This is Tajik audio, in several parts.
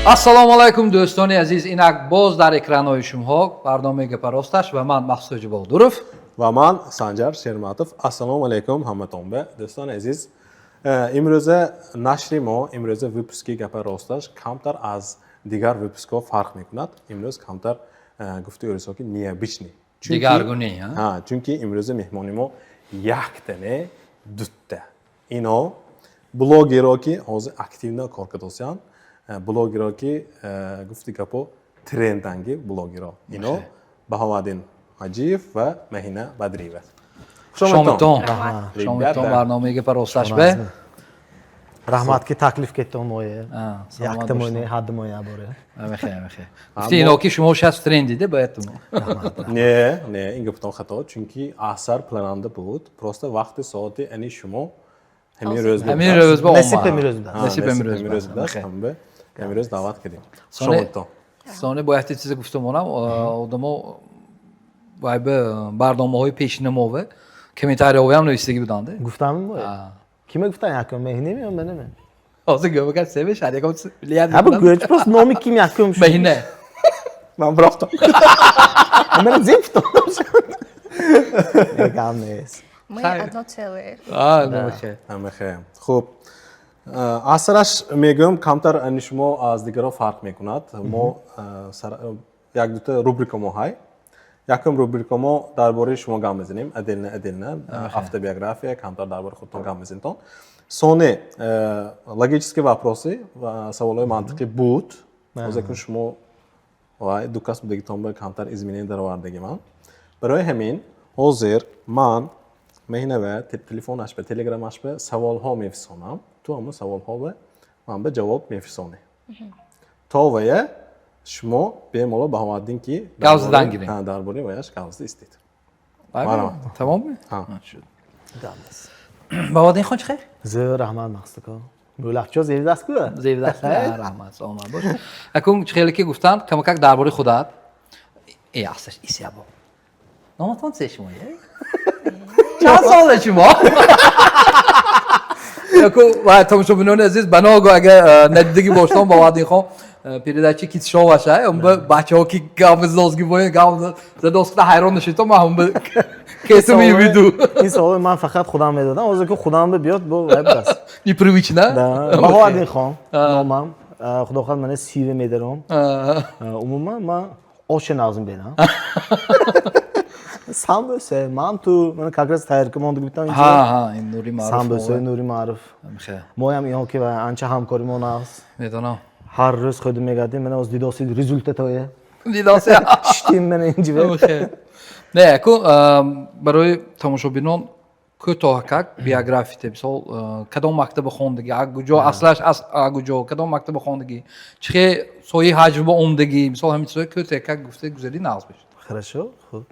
Ассалому алайкум, дӯстони азиз. Инак боз дар экранҳои шумоҳо барномаи «Гапа росташ» ва ман Маҳсуҷи Бодуров. Ва ман Санҷар Шерматов. Ассалому алайкум ҳаматонба, дӯстони азиз. Имрӯза нашри мо, имрӯза выпуски «Гапа росташ» камтар аз дигар выпускҳо фарқ мекунад. Имрӯз камтар, гуфти ӯрисо ки, необычный. Дигаргунӣ. Чунки имрӯза меҳмони мо якта не, дутта. Ино блогеро, ки ҳозир активно кор кардосиянд, блогеро, ки, гуфти гапо, тренданги блогеро. Ино Баҳоваддин Ҳаҷиев ва Маҳина Бадриева. Шомитон, шомитон барномаи «Гапа росташ» бе. Раҳмат, ки таклиф кеттон мое. Якта моне, ҳадди моя боре. Амехе, амехе. Гуфти ино ки шумо шаст трендиде, поэтому. Не, не, ин гуфтон хато, чунки асар плананда буд. Просто вақти соати ани шумо ҳамин рӯз. Ҳамин рӯз ба. Насиб ҳамин рӯз буд. Насиб ҳамин рӯз буд. Ҳамин рӯз даъват кардем. Шомитон. Сони бояд чизе гуфта монам, одамо вай ба барномаҳои пешина мове комментарияҳоям нависдагӣ буданд. Гуфтам бо. Киме гуфтан, якум Меҳинеме ё менеме? Ҳозир гӯ, семешад, ягон влиять. Ҳа, гӯ, просто номи ким якум шуд? Меҳине. Ман бирафтам. Ман зим футам. Гап нест. Мы одно целое. Амехе. Хуб, асараш мегӯям, камтар ани шумо аз дигарон фарқ мекунад. Мо як дута рубрика мо ҳай. Якум рубрика мо дар бораи шумо гап мезанем, отдельно, отдельно, автобиография, камтар дар бораи худтон гап мезанетон. Соне логические вопросы ва саволҳои мантиқӣ буд. Ҳозир шумо вай ду кас будагитон ба камтар изменение даровардагӣ ман. Барои ҳамин ҳозир ман Меҳинава телефонаш ба, телеграмаш ба саволҳо мефисонам. Ту ҳамун саволҳо ба ман ба ҷавоб мефисонӣ. То вая шумо бемалол Баҳоваддин ки гап задан гирем. Ҳа, дар бораи ваяш гап зада истед. Тамомми? Ҳа. Шуд. Баҳоваддин хон, чӣ хел? Зӯр, раҳмат, Мақсудко. Мӯлақчо зебдаст ку? Зебдаст, раҳмат, саломат бош. Акун чӣ хеле ки гуфтанд, камакак дар бораи худат э асташ исябо. Номатон це шумо? Чанд сола шумо? Яку ва тамошобинони азиз, баного агар надидагӣ боштон, Баҳоваддин хон передачи кидс шоу аша, он ба бачаҳо ки гап задозги боян, гап задоз куда ҳайрон нашидто, ман ҳам кесу мевиду. Ин савол ман фақат худам медодам. Ҳозир ки худам биёд, бо вай бас. Непривычно. Баҳоваддин хон номам. Худо хоҳад, мана сиве медаром. Умуман ман оше нағзм бенам. Самбӯса, манту, ман как раз тайёр кунам битам. Ҳа, ҳа, ин Нури Маъруф. Самбӯса, Нури Маъруф. Моям иҳо ки анча ҳамкори мо нағз. Медонам. Ҳар рӯз худ мегардем, мана оз дидоси результатое. Дидоси. Штим мана инҷи. Не, аку барои тамошобинон кӯтоҳакак биографите, мисол, кадом мактаба хондагӣ, куҷо аслаш, аз куҷо, кадом мактаба хондагӣ, чӣ хел соҳаи ҳаҷвба омдагӣ, мисол, ҳамин чизҳои кӯтоҳакак гуфта гузарӣ, нағз бешад. Хорошо, хуб.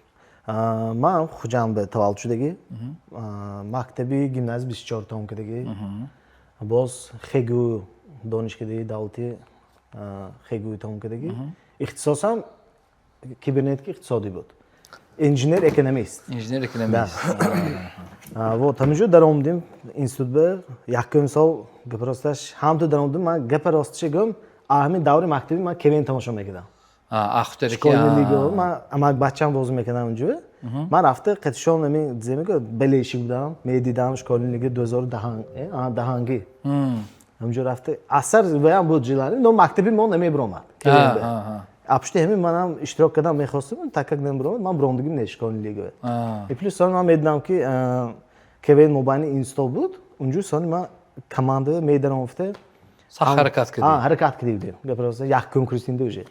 Ман Хуҷанд таваллуд шудагӣ, мактаби гимназия 24 тамом кардагӣ, боз ХГУ, донишкадаи давлатии ХГУ тамом кардагӣ. Ихтисосам кибернетика, иқтисодӣ буд, инженер экономист. Инженер экономист. Вот ҳаминҷо даромадем институт ба. Якум сол, гапа росташ, ҳамту даромадем. Ман, гапа ростиша гӯям, ҳамин даври мактабӣ ман КВН тамошо мекардам. Ахтари. Школьный лига. Ман амак бачам бозӣ мекардам унҷо. Ман рафта қатишон ҳамин земиго болельщик будам, медидам школьный лига 2000 даҳангӣ. Ҳаминҷо рафта асар ваям буд жилани, но мактаби мо намебиромад. А пушти ҳамин манам иштирок кардам мехостам, так как намебиромад, ман биромдагим не школьный лига. И плюс сони ман медидам, ки КВН мобайни институт буд унҷо. Сони ман команда медаром гуфта сахт ҳаракат кардӣ. Ҳаракат кардӣ будем. Гап рост, якум курсинда уже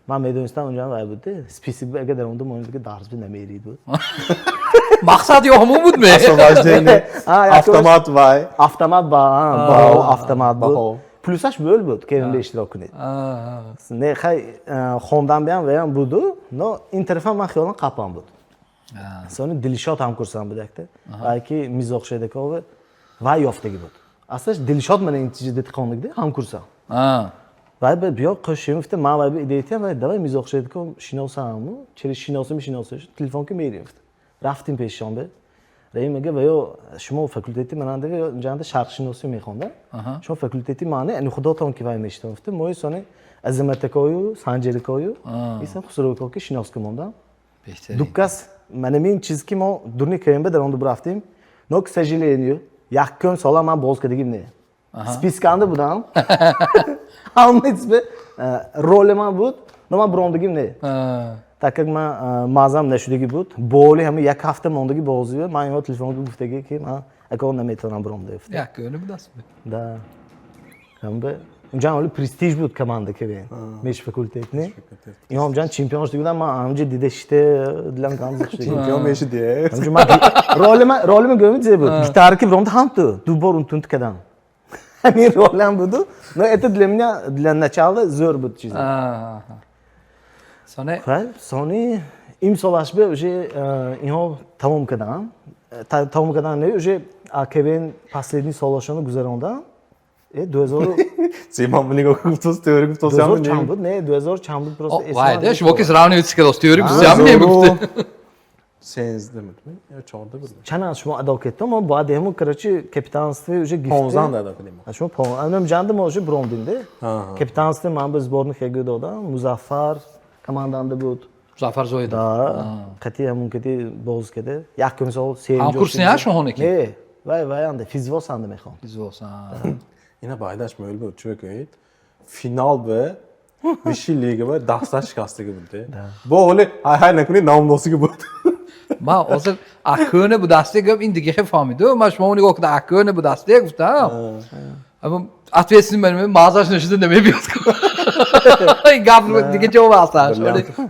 ман медонистам, унҷо вай буд, список агар даромадам, он дига дарс би намерид буд. Мақсад ё ҳамон буд ме? Освобождение, автомат вай. Автомат ба автомат буд. Плюсаш бӯл буд, КВНда иштирок кунед. Не, хай, хондан биям ваям буду, но ин тарафам ман хиёлам қапам буд. Сони Дилшод ҳамкурсам буд якта, вай ки Мизоқ Шедакова вай ёфтагӣ буд. Аслаш Дилшод мана ин чизи дитқондагида ҳамкурсам. Вай ба биё қошим гуфта, ман вай ба идея тиям, вай давай Мизоқ Шедаков шиносаму, через шиносим шиносаш телефон ки мерим гуфта. Рафтим пешшон бе. Раим мега, ва ё шумо факултети мананда, ҷанда шарқшиносӣ мехонда, шумо факултети мане, ани худотон ки вай мешитон, гуфта. Мои сони Азаматакою, Санҷерикою, исам Хусровико ки шинос ки мондам. Дукас манамин чиз ки мо дурни КМБ дар онду рафтем, но, к сожалению, яккум сола ман боз кардагим не, списканда будам, ҳама роли ман буд, но ман бурондагим не, так как ман маъзам нашудагӣ буд. Боли ҳама як ҳафта мондагӣ бозӣ, ман инҳо телефон гуфтагӣ, ки ман ако наметавонам буромда. Яккуни будаст. Да, унҷа оли престиж буд команда КВН межфакультетный. Инҳо ҳамҷан чемпион шуда будам, ман ҳамҷа дида шите, дилам гам зиқ шуда. Чемпион мешуди? Ролима гӯми зе буд, гитара ки биромда, ҳам ту ду бор унтунт кардам, ҳамин ролам буду. Но это для меня, для начала зӯр буд чиз. Соне? Сони имсолаш бе уже инҳо тамом кардам, тамом кардан не, уже КВН последний солашоно гузарондам. 2000. Симон нигоҳ гуфтост, теория гуфтост. 2000 чанд буд? Не, 2000 чанд буд, просто. Вайда шумо ки сравнивать кардост, теория гуфтам, не гуфте. 13 буд ё 14 буд? Чанд аз шумо адо кардем, мо бояд ҳамун, короче, капитанство уже гифте. 15 адо кардем. Шумо 15 ҷанда, мо уже буромдем де. Капитанство ман ба сборный хегу додам, Музаффар команданда буд. Музаффар Зоидов. Да, қати ҳамун кати боз карда. Якум сол сеюм. Ҳамкурс не шумо ки? Не, вай анда физвос анда мехонд. Физвос. Ина байдаш мӯйл буд, чӣ гӯед? Финал ба высший лига ба дасташ шикастагӣ буд. Бо ҳоли ҳай ҳай накунӣ, номносигӣ буд. Ман ҳозир акӯна будасте гап, ин дига хе фаҳмиду. Ман шумо нигоҳ кунам, акӯна будасте гуфтам. Аммо ответственный мен мазаш нашуда намебиёд. Ин гап дига ҷо асташ.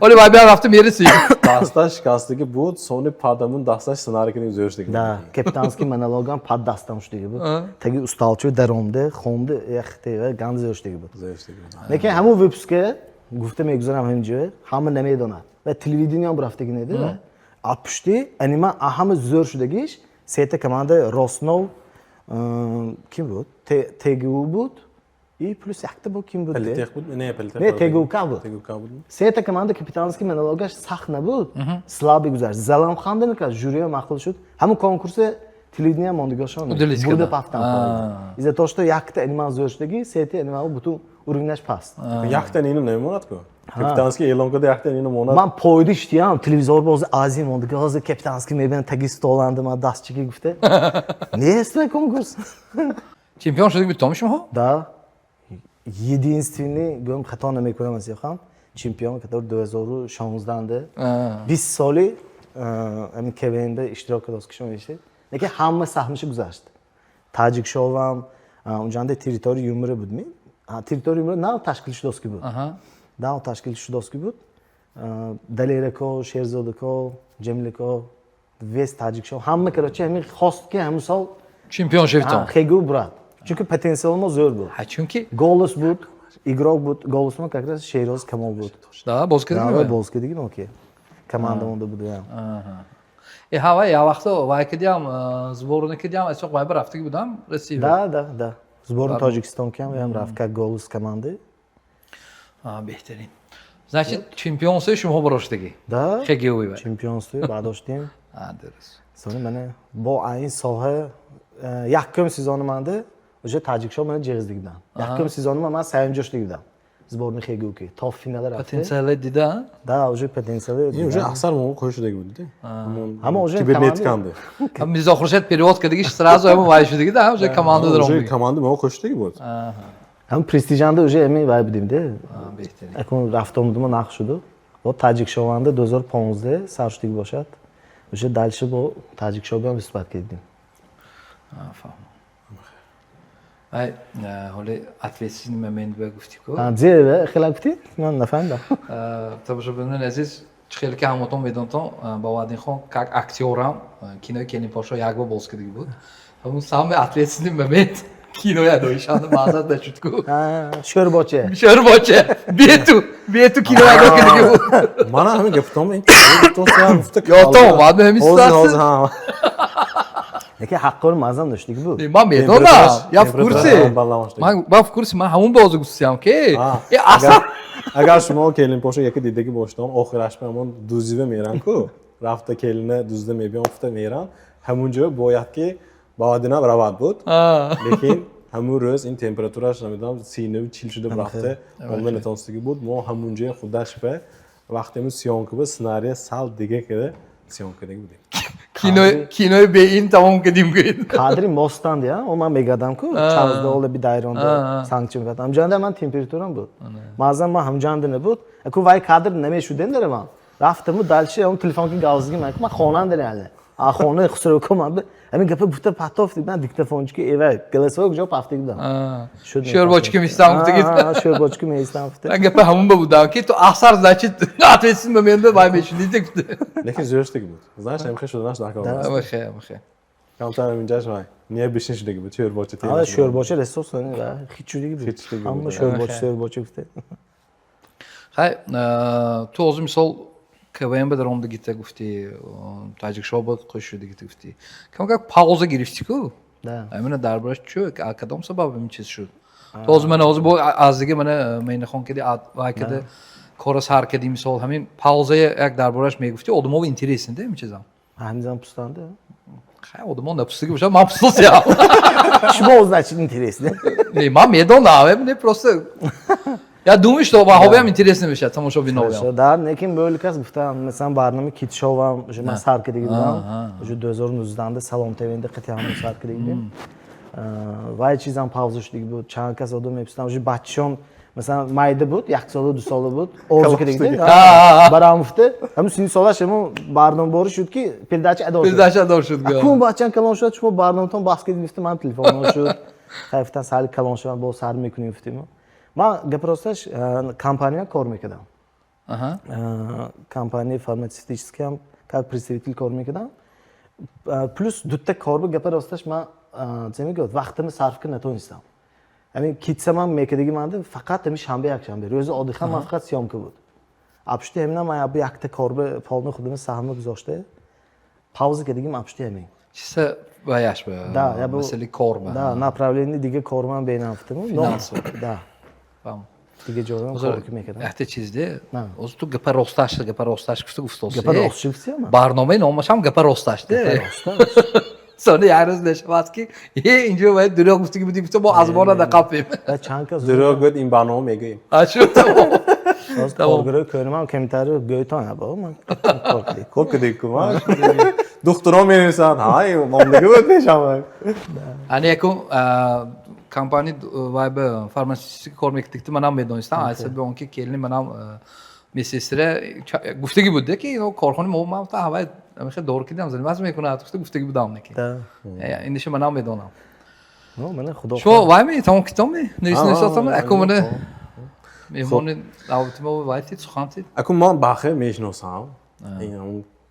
Оли вай биям рафта мерасӣ. Дасташ шикастагӣ буд, сони падамун дасташ сценарий кардем, зӯр шудагӣ. Да, капитанский монологам пад дастам шудагӣ буд. Таги усталчо даромда, хонда, яхте ганд зӯр шудагӣ буд. Зӯр шудагӣ буд. Лекин ҳамун выпуске гуфта мегузарам, ҳамин ҷо ҳама намедонад ва телевидениям рафтагӣ неда. А пушти анима ҳама зӯр шудагиш сета команда Роснов ким буд? ТГУ буд и плюс якта бо ким буд? Политех буд? Не, Политех. Не, ТГУК буд. ТГУК буд. Сета команда капитанский монологаш сахт набуд, слабый гузашт. Залам ханда мекард, жюриям маъқул шуд. Ҳамун конкурсе телевидения мондагошон бурда пафтан. Из-за того, что якта анима зӯр шудагӣ, сета анима бутун уровнаш паст. Якта нину намемонад ку. Капитанский эълон карда, якта нину монад. Ман пойда иштиям, телевизор бози азия монда, ҳозир капитанский мебинам, таги столанда ман дастчики гуфта. Нест конкурс. Чемпион шудагӣ битом шумо? Да. Единственный, гӯям, хато намекунам аз ёхам, чемпион, который 2016-да 20 соли ҳамин КВН-да иштирок кардост, ки шумо мешед. Лекин ҳама саҳмаша гузашт. Таҷикшовам, унҷанда территория юмора буд ми? Территория юмора нав ташкил шудост ки буд. Нав ташкил шудост ки буд. Далерако, Шерзодако, Ҷамилако, весь таҷикшов, ҳама, короче, ҳамин хост ки ҳамин сол чемпион шавитон. Хегу брат. Чунки потенсиали мо зӯр буд. Чунки Голос буд, игрок буд, голос мо как раз Шероз Камол буд. Да, боз кардагӣ? Боз кардагӣ мо ки. Команда монда буд ям. Э, ҳава я вақто вай кардиам, сборный кардиам, асоқ вай рафтагӣ будам Россия. Да. Сборный Тоҷикистон кам ям рафт как голос команды. Беҳтарин. Значит, чемпионство шумо бароштагӣ. Да. ХГУ. Чемпионство бардоштем. Дуруст. Сони мана бо ин соҳа якум сезони манда уже таҷикшо мана ҷиғиздик будам. Якум сезони ман сеюм ҷоштагӣ будам. Сборный ХГУ ки то финала рафт. Потенсиали дида? Да, уже потенсиали. Ин уже аксар мо қӯшидаги буд. Ҳама уже кибернетиканде. Мирзо Хуршед перевод кардагиш, сразу ҳама вай шудаги да, уже команда даром. Уже команда мо қӯшидаги буд. Ҳам престижанда уже ҳами вай будем де. Беҳтарин. Акун рафтомудумо нақш шуду. Бо таҷикшованда 2015 сар шудагӣ бошад. Уже дальше бо таҷикшобиам выступать кардем. Фаҳмам. Ай, ҳоли ответственный момент ба гуфтӣ ку. Зе хела гуфтӣ? Ман нафаҳмидам. Тамошобинони азиз, чӣ хеле ки ҳамотон медонтон, Боваддинхон как актёрам кинои Келинпошо як бор боз кардагӣ буд. Ҳамун самый ответственный момент кинои адоишанда маъзат нашуд ку. Шӯрбоча. Шӯрбоча. Бету кино адо кардагӣ буд. Мана ҳамин гуфтам, ин гуфтам. Ёдтон омад ҳамин ситуация. Лекин ҳаққори маъзам доштагӣ буд. Ман медонам, я в курсе. Ман в курсе, ман ҳамун бозу гуфтам ки асlan агар шумо Келинпошо яке дидагӣ бошедон, охираш ба ҳамон дузива меран ку, рафта келина дузда мебиён, гуфта меран. Ҳамунҷо бояд ки Баҳодинам равад буд, лекин ҳамун рӯз ин температураш, намедонам, 39-40 шуда рафта, омада натонистагӣ буд. Мо ҳамунҷои худаш ба вақтеми съёмка ба сценария сал дига када съёмка кадаги будем. Кинои беин тамом кардим, гӯед. Кадри мостанд, я о ман мегардам ку чавздола би дайронда сангчи мекардам. Ҳамҷанда ман температурам буд, маъзан ман ҳамҷанда набуд. Аку вай кадр намешудем дара, ман рафтаму дальше он телефон ки гавзги ман, ман хонанда реально а хона Хусрав ман ҳамин гапа гуфта патоф, ман диктофончики эва голосовой ҷо пафтиг будам. Шӯрбочки меистам гуфтагид. Шӯрбочки меистам гуфта. Ман гапа ҳамун ба будам, ки ту асар, значит, ответственный момент вай мешунидӣ гуфта. Лекин зӯрштаги буд, знаешь, ҳамихе шуданаш дар кор. Амахе, амахе. Камтар ҳаминҷаш вай необычный шудаги буд, шӯрбоча. Ала шӯрбоча ресос хит шудаги буд. Хит шудаги буд. Ҳама шӯрбоча, шӯрбоча гуфта. Хай, ту ҳозир, мисол, КВН ба даромадагита гуфтӣ, Таҷикшоҳ ба қӯш шудагита гуфтӣ, камакак пауза гирифтӣ ку. Амина дар бораш чӯ, кадом сабаб ин чиз шуд? Ту ҳозир, мана, ҳозир бо аз дига, мана, Меҳнахон кади, вай кади, кора сар кардӣ, мисол, ҳамин паузая як дар бораш мегуфтӣ, одамово интересен да ин чизам. Ҳамин пустанда. Хай, одамо напустагӣ бошад, ман пустосиям. Шумо, значит, интересно. Не, ман медонам, не, просто я думаю, что ваҳобиам интересно мешавад тамошобиноям. Да, лекин бо кас гуфтам, масалан, барномаи китшовам уже ман сар кардагӣ будам, уже 2019-да Салом ТВнда қатъи ҳам сар кардагӣ будем. Вай чизам пауза шудагӣ буд. Чанд кас одам мепурсидам, уже бачашон, масалан, майда буд, як сола, 2 сола буд, орзу кардагӣ барам гуфта, ҳамун сини солаш ҳамун барномаборӣ шуд, ки передача адо шуд. Передача адо шуд. Акун бачам калон шуд, шумо барноматон бас кардед, гуфта, ман телефон шуд. Хай, гуфтан, сали калон шудам, боз сар мекунем, гуфтем. Ман, гапи росташ, компания кор мекардам, компания фармацевтический ҳам как представитель кор мекардам, плюс дута кор буд. Гапи росташ, ман, чӣ мегӯяд, вақтамро сарф кар натонистам. Ҳамин китсамам мекардаги манда фақат ҳамин шанбе, якшанбе, рӯзи одиха ман фақат съёмка буд. Апшти ҳамина ман якта корба полни худами саҳма гузошта пауза кардагим, апшти ҳамин. Чиса ваяш ба масъали кор ба. Да, направление дига корман бенафтаму. Финансово. Да. Дига ҷоям кор мекардам. Якта чизде, ҳозир ту гапа росташ, гапа росташ гуфта гуфтоси. Гапа рост гуфтиам. Барномаи номашам гапа росташ де. Сони як рӯз мешавад, ки е, инҷо бояд дурӯғ гуфтагӣ будӣ, гуфта, мо аз бора нақапем. Чанд кас дурӯғ гӯяд, ин барнома мегӯем. Ашу, тамом. Коргарои кӯнамам камтари гӯйтон або ман кор кардем. Кор кардем ку, духтурон менависанд, ҳай, мондагӣ буд пешам. Ани якум компания вай ба фармацевтика кор мекардикти, манам медонистам, аз сабаби он ки келини манам медсестра гуфтагӣ буд, ки ино корхонаи мо, ман гуфтам, ҳавай ҳамихел дору кидам, заниматься мекунад, гуфта гуфтагӣ будам, неки иниша манам медонам. Мана, худо. Шумо вай ми тамом китоб ми нависотам, аку мана меҳмони даъвати мо вай тид, сухан тид. Аку ман бахе мешиносам,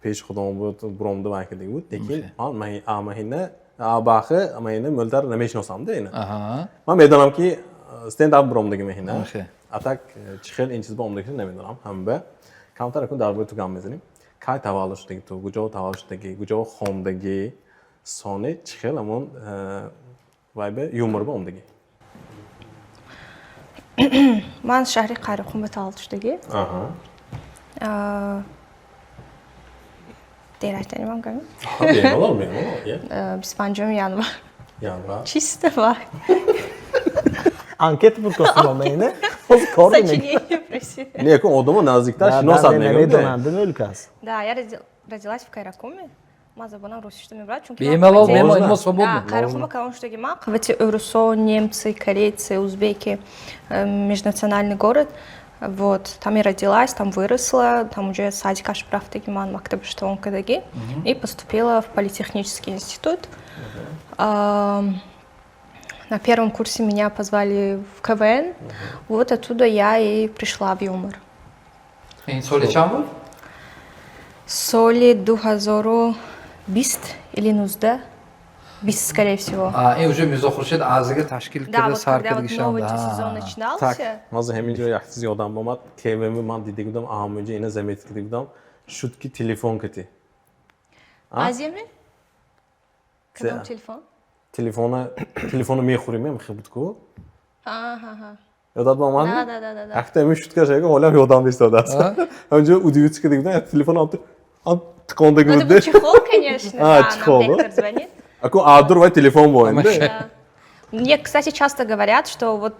пеши худом буд, буромда вай кардагӣ буд, лекин ман маҳина бахе маҳина мӯлтар намешиносам да ина. Ман медонам, ки стендап буромдаги маҳина, а так чӣ хел ин чиз ба омдагиша намедонам. Ҳамба камтар акун дар бораи ту гап мезанем. Кай таваллуд шудагӣ ту, куҷо таваллуд шудагӣ, куҷо хондагӣ, сони чӣ хел ҳамон вай ба юмор ба омдагӣ? Ман шаҳри Қайроққум ба таваллуд шудагӣ. Дерачтани ман гӯям? Бемалол, бемалол. 25 январ. Январ. Чисто вай. Анкета пур кардам, ина ҳозир кор. Сочинение просили. Не, акун одамо наздиктар шиносад. Намедонанд мӯлкас. Да, я родилась в Кайракуме. Ман забонам русӣ шуда мебарад, чунки Бемалол, бемалол, мо свободно. Қайроққума калон шудаги ман. Қавати урусо, немцы, корейцы, узбеки, межнациональный город. Вот, там я родилась, там выросла, там уже садикаш рафтаги ман, мактабаш тамом кардагӣ и поступила в политехнический институт. На первом курсе меня позвали в КВН, вот оттуда я и пришла в юмор. Ин соли чанд буд? Соли 2020 или 19, 20, скорее всего. Ин уже Мирзо Хуршед азига ташкил карда сар. Да, вот новый сезон начинался. Ман ҳамин ҷо як чиз ёдам омад. КВН ман дида будам, ҳамон ҷо ина заметить карда будам, шуд, ки телефон кати. Азиями? Кадом телефон? Телефона, телефоно мехӯрем, хел буд ку. Ёдат ба омад? Да. Якта ҳамин шутка шага, ҳолам ёдам истодааст. Ҳамин ҷо удивиться карда будам, як телефон омад. Тиқондагӣ. Ну, это был чехол, конечно. А, да, чехол, нам да? ректор звонит. Аку адур вай телефон боинде. Да. Мне, кстати, часто говорят, что вот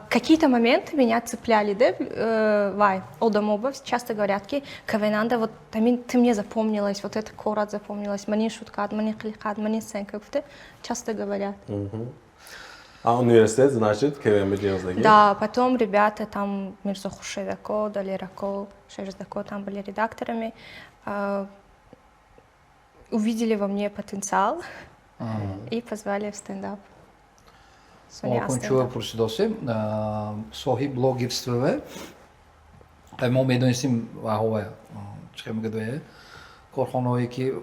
какие-то моменты меня цепляли, да, вай, одамоба, часто говорят, ки КВНанда, вот ты мне запомнилась, вот это корат запомнилась, мани шуткат, мани қилиқат, мани сценка, часто говорят. А университет, значит, КВН ҷиҳоздаги? Да, потом ребята там, Мирзо Хуршедако, Далерако, Шерздако, там были редакторами, увидели во мне потенциал и позвали в стендап. Чува пурсидосем, соҳиби блогерствове мо медонистем, ваҳова чӣ мегӯяд, корхонаҳое ки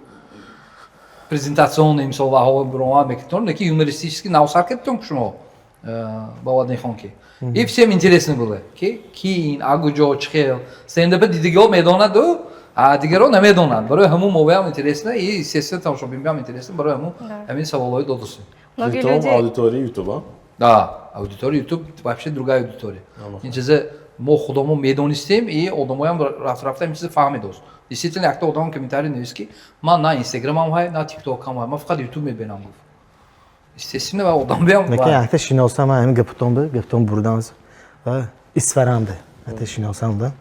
презентационный, мисол, ваҳова буромад мекунед, лекин юмористический навсар кардтон шумо Боваднихон, ки и всем интересно было, ки ин агуҷо, чӣ хел стендапа дидагиҳо медонаду, а дигарон намедонанд. Барои ҳамун мовеам интересно и, естественно, тамошобинам интересно. Барои ҳамун ҳамин саволҳои додусем. Аудитория Ютуба. Да, аудитория YouTube вообще другая аудитория. Ин чизе мо худомо медонистем и одамоям рафт рафта ин чизе фаҳмидост. Действительно, якта одам комментарий навист, ки ман на Инстаграмам ҳай, на Тиктокам ҳай, ман фақат Ютуб мебинам, гуфт. Естественно, ва одам биям. Лекин якта шиносам, ҳамин гапатон бу, гапатон бурдан ва Исфарамда. Якта шиносам да.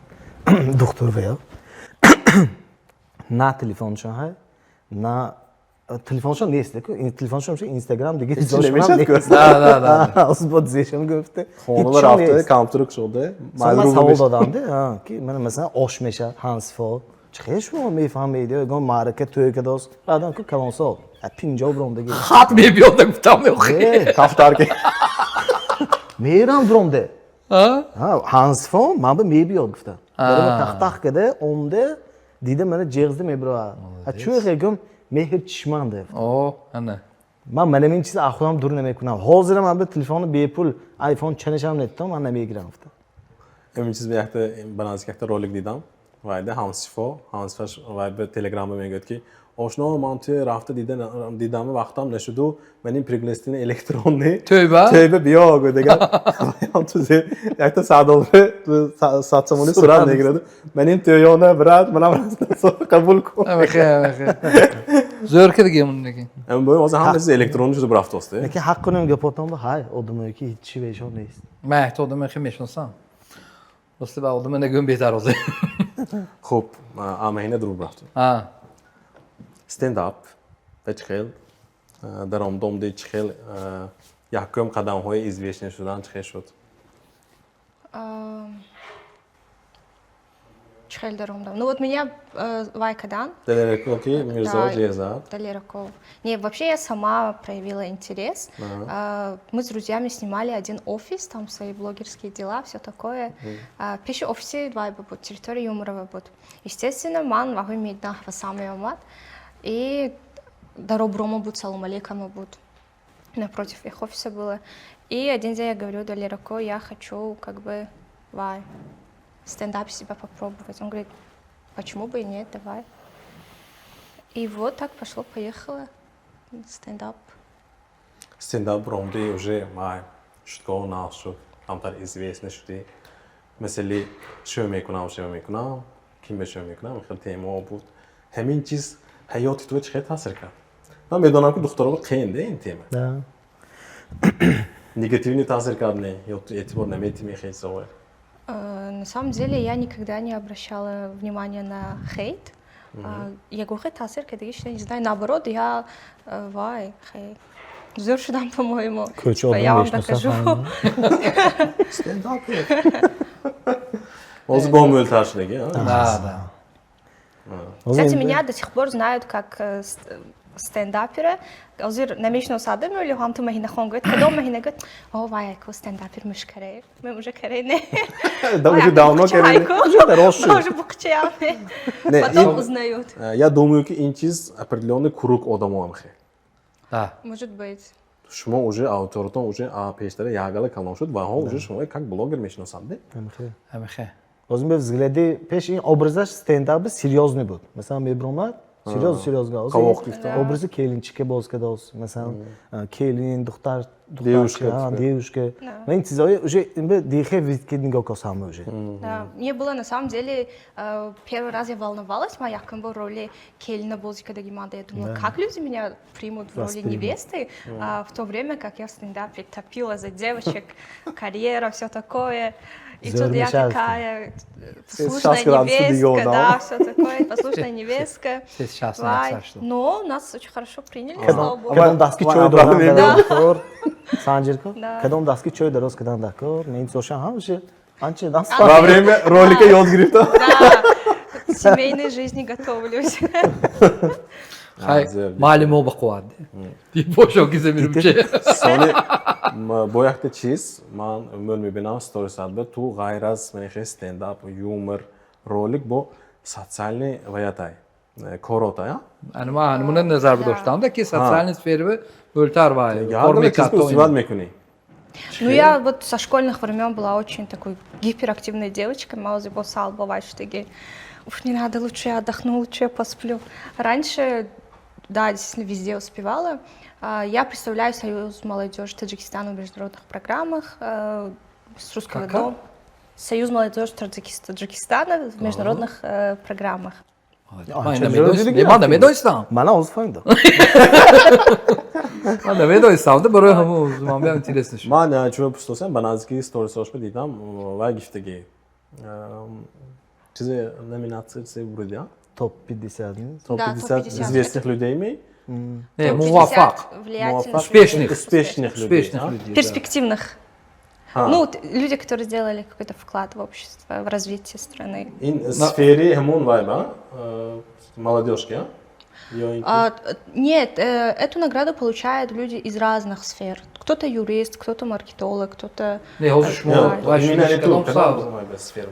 Доктор ва на телефоншон ҳай, на телефоншон нест, телефоншон Инстаграм дига. Да, да. Озбод зешон гуфте. Хона рафта, компютер кушода. Ман савол додам, ки ман, масалан, ош мешавад ҳансифо, чӣ шумо мефаҳмед, ягон маърака тӯй кадост, баъдан ку калонсол 50 бромдаги. Хат мебиёда, гуфтам. Кафтарки. Мерам бромде ҳансифо, ман ба мебиёд, гуфтам, тахтах када омде дида, мана ҷеғзда мебироад, чӯ гум меҳр чишманде. О, ана. Ман манам ин чиз аз худам дур намекунам. Ҳозира ман ба телефони бепул айфон чанашам неттам, ман намегирам, гуфтам. Ҳамин чиз якта ба наздик якта ролик дидам. Вайда ҳамсифо, ҳамсифаш вай ба Телеграмма мегӯяд, ки ошно, ман туи рафта дидами вақтам нашуду, ман ин пригласительный электронный. Тӯйба? Тӯйба биё, гӯ дигар. Ту якта 100 доллар, 100 сомонӣ сурат мегирад. Ман ин тӯёна, брат, манам қабул кун. Зӯр кардагӣ ундаги. Ҳозир ҳама чиз электронӣ шуда бурафтост. Лекин ҳақ кунем, гапотон ба ҳай одамое ки ҳичи бешон нест. Ман якта одаме хел мешиносам. Рости, ба одаме нагӯем, беҳтар ҳозир. Хуб, амаҳина дур бурафтем. Стендап ва чӣ хел даромадомди, чӣ хел якум қадамҳои известный шудан чӣ хел шуд? Чӣ хел даромадам? Ну вот меня вай кадан. Далерако ки Мирзо ҷезад. Далерако. Не, вообще я сама проявила интерес. Мы с друзьями снимали один офис, там свои блогерские дела, все такое. Пеши офиси вай буд, территория юмора буд. Естественно, ман ваҳои медна ҳавасам меомад. И дароброма буд, салом алейкама буд. Напротив их офиса было. И один день я говорю Далерако: я хочу как бы вай, стендап себя попробовать. Он говорит: почему бы и нет, давай. И вот так пошло-поехало. Стендап. Стендап ромди, уже май шуткоҳо нағз шуд, камтар известный шудӣ. Масали шӯ мекунам, шӯ мекунам, ким ба шӯ мекунам, хел темаҳо буд. Ҳамин чиз ҳаёти ту чӣ хел таъсир кард? Ман медонам, ки духтаро қиин де ин тема. Негативный таъсир кард, не ё ту эътибор наметимӣ хел чизҳое? На самом деле я никогда не обращала внимания на хейт. Я говорю, таъсир кардагӣ, не знаю, наоборот, я вай, хей. Зӯр шудам, по-моему. Типа, я вам докажу. Стендап. Ҳозир бо мӯлтар шудагӣ. Да. Кстати, меня до сих пор знают как стендапера. Ҳозир намешиносадам, вале ҳам ту Маҳинахон гӯяд, кадом Маҳина, гӯяд, о вай, айку стендапер мушкаре. Ме уже каре не. Да, уже давно каре. Уже дароз шуд. Уже буқчаям. Потом узнают. Я думаю, ки ин чиз определенный круг одамоам хе. Да. Может быть. Шумо уже аудиториятон уже пештара ягала калон шуд ва ҳо уже шумо как блогер мешиносанд, не? Ҳамихе. Ҳозир бе взгляди пеш ин образаш стендапи серьёзный буд. Масалан, мебиромад Серьёзно, серьёзно. Қавоқ гирифта. Образи келинчика боз кардааст. Масалан, келин, духтар, Девушка, духтарча, типа. Девушка. Ва ин чизҳои уже ин дихе вид ки нигоҳ косам уже. Да. Мне было на самом деле, первый раз я волновалась, моя якум роли келина бозӣ кадаги манда. Я думала, как люди меня примут в роли Воспримут. Невесты, в то время как я в стендапе топила за девочек, карьера, все такое. И тут я Зор такая послушная 60 градусов невестка, дигар, да, да? все такое, послушная невестка. Сейчас Вай. на что. Но нас очень хорошо приняли, слава богу. Кадом дастки Ва- чой ва- додам ва- дар кор. Санҷирко. Да. Кадом дастки чой дароз кадан дар кор. Мен сошан ҳамаше анча даст. Во время ролика ёд гирифта. Да, к семейной жизни готовлюсь. Хай, зер. маълимо ба қувват. Бошо ки замирумче. Сони бо якта чиз ман мӯл мебинам сторисатба, ту ғайр аз манихе стендап, юмор, ролик бо социальный ваятай коротай, а? Ани ман ҳамуна назар доштам да, ки социальный сфера бөлтар вай. Ҳар чиз успевать мекунӣ. Ну, я вот со школьных времен была очень такой гиперактивной девочкой. Маузи босал бывает, что такие: «Уф, не надо, лучше я отдохну, лучше я посплю». Раньше, да, действительно, везде успевала. Я представляю Союз молодежи Таджикистана в международных программах с русского Кака? Дома. Союз молодежи Таджикистана в международных программах. Ман намедонистам. Мана ҳозир фаҳмидам. Ман намедонистам да, барои ҳамун ман биам интересно шуд. Ман чун пурсидосам, ба наздики сторисҳошба дидам, вай гифтагӣ чизе, номинатсия, чизе буриди, а? Топ 50 не? Топ Да, 50 топ-50. Известных людей ми. Не, Топ муваффақ. 50 влиятельных Муваффақ. Успешных. Успешных людей. Успешных а? людей, да. Перспективных. А. Ну, люди, которые сделали какой-то вклад в общество, в развитие страны. Ин сфери ҳамон вай ба молодежки, а? Ё ин ки- Нет, эту награду получают люди из разных сфер. Кто-то юрист, кто-то маркетолог, кто-то. Не, ҳозир шумо Не, вай именно шумо не ту, кадом кадом сав? вай ба сфера?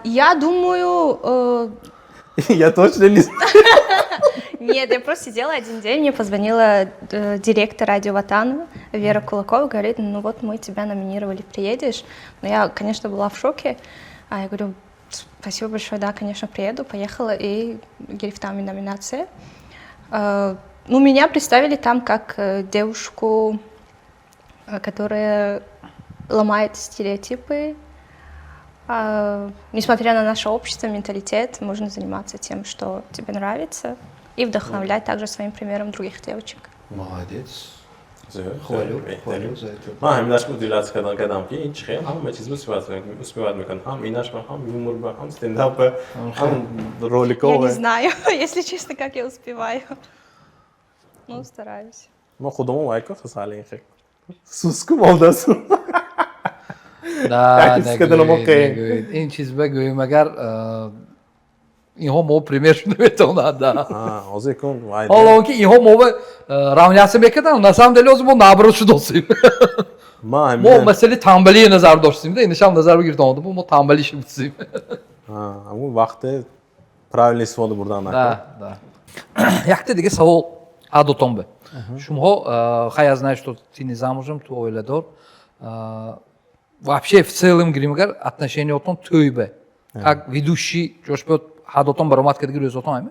Я думаю, Я точно не знаю. Нет, я просто сидела один день, мне позвонила директор радио Ватан Вера Кулакова, говорит: «Ну вот мы тебя номинировали, приедешь?» Но я, конечно, была в шоке. А я говорю: «Спасибо большое, да, конечно, приеду». Поехала и гирифтами номинация. Ну, меня представили там как девушку, которая ломает стереотипы. Несмотря на наше общество, менталитет, можно заниматься тем, что тебе нравится, и вдохновлять также своим примером других девочек. Молодец. Хвалю, хвалю за это. Ман ҳаминаш удивляться кардам, ки ин чӣ хел ҳама чиз успевать мекунад, ҳам инаш ба, ҳам юмор ба, ҳам стендап ба, ҳам ролико. Я не знаю, если честно, как я успеваю. Ну, стараюсь. Мо худомо вайко хасали ин хел суску молдасу. Да, Як чиз кардана мо нагӯед, қем. Нагӯед. Ин чиз бигӯем, агар инҳо мо пример шуда метавонад, да. Ҳозир кун вай. Ҳоло он ки инҳо мо равняться мекарданд, на самом деле ҳозир мо наоборот шудосем. Ман Мо ҳамин масъалаи тамбалие назар доштем да, инашам назар бигиртонда, мо тамбали шудсем. Ҳамун вақте правильно истифода бурдан накун. Да. Якта дига савол ҳардутон бе. Шумоҳо, хай, я знаю, что ты не замужем, ту оиладор. Вообще, в целом гирем агар, отношениятон тӯй бе. Как ведущий ҷош бе ҳардутон баромад кардаги рӯзотон ҳаме?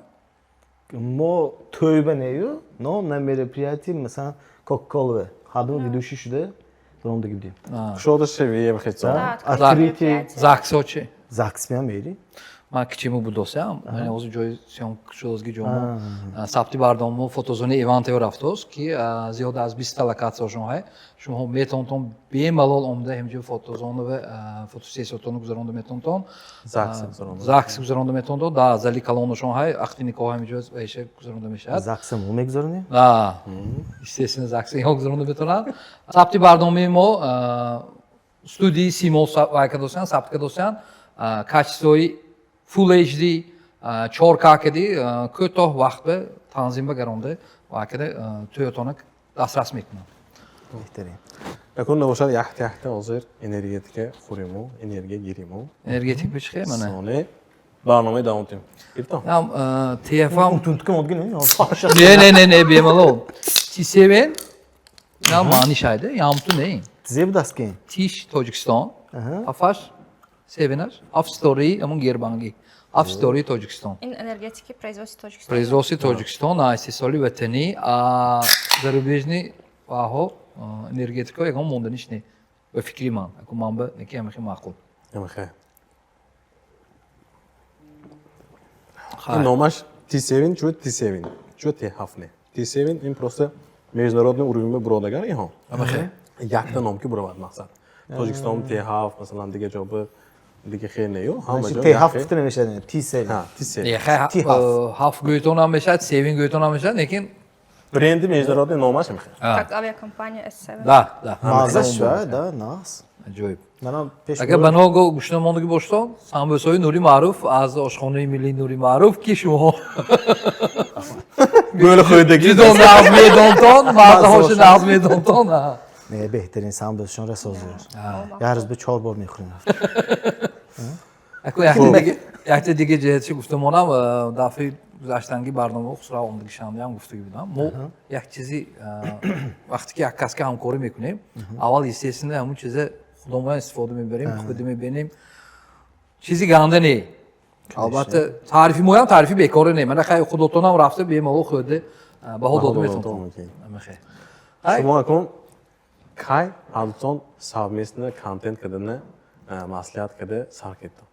Мо тӯйба нею, но на мероприятии, масалан, Кока-Кола ҳардум ведущий шуда баромадаги будем. Кушода шави хецо. Да, Открытие. ЗАГСо чи? ЗАГС меам мери. Ман кичиму будосям, ман ҳозир ҷои съёмка шудозги ҷомо сабти барномамо фотозонаи Ивантео рафтост, ки зиёда аз 20-та локатсияшон ҳай. Шумо метавонтон бемалол омада ҳамҷо фотозона ва фотосессиятонро гузаронда метавонтон. ЗАГС гузаронда. ЗАГС гузаронда метавонтон, да, зали калонашон ҳай, ақди никоҳ ҳамҷо вайша гузаронда мешавад. ЗАГСа мо мегузаронем? Да, естественно, ЗАГС инҳо гузаронда метавонанд. Сабти барномаи мо студияи Симо вай кардосян, сабт кардосян, качествои Full HD 4K кади кӯтоҳ вақт ба танзим ба гаронда вай када тӯётона дастрас мекунанд. Беҳтарин. Якун набошад, яхта яхта ҳозир энергетика хӯриму, энергия гириму. Энергетик бичхе мана. Соне барномаи давом тим. Гирифтам. Ям ТФ-ам. Унтунтукам одгин. Не, не, не, не, бемалол. T7 ям маъни шайда, ямту не. Зе будаст ки? Тиш Тоҷикистон, ҳафаш севенаш, ҳафт ситораи ҳамон гербанги. Ҳафт ситораи Тоҷикистон. Ин энергетики производства Тоҷикистон. Производстви Тоҷикистон, истеҳсоли ватанӣ, зарубежный ваҳо энергетико ягон монданиш не. Ба фикри ман. Аку ман ба неки ҳамахи маъқул. Ҳамахе. Ин номаш T7 чу T7. Чу T7 не. T7 ин просто международный уровень буродагар иҳо. Ҳамахе. Якта ном ки буровад мақсад. Тоҷикистон T7 масалан дига ҷо ба дига хел не ё ҳама ҷо. T7 гуфта намешавад, T7. Ҳа, T7. Не, хай ҳафт гӯйтон ҳам мешавад, севин гӯйтон ҳам мешавад, лекин бренди международный номаш ҳамахе. Как авиакомпания S7. Да, да. Маза шуд, да, нас. Аҷоиб. Манам пеш Агар ба ного гушна мондагӣ бошад, самбӯсҳои Нури Маъруф аз ошхонаи миллии Нури Маъруф, ки шумо Гӯли хӯрдагӣ. ҷудо нағз медонтон, маззаҳошо нағз медонтон. Не, беҳтарин самбӯсшон расозиёр. Як рӯз ба 4 бор мехӯрем. Ако якта дига ҷиҳатши гуфтамонам, дафъаи гузаштанги барнома Хусрав омдагишандаам гуфтагӣ будам. Мо як чизи вақте ки як каска ҳамкорӣ мекунем, аввал естественно ҳамун чиза худомоян истифода мебарем, худ мебинем. Чизи ганда не. Албатта таърифи моям таърифи бекора не. Мана хай худотонам рафта бемалол хӯрда баҳо дода метавонам. Шумо акун кай ҳардутон совместно контент кардана маслиҳат карда сар кардтон?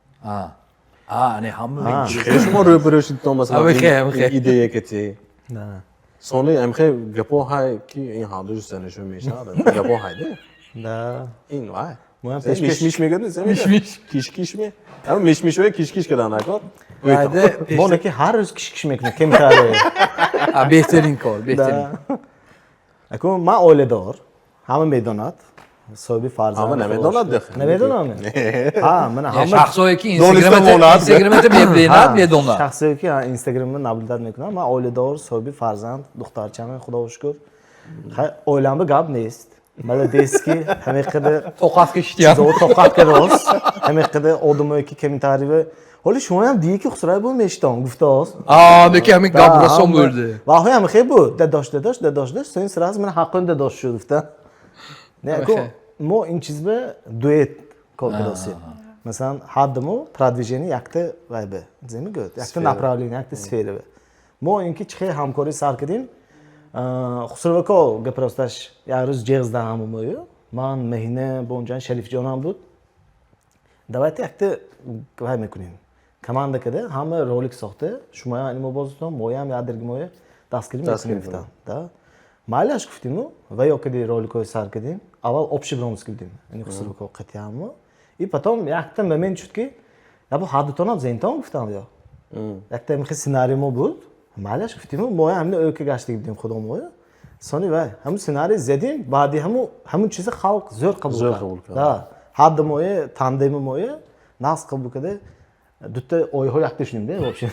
Не, ҳама шумо рӯбарӯ шудтон масалан идея кати. Сони амхе гапо ҳай ки ин ҳарду занашо мешавад. Гапо ҳай де? Да. Ин вай. Моям Миш-миш мегӯяд, миш-миш. Киш-киш ме? Ама миш-мишое киш-киш кардан накор. Мо неки ҳар рӯз киш-киш мекунем, кемтаре. Беҳтарин кор, беҳтарин. Аку ман оиладор, ҳама медонад, соҳиби фарзанд. Ҳама намедонад дехе. Намедонам. Ҳа, ман ҳама шахсое ки Инстаграмата мебинад, медонад. Шахсое ки Инстаграмда наблюдат мекунад, ман оиладор, соҳиби фарзанд, духтарчам, Худо шукр. Оиламда гап нест. Молодец ки ҳамин қадар тоқат кашидям. Тоқат кардааст. Ҳамин қадар одамое ки комментарий ҳоли шумоям дии ки Хусрав бу мешитон гуфтааст. Неки ҳамин гап расон бурди. Ва ҳои ҳам хеб буд. Дадош, дадош, дадош, дадош, соин сразу ман ҳаққон дадош шуд гуфта. Не, ку мо ин чиз ба дуэт кор кардосем. Масалан, ҳадди мо продвижение якта вай ба, зе мегӯяд, якта направление, якта сфера ба. Мо ин ки чӣ хел ҳамкорӣ сар кардем, Хусравако гап росташ як рӯз ҷеғ зада ҳама мою. Ман, Маҳина, Бонҷан, Шарифҷонам буд. Давайте якта вай мекунем. Команда када ҳама ролик сохта, шумоям мо бозитон, моям ядерги моя дастгирӣ мекунем гуфтам. Да. Майлаш гуфтиму ва ё кади роликҳои сар кардем. Аввал общий бромс кардем. Яъне Хусравако қатъияму. И потом якта момент шуд ки ябо ҳардутонам зентон гуфтам ё. Якта михи сценарий мо буд. Майлаш гуфтиму моя ҳамин ӯка гаштаг будем худо моя. Сони вай ҳамун сценарий задем, баъди ҳамун чиза халқ зӯр қабул кард. Да. Ҳадди моя, тандеми моя нағз қабул карда. Дутта ойҳо якта шудем, да, вообще.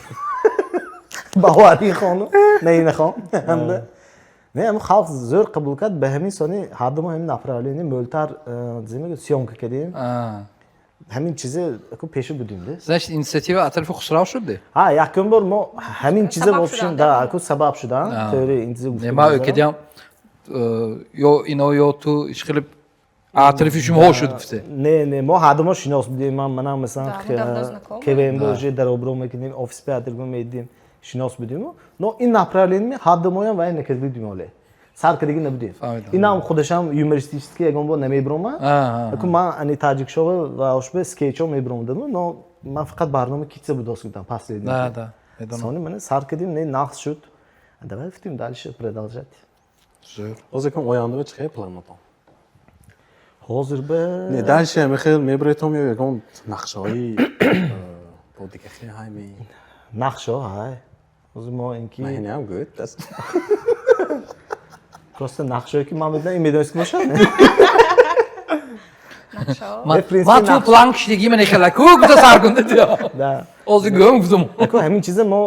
Баҳуари хону, Наина хон. Ҳамда. Не, ҳамун халқ зӯр қабул кард, ба ҳамин сони ҳадди мо ҳамин направление мӯлтар зимега съёмка кардем. Ҳамин чизе ку пеши будем, да. Значит, инициатива аз тарафи Хусрав шуд, де? Ҳа, якум бор мо ҳамин чизе, в общем, да, ку сабаб шудан. Тӯри ин чизе гуфта. Не, ма кадям ё ино ё ту ишқилиб аз тарафи шумоҳо шуд гуфте. Не, не, мо ҳадди мо шинос будем, манам масалан КВМ уже дар обро мекардем, офис пеатрго медидем, шинос будем. Но ин направление ҳадди моям вай накарда будем оле. Сар кардагӣ набудем. Инам худашам юмористически ягон бор намебиромад. Аку ман ани таҷикшова ва ошбе скетчҳо мебиромадам, но ман фақат барнома китса будос гуфтам последний. Да, да. Сони мана сар кардем, не нақс шуд. Давай гуфтем дальше продолжать. Зӯр. Ҳозир кам оянда чӣ хел планотон? Ҳозир ба Не, дальше мехел мебиретом ё ягон нақшаҳои бо дига хел ҳай ми? Нақшаҳо ҳай. Ҳозир мо инки Маҳинам гӯд. Просто нақшаҳое ки ман медонам, ин медонист ки бошад. Ман ту план кишидагӣ ман эхела ку гуфта сар кунда диё. Да. Ҳозир гӯм гуфтам. Аку ҳамин чиза мо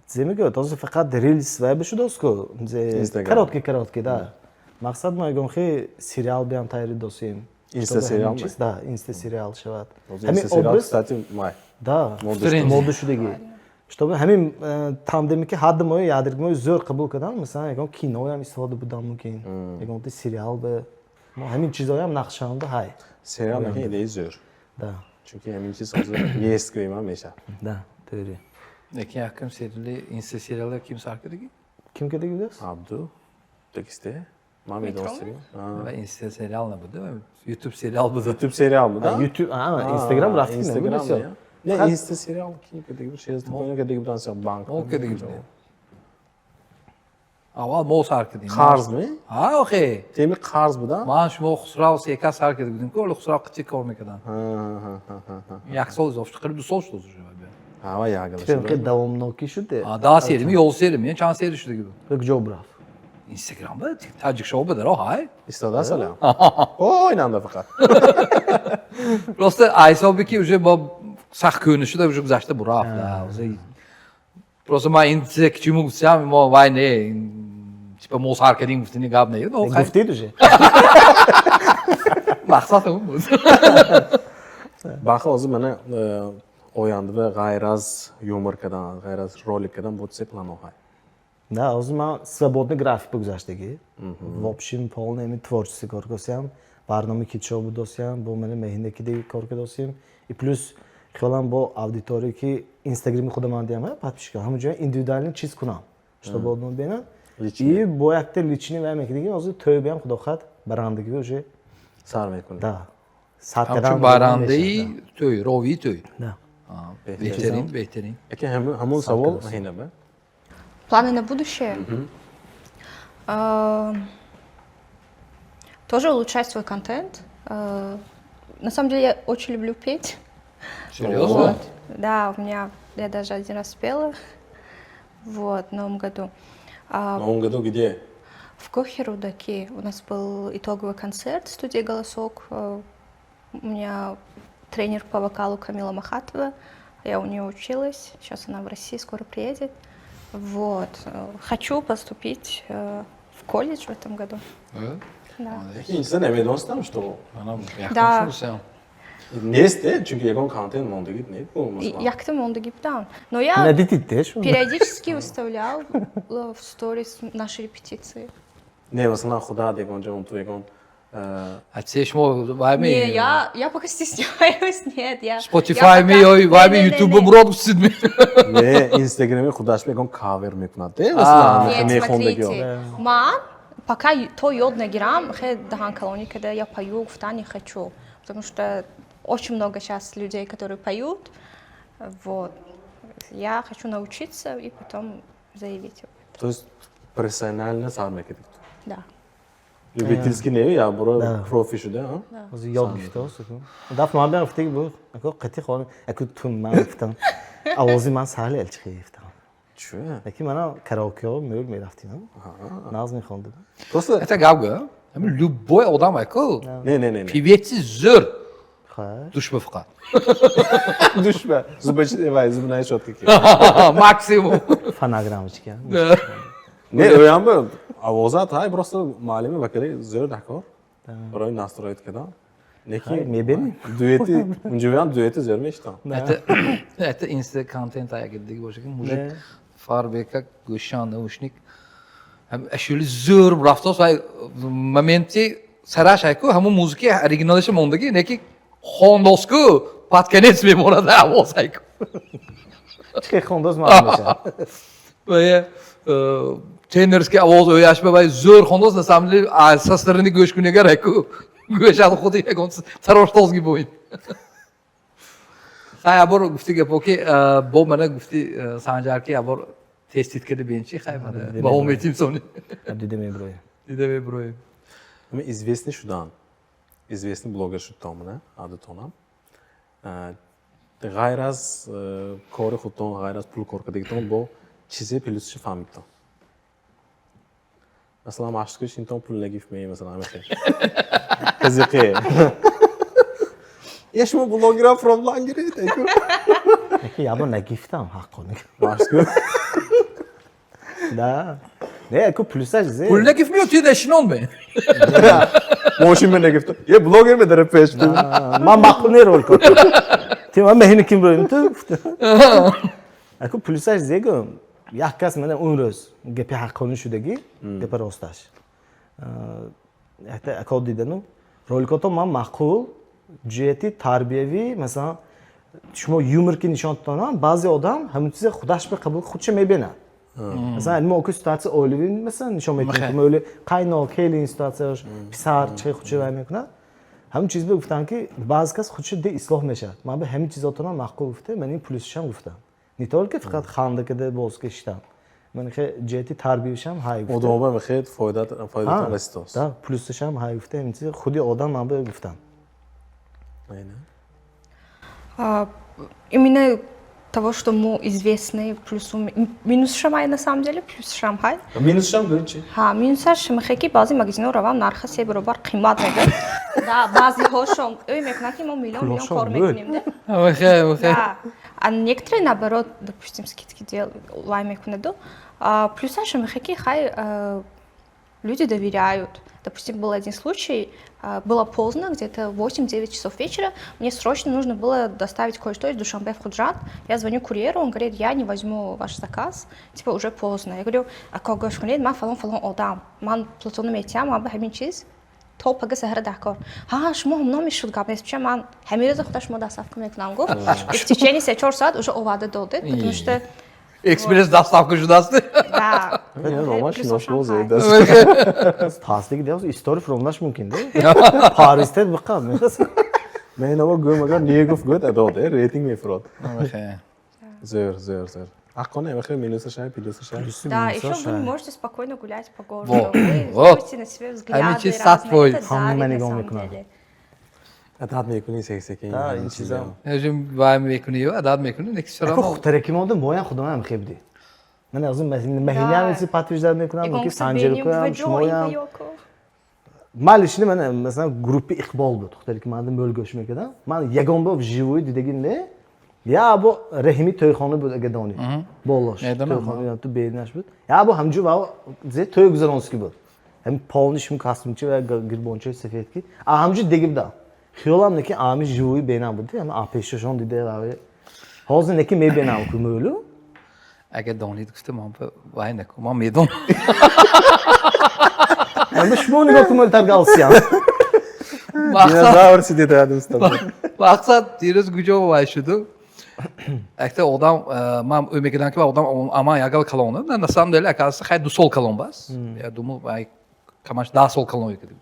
зе мегӯяд, ҳозир фақат рилс вай бишудост ку. Короткий, короткий, да. Мақсад мо ягон хе сериал биям тайёри досем. Инста сериал? Да, инста сериал шавад. Ҳамин образ, кстати, май. Да, мода шудагӣ. Чтобы ҳамин тандеме ки ҳадди мои ядерги мои зӯр қабул кардам, масалан, ягон киноям истифода будам мумкин, ягон сериал ба мо ҳамин чизоям нақшаанда ҳай. Сериал наки идеи зӯр. Да. Чунки ҳамин чиз ҳозир нест, гӯем мешавад. Да, тӯри. Лекин якум сериали, инста сериале ким сар кардагӣ? Ким кардагӣ будааст? Абду текисте ман медонистем. Ва инста сериал набуд, ютуб сериал буд. Ютуб сериал буда. Ютуб, инстаграм рафтик. Инстаграм не, инста сериал ким кардагӣ буд? Шерзод кардагӣ будан, банк. Мо кардагӣ будем. Аввал мо сар кардем. Қарзми? Ҳа, охе. Теми қарз буда? Ман, шумо, Хусрав, сека сар карда будем ку, ҳоло Хусрав қичи кор мекарданд. Як сол изофа шуд, қариб 2 сол шуд уже. Ҳава як. Хеле давомнокӣ шуд. 10 серия ми, 11 серия ми, чанд серия шудагӣ буд. Куҷо бурафт? Инстаграм ба, таҷик шоу ба даро ҳай. Истодааст ҳалям? О, инанда фақат. Просто ҳисоби ки уже бо сахт кӯна шуда, уже гузашта бурафт. Просто ман ин чизе ки чиму гуфтам, мо вай не, типа мо сар кардем гуфтани гап не. Гуфтед уже. Мақсад ҳамун буд. Баха, ҳозир мана оянда ғайр аз юмор кардан, ғайр аз ролик кардан, бо чизе планҳо ҳай? Да, ҳозир ман свободный график гузаштагӣ. В общем, полный ами творческий кор кардосиям, барномаи китшо будосиям, бо мана меҳнаки кор кардосиям. И плюс хиёлам бо аудитория, ки инстаграми худаман диям, подписчика, ҳама ҷоя индивидуально чиз кунам, чтобы одно бинад. И бо якта личный вай мекардагим, ҳозир тӯйбиам, худо хоҳад, барандагӣ уже. Сар мекунӣ? Да. Сар Ҳамчун барандаи тӯй, ровии тӯй. Да. Беҳтарин, беҳтарин. Яке ҳамон савол ҳинаба. Планы на будущее? Тоже улучшать свой контент. На самом деле я очень люблю петь. Серьезно? Вот. Да, у меня я даже один раз пела. Вот, в новом году. В новом году где? В Кохе Рудаки. У нас был итоговый концерт в студии «Голосок». У меня тренер по вокалу Камила Махатова. Я у нее училась. Сейчас она в России, скоро приедет. Вот. Хочу поступить в колледж в этом году. Да. Ин чиза намедонистам, что Да. нест, чунки ягон контент мондагит не. Якта мондагӣ будам. Но я периодически выставлял в сторис наши репетиции. Не, масалан, худат ягон ҷо ту ягон А це шумо вайми? Не, я пока стесняюсь, нет, я. Spotify ми ё вайми YouTube брод гуфтид ми? Не, Инстаграми худаш ягон кавер мекунад, масалан. Нет, смотрите, ман пока то ёд нагирам, хе даҳан калони когда я пою, гуфта не хочу, потому что очень много сейчас людей, которые поют, вот. Я хочу научиться и потом заявить об этом. То есть профессионально сар мекардед? Да. Любительский не, я буро профи шуда. Ҳозир ёд гирифтааст. Даф ман бям гуфтаги буд, ако қатъи хонам, аку тун ман гуфтам, овози ман саҳли элчихи гуфтам. Чӣ? Лекин манам караокео мӯл мерафтим, нағз мехондам. Просто Это гап гӯ. Ҳамин любой одам аку. Не, не, не. Певец и зӯр. Душба фақат. Душба. Зубочистка, вай, зубная щетка ки. Максимум. Фонограммочка. Не, оям овозат ҳай, просто муаллими вакили зӯр дакор. Барои настроить кардан. Неки мебинем. Дуэти, унҷоям дуэти зӯр мешитам. Это инста контент агар дига боша ки мужик фарбека гӯшан наушник ашули зӯр рафтос, вай моменти сараш айку ҳамун музыки оригиналаша мондагӣ, неки хондоску под конец мемонад овоз айку. Чӣ хондоз маълум мешавад. Вая тенорский овоз ояш ба вай зӯр хондос, на самом деле со стороны гӯш кунегар айку гӯшад худи ягон сароштозги боин. Хай, абор гуфти гапо ки бо мана гуфти Санҷар ки абор тестит карда бин чи, хай, мана ба ометим сони. Дида меброем. Дида меброем. Ами известный шудан, известный блогер шудтон, адатонам, ғайр аз кори худтон, ғайр аз пул кор кардагитон, бо чизе плюсши фаҳмидтон? Масалан, машқи шинтон пул нагифт ме, масалан, ҳамихе қазиқе я шумо блогера проблем гиред. Ябо нагифтам, ҳаққони. Машқи. Да. Не, аку плюсаш зе. Пул нагифт меё, ти нашинон ме. Мошин ме нагифт. Е блогер ме дара пеш. Ман мақбул не рол кор. Ти ман меҳни ким роим ту? Аку плюсаш зего. Як кас мана он рӯз гапи ҳаққонӣ шудагӣ, гапи росташ. Якта ако дидану роликото ман мақул. Ҷиҳати тарбиявӣ, масалан, шумо юмор ки нишон додам, баъзе одам ҳамин чиза худаш ба қабул худша мебинад. Масалан, мо ки ситуация оилавӣ, масалан, нишон медиҳем, ки моли қайно келин ситуацияш, писар чӣ худша вай мекунад. Ҳамин чиз ба гуфтам, ки баъзе кас худша де ислоҳ мешавад. Ман ба ҳамин чизотонам маъқул гуфта, ман ин плюсишам гуфтам. Не только фақат ханда када боз кашидан. Ман хе ҷиҳати тарбиявишам ҳай гуфта. Одамоба мехед фоидатон расидост. Да, плюсишам ҳай гуфта, ҳамин чиз худи одам ман ба гуфтам. Именно того, что мы известны, плюсу минус шамай, на самом деле, плюс шамхай. Минусшам гӯй чи? Ҳа, минусаш мехе, ки баъзе магазинҳо равам, нарха се баробар қимат мегӯяд. Да, баъзеҳошон ӯй мекунанд, ки мо миллион миллион кор мекунем, да. Охе, охе. Да. А некоторые, наоборот, допустим, скидки делают, вай мекунаду. Плюсаш мехе, ки хай люди доверяют. Допустим, был один случай, было поздно, где-то 8-9 часов вечера, мне срочно нужно было доставить кое-что из Душанбе в Худжанд. Я звоню курьеру, он говорит: «Я не возьму ваш заказ, типа уже поздно». Я говорю: «А как гӯш кунед, ман фалон фалон одам, ман пулатонро метиҳам, ман ба ҳамин чиз то пага саҳара даҳкор». «Ҳа, шумо ҳам номи шуд, гап нест, ча ман ҳамин рӯза худа шумо доставка мекунам», гуфт. И в течение 3-4 соат уже оварда додед, потому что Экспресс доставка шудааст. Да. Номаш Плюсошам шинос ҳай. Тасдиқ диҳад, истори фуромдаш мумкин де. Паристед биқад. Мен инаво гӯям, агар не гуфт, гӯяд адод рейтинг мефурод. Охе. Зӯр, зӯр, зӯр. Ҳаққона мехе минусашай, плюсашай. Да, еще вы можете спокойно гулять по городу. Во. Вы Вот. ловите на себе взгляды Ҳамин чиз разные. 100%. Это Ҳама давит, на нигоҳ самом мекунад. деле. Адат мекунӣ сек-секин. Да, ин чизам. Вай мекунӣ, адат мекунӣ, неки Ако чаро. хутараки монда, моям худоям хебди. Ман аз маҳинаам Да. чизи подтверждать мекунам, Ягон ки каса бинем, Санҷиркоям, ва ҷо, шумоям. ин ва ёко. Ман лично ман, масалан, группи Иқбол буд, хутараки манда мӯл гӯш мекардам. Ман ягон бор вживую дидаги не. Я бо Раҳими тӯйхона буд, ага донӣ. Болош. Медонам. Тӯйхона ту беринаш буд. Я бо ҳамҷу ва зе тӯй гузаронски буд. Ҳам полный шум костюмчи ва гирбончаи сафед ки. А ҳамҷу диги будам. Хиёлам не, ки ами живую бенам буд. Ҳам пешашон дида ва ҳозир не, ки мебинам ку мӯлу. Агар донид гуфта, ман вай накун, ман медонам. Ман шумо нигоҳ кун, мӯлтар галсиям. Мақсад Динозавр сидит рядом с тобой. Мақсад дирӯз куҷо вай шуду? Якта одам, ман ӯ мекардам, ки одам ама ягал калон. На самом деле, оказывается, хай 2 сол калон бас. Я думал, вай камаш 10 сол калон мекардим.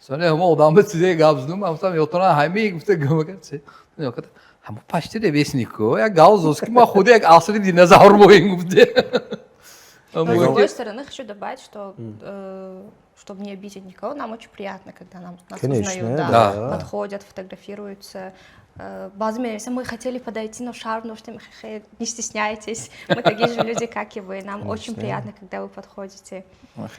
Сони ҳама одам ба чизе гап задум, ман гуфтам, ётона ҳами гуфта гумакар чи. Ҳама почти ровесник ку. Як гап зост, ки ман худи як асри динозавр боем гуфте. Но, с другой стороны, хочу добавить, что чтобы не обидеть никого, нам очень приятно, когда нас Конечно, узнают, да, да. подходят, фотографируются. Баъзе менависанд: «Мы хотели подойти, но шарм, но что не стесняйтесь, мы такие же люди, как и вы, нам очень приятно, когда вы подходите». Вот.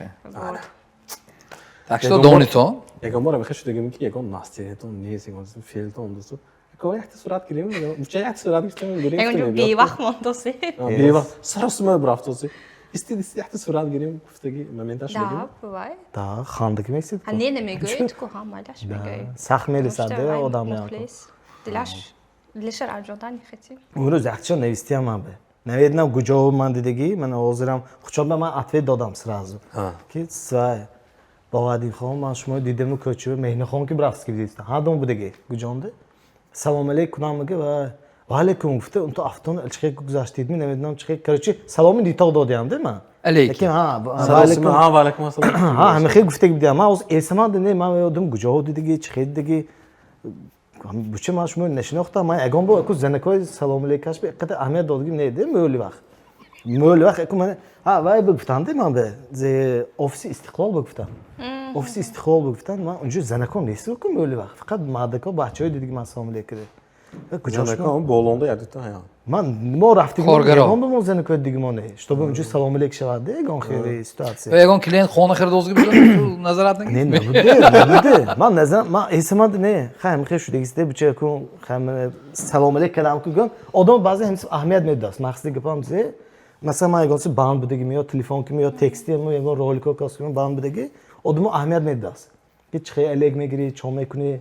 Так что донитон. Ягон бора мехе шудагим, ки ягон настроениятон нест, ягон феълтон дасту. Ягон якта сурат гирем, буча якта сурат гирифтем, гирем. Ягон бевақт мондосе. Бевақт. Саросима рафтоси. Исти исти якта сурат гирем, гуфтаги моменташ Да, мегирем. бывает. Да, хандак мексид. А не намегӯед ку, ҳа, майлаш мегӯед. Сахт мересад одам. Дилаш дилаша ранҷондан не хотим. Имрӯз якча навистиям ман бе. Наведнам куҷо ман дидагӣ, ман ҳозирам хучоб ба ман ответ додам сразу. Ки свай Бовадинхон, ман шумо дидаму кӯча Меҳнахон ки брафтски дидиста. Ҳадом будагӣ куҷонда? Салом алейк кунам мега ва ва алейкум гуфта, унто афтон чихе гузаштидми, намедонам чихе. Короче, саломи дитоқ додиам де ман. Алейкум. Лекин ҳа, ва Саросима, алейкум. ҳа, ва алейкум ассалом. Ҳа, ҳамихе гуфтаги будиам. Ман ҳозир эсаман не, ман ёдам куҷо дидагӣ, чихе дидагӣ. Буча ман шумо нашинохтам. Ман ягон бор аку занакои салом алейкаш ба қадар аҳамият додагим не де мӯли вақт. Мӯли вақт аку ман ҳа вай бигуфтам де, ман бе зе офиси Истиқлол бигуфтам. Офиси Истиқлол бигуфтам, ман унҷо занако нест ку мӯли вақт. Фақат мардако, бачаҳои дидаги ман салом алейк кардем. Куҷо шумо? Занако болонда як дута ҳа. Ман мо рафтем Коргаро. Ягон ба мо занакои диги мо не. Чтобы унҷо салом алейк шавад де ягон хеле ситуация. Ва ягон клиент хона харидозги буд, назарат Не, нагирифт? набуде, набуде. Ман назар, ман эсамад не. Хай ҳам шудагисте буча ку хай салом алейк кардам ку гум. Одам баъзе ҳам аҳамият медост. Мақсади гапам зе. Масалан, ман ягон банд будаги меё телефон ки меё тексти мо ягон ролико кас кунам банд будаги, одамо аҳамият медост. Ки чихе алейк мегири, чо мекунӣ.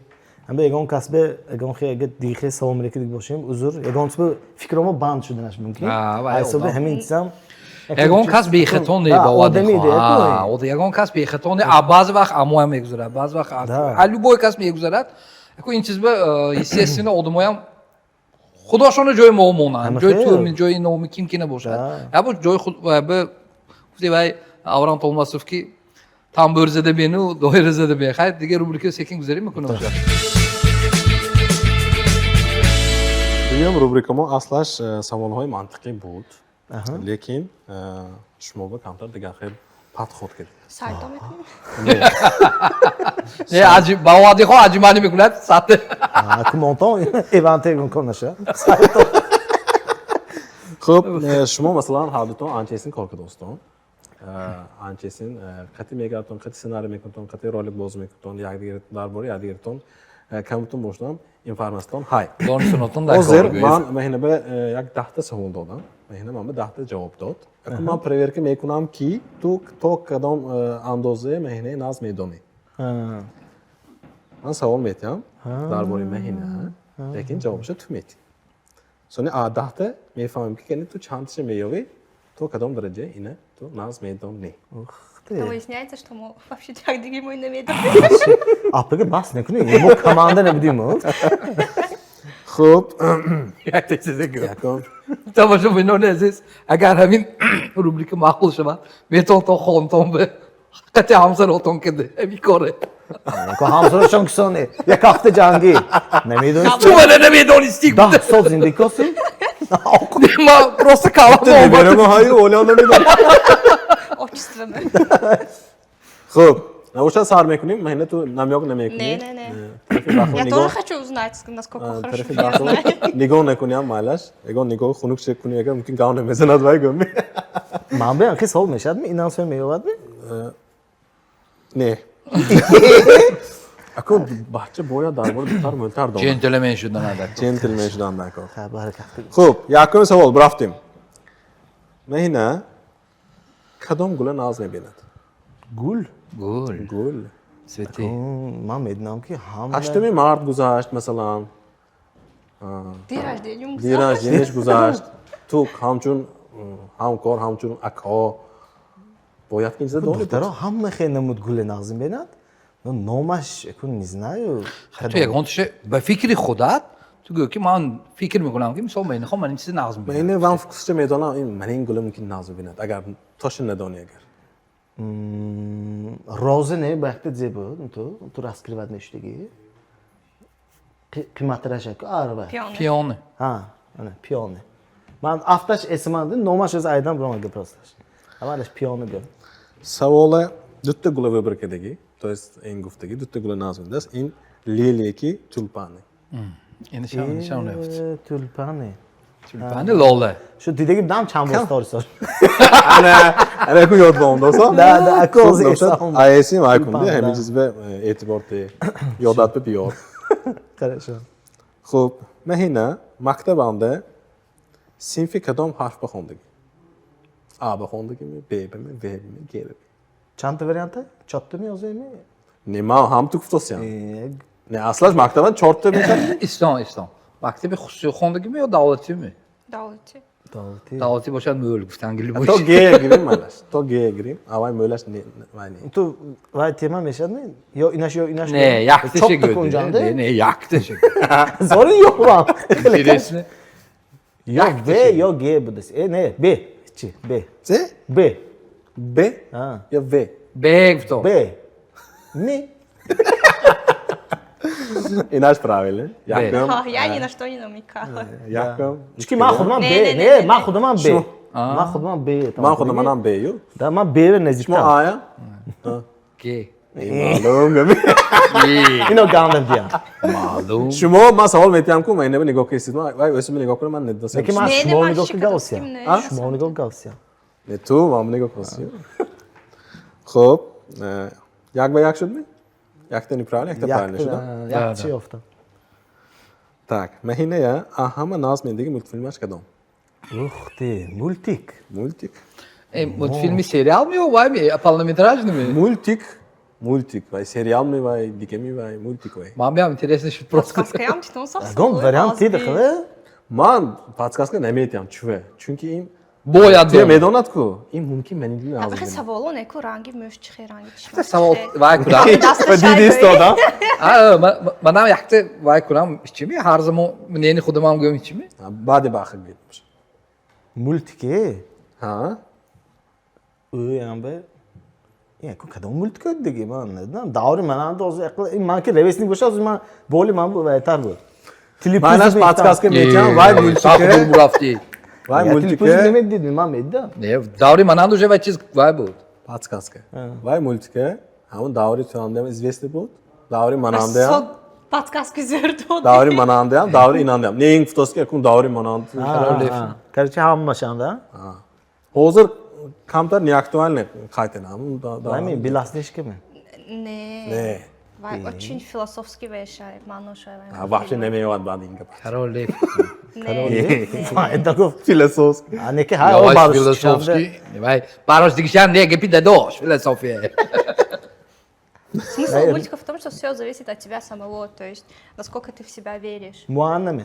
Ҳамба ягон касбе, ягон хе агар дигахе салом алейк диг бошем, узр, ягон чиз фикромо банд шуданаш мумкин. А, вай Ҳисоби одам. ҳамин чизам. Ягон кас бехато не Да, бовар одами де, мехоҳад. Ягон кас бехато не. А баъзе вақт амоям мегузарад, баъзе вақт Да. а любой кас мегузарад. Аку ин чиз ба, естественно, одамоям худошона ҷои мо монанд, ҷои туми, ҷои номи ким ки набошад, ябо ҷои худ ба гуфти вай Аврам Толмасов, ки тамбур зада бену доира зада бен. Хайр, дигар рубрика секин гузарем мекунам. Дуюм рубрика мо аслаш саволҳои мантиқӣ буд, лекин шумо ба камтар дигар хел подход кардед. Сальто мекунем? Не, аҷиб баовадиҳо аҷибанӣ мекунад сатте. Кумонтон эванте гункон наша. Хуб, шумо, масалан, ҳардутон анчесин кор кардостон, анчесин қати мегардтон, қати сценарий мекунтон, қати ролик боз мекунтон, якдигар дар бораи якдигаритон камтон бошдам информатсиятон ҳай. Донишнотон. Ҳозир ман маҳинаба як 10-та савол додам, маҳина ман ба 10-та ҷавоб дод. Акун ман проверка мекунам, ки ту то кадом андоза маҳинаи наз медонӣ. Ман савол метиҳам дар бораи маҳина, лекин ҷавобаша ту метиҳӣ. Сони а 10-та мефаҳмем, ки кани ту чандташа меёвӣ, то кадом дараҷа ина ту наз медонӣ. Выясняется, что мо вообще якдиги мо намедонем. Апага бас накунем, мо команда набудем. Хуб. Якта чизе гӯ, тамошобинони азиз, агар ҳамин рубрика маъқул шавад, метавон то хонтон ба қати ҳамсаротон кида ҳамин коре. Ҳамсарашон кисоне як ҳафта ҷангӣ намедонистӣ. Ту мана намедонистӣ. 10 сол зиндагӣ косӣ. Ма просто калам. Отчество. Хуб, набошад, сар мекунем. Маҳина, ту намёк намекунӣ? Не, не, не. Я тоже хочу узнать, насколько хорошо я знаю. Нигоҳ накуниам, майлаш, ягон нигоҳи хунук чек кунӣ, агар мумкин гав намезанад вай гӯми. Ман биям хи савол мешавад, инам сӯй меёвад ми? Не, аку бача бояд дар бораи духтар мӯлтар донад. Джентльмен шудан ада. Джентльмен шудан даркор. Хуб, якум савол рафтем. Маҳина кадом гула наз мебинад? Гул? Гул. Гул. Цветы. Ман медонам, ки ҳама 8-уми март гузашт, масалан. День рождения. День рождения ш гузашт. Ту ҳамчун ҳамкор, ҳамчун ако бояд ки ин чиза донӣ. Духтаро ҳама хел намуд гуле нағз мебинад, номаш ку не знаю. Ту ягон тише ба фикри худат ту гӯ, ки ман фикр мекунам, ки мисол мехоҳам ман ин чизи нағз мебинам. Ман вам вкус ча медонам, ин ман ин гула мумкин нағз бибинад, агар тоша надонӣ агар. Роза не, ба якта зе буд, ту раскрывать мешудагӣ, қиматтараш арва. Пионы. Ҳа, ана пионы. Ман афташ эсиман, номаш o'zi aydan biromaga просто. Аввалаш пионы гул. Савола дутта гула выбор кардагӣ, то есть ин гуфтагӣ дутта гула нағз мебинад, ин лилия ки тюльпаны. Ин нишон наёфт. Тюльпаны. Тюльпаны, лола. Шу дидаги будам чанд бор сторисош. Ана, ана ку ёд бомдосо. Да, да, аку ҳозир эсам. Аесим айкунди, ҳамин чиз ба эътибор те. Ёдат ба биёр. Хорошо. Хуб, маҳина мактабанда синфи кадом ҳарф ба хондагӣ? А ба хондагими, Б бами, В бами, Г бами? Чандта варианта? Чорта меёземи? Не, ман ҳам ту гуфтосиям. Не, аслаш мактабан чорта мешавад. Истон, истон. Мактаби хусусӣ хондагими ё давлатими? Давлатӣ. Давлатӣ. Давлатӣ бошад, мӯл гуфтан гили То бош. Г гирим, майлаш. То Г гирим. Аввал мӯлаш не, вай не. Ту вай тема мешавадми? Ё инаш, ё инаш? Не, якташа Чорта гӯ. кунҷанда? Не, не, якташа. Зори ёвам. Интересно. Ё В, ё Г будааст. Э, не, Б. Чи? Б. С? Б. Б? А. Ё В? Б гуфтам. Б. Не. Инаш правильно. Якум. Я ни на что не намекала. Якум. Чунки ман худман Не, Б. не, Не, не, ман не. худман Б. Ман худман Б. Ман худам манам Б ю. Да, ман Б наздиктам. Шумо А я? Г. Маълум гами. Ино гандам диям. Маълум. Шумо ман савол метиҳам ку, ман инава нигоҳ кистед. Ман вай өсима нигоҳ кунам, ман недонистам. Лекин ман Не, не, шумо ман нигоҳ шикастим, галсиям. не. Шумо нигоҳ галсиям. Не, ту ман нигоҳ кунсӣ. Хуб, 1 ба 1 шудми? Якта неправильно, якта правильно шуда. Як чи ёфтам. Так, маҳиная ҳама наз мендиги мультфилмаш кадом? Ух ты, мультик. Мультик. Э, мультфилми сериал ми ё вай ми, полнометражный ми? Мультик. Мультик, вай сериал ми, вай диге ми, вай мультик вай. Ман биам интересно шуд просто. Подсказкаям титон сох. Ягон вариант дида хаве? Ман подсказка наметиҳам, чуве. Чунки ин Бояд Туя донад. Медонад ку. Ин мумкин мани Ахи назм. Саволо не ку, ранги мӯш чи хел, ранги чишма. Савол вай кунам. Диди истода. А, манам якта вай кунам, чими? Ҳар замон мнение худамам гӯям, чими? Баъди бахр гӯед. Мультике? Ҳа? Ӯям бе. Ин ку кадом мультик диги, ман надонам. Даври манам доз ин ман ки ровесник боша, аз ман боли ман байтар буд. Манаш подсказка метиҳам, вай мультике. Бурафти. Вай Мультике мультике. Намедидим, ман медидам. Не, даври манам уже вай чиз вай буд. Подсказка. Вай мультике ҳамон даври туамдам известный буд. Даври манамдаям. Подсказки зӯр дод. Даври манандаям, даври инандаям. Не ин фотоски акун даври мананд. Короче, ҳамашанда. Ҳозир камтар неактуальный қайтинам. Ами Белоснежка ми? Не. Не. Вай очень философский вешай, маъношай вай. Вообще намеёвад баъд ин гап. Король Лев. Не. Это гуфт. Философский. А не ки ҳа Вай о. Философский. Вай барош дигишам не гапи дадош философия. Смысл мультика в том, что все зависит от тебя самого, то есть насколько ты в себя веришь. Моана ми?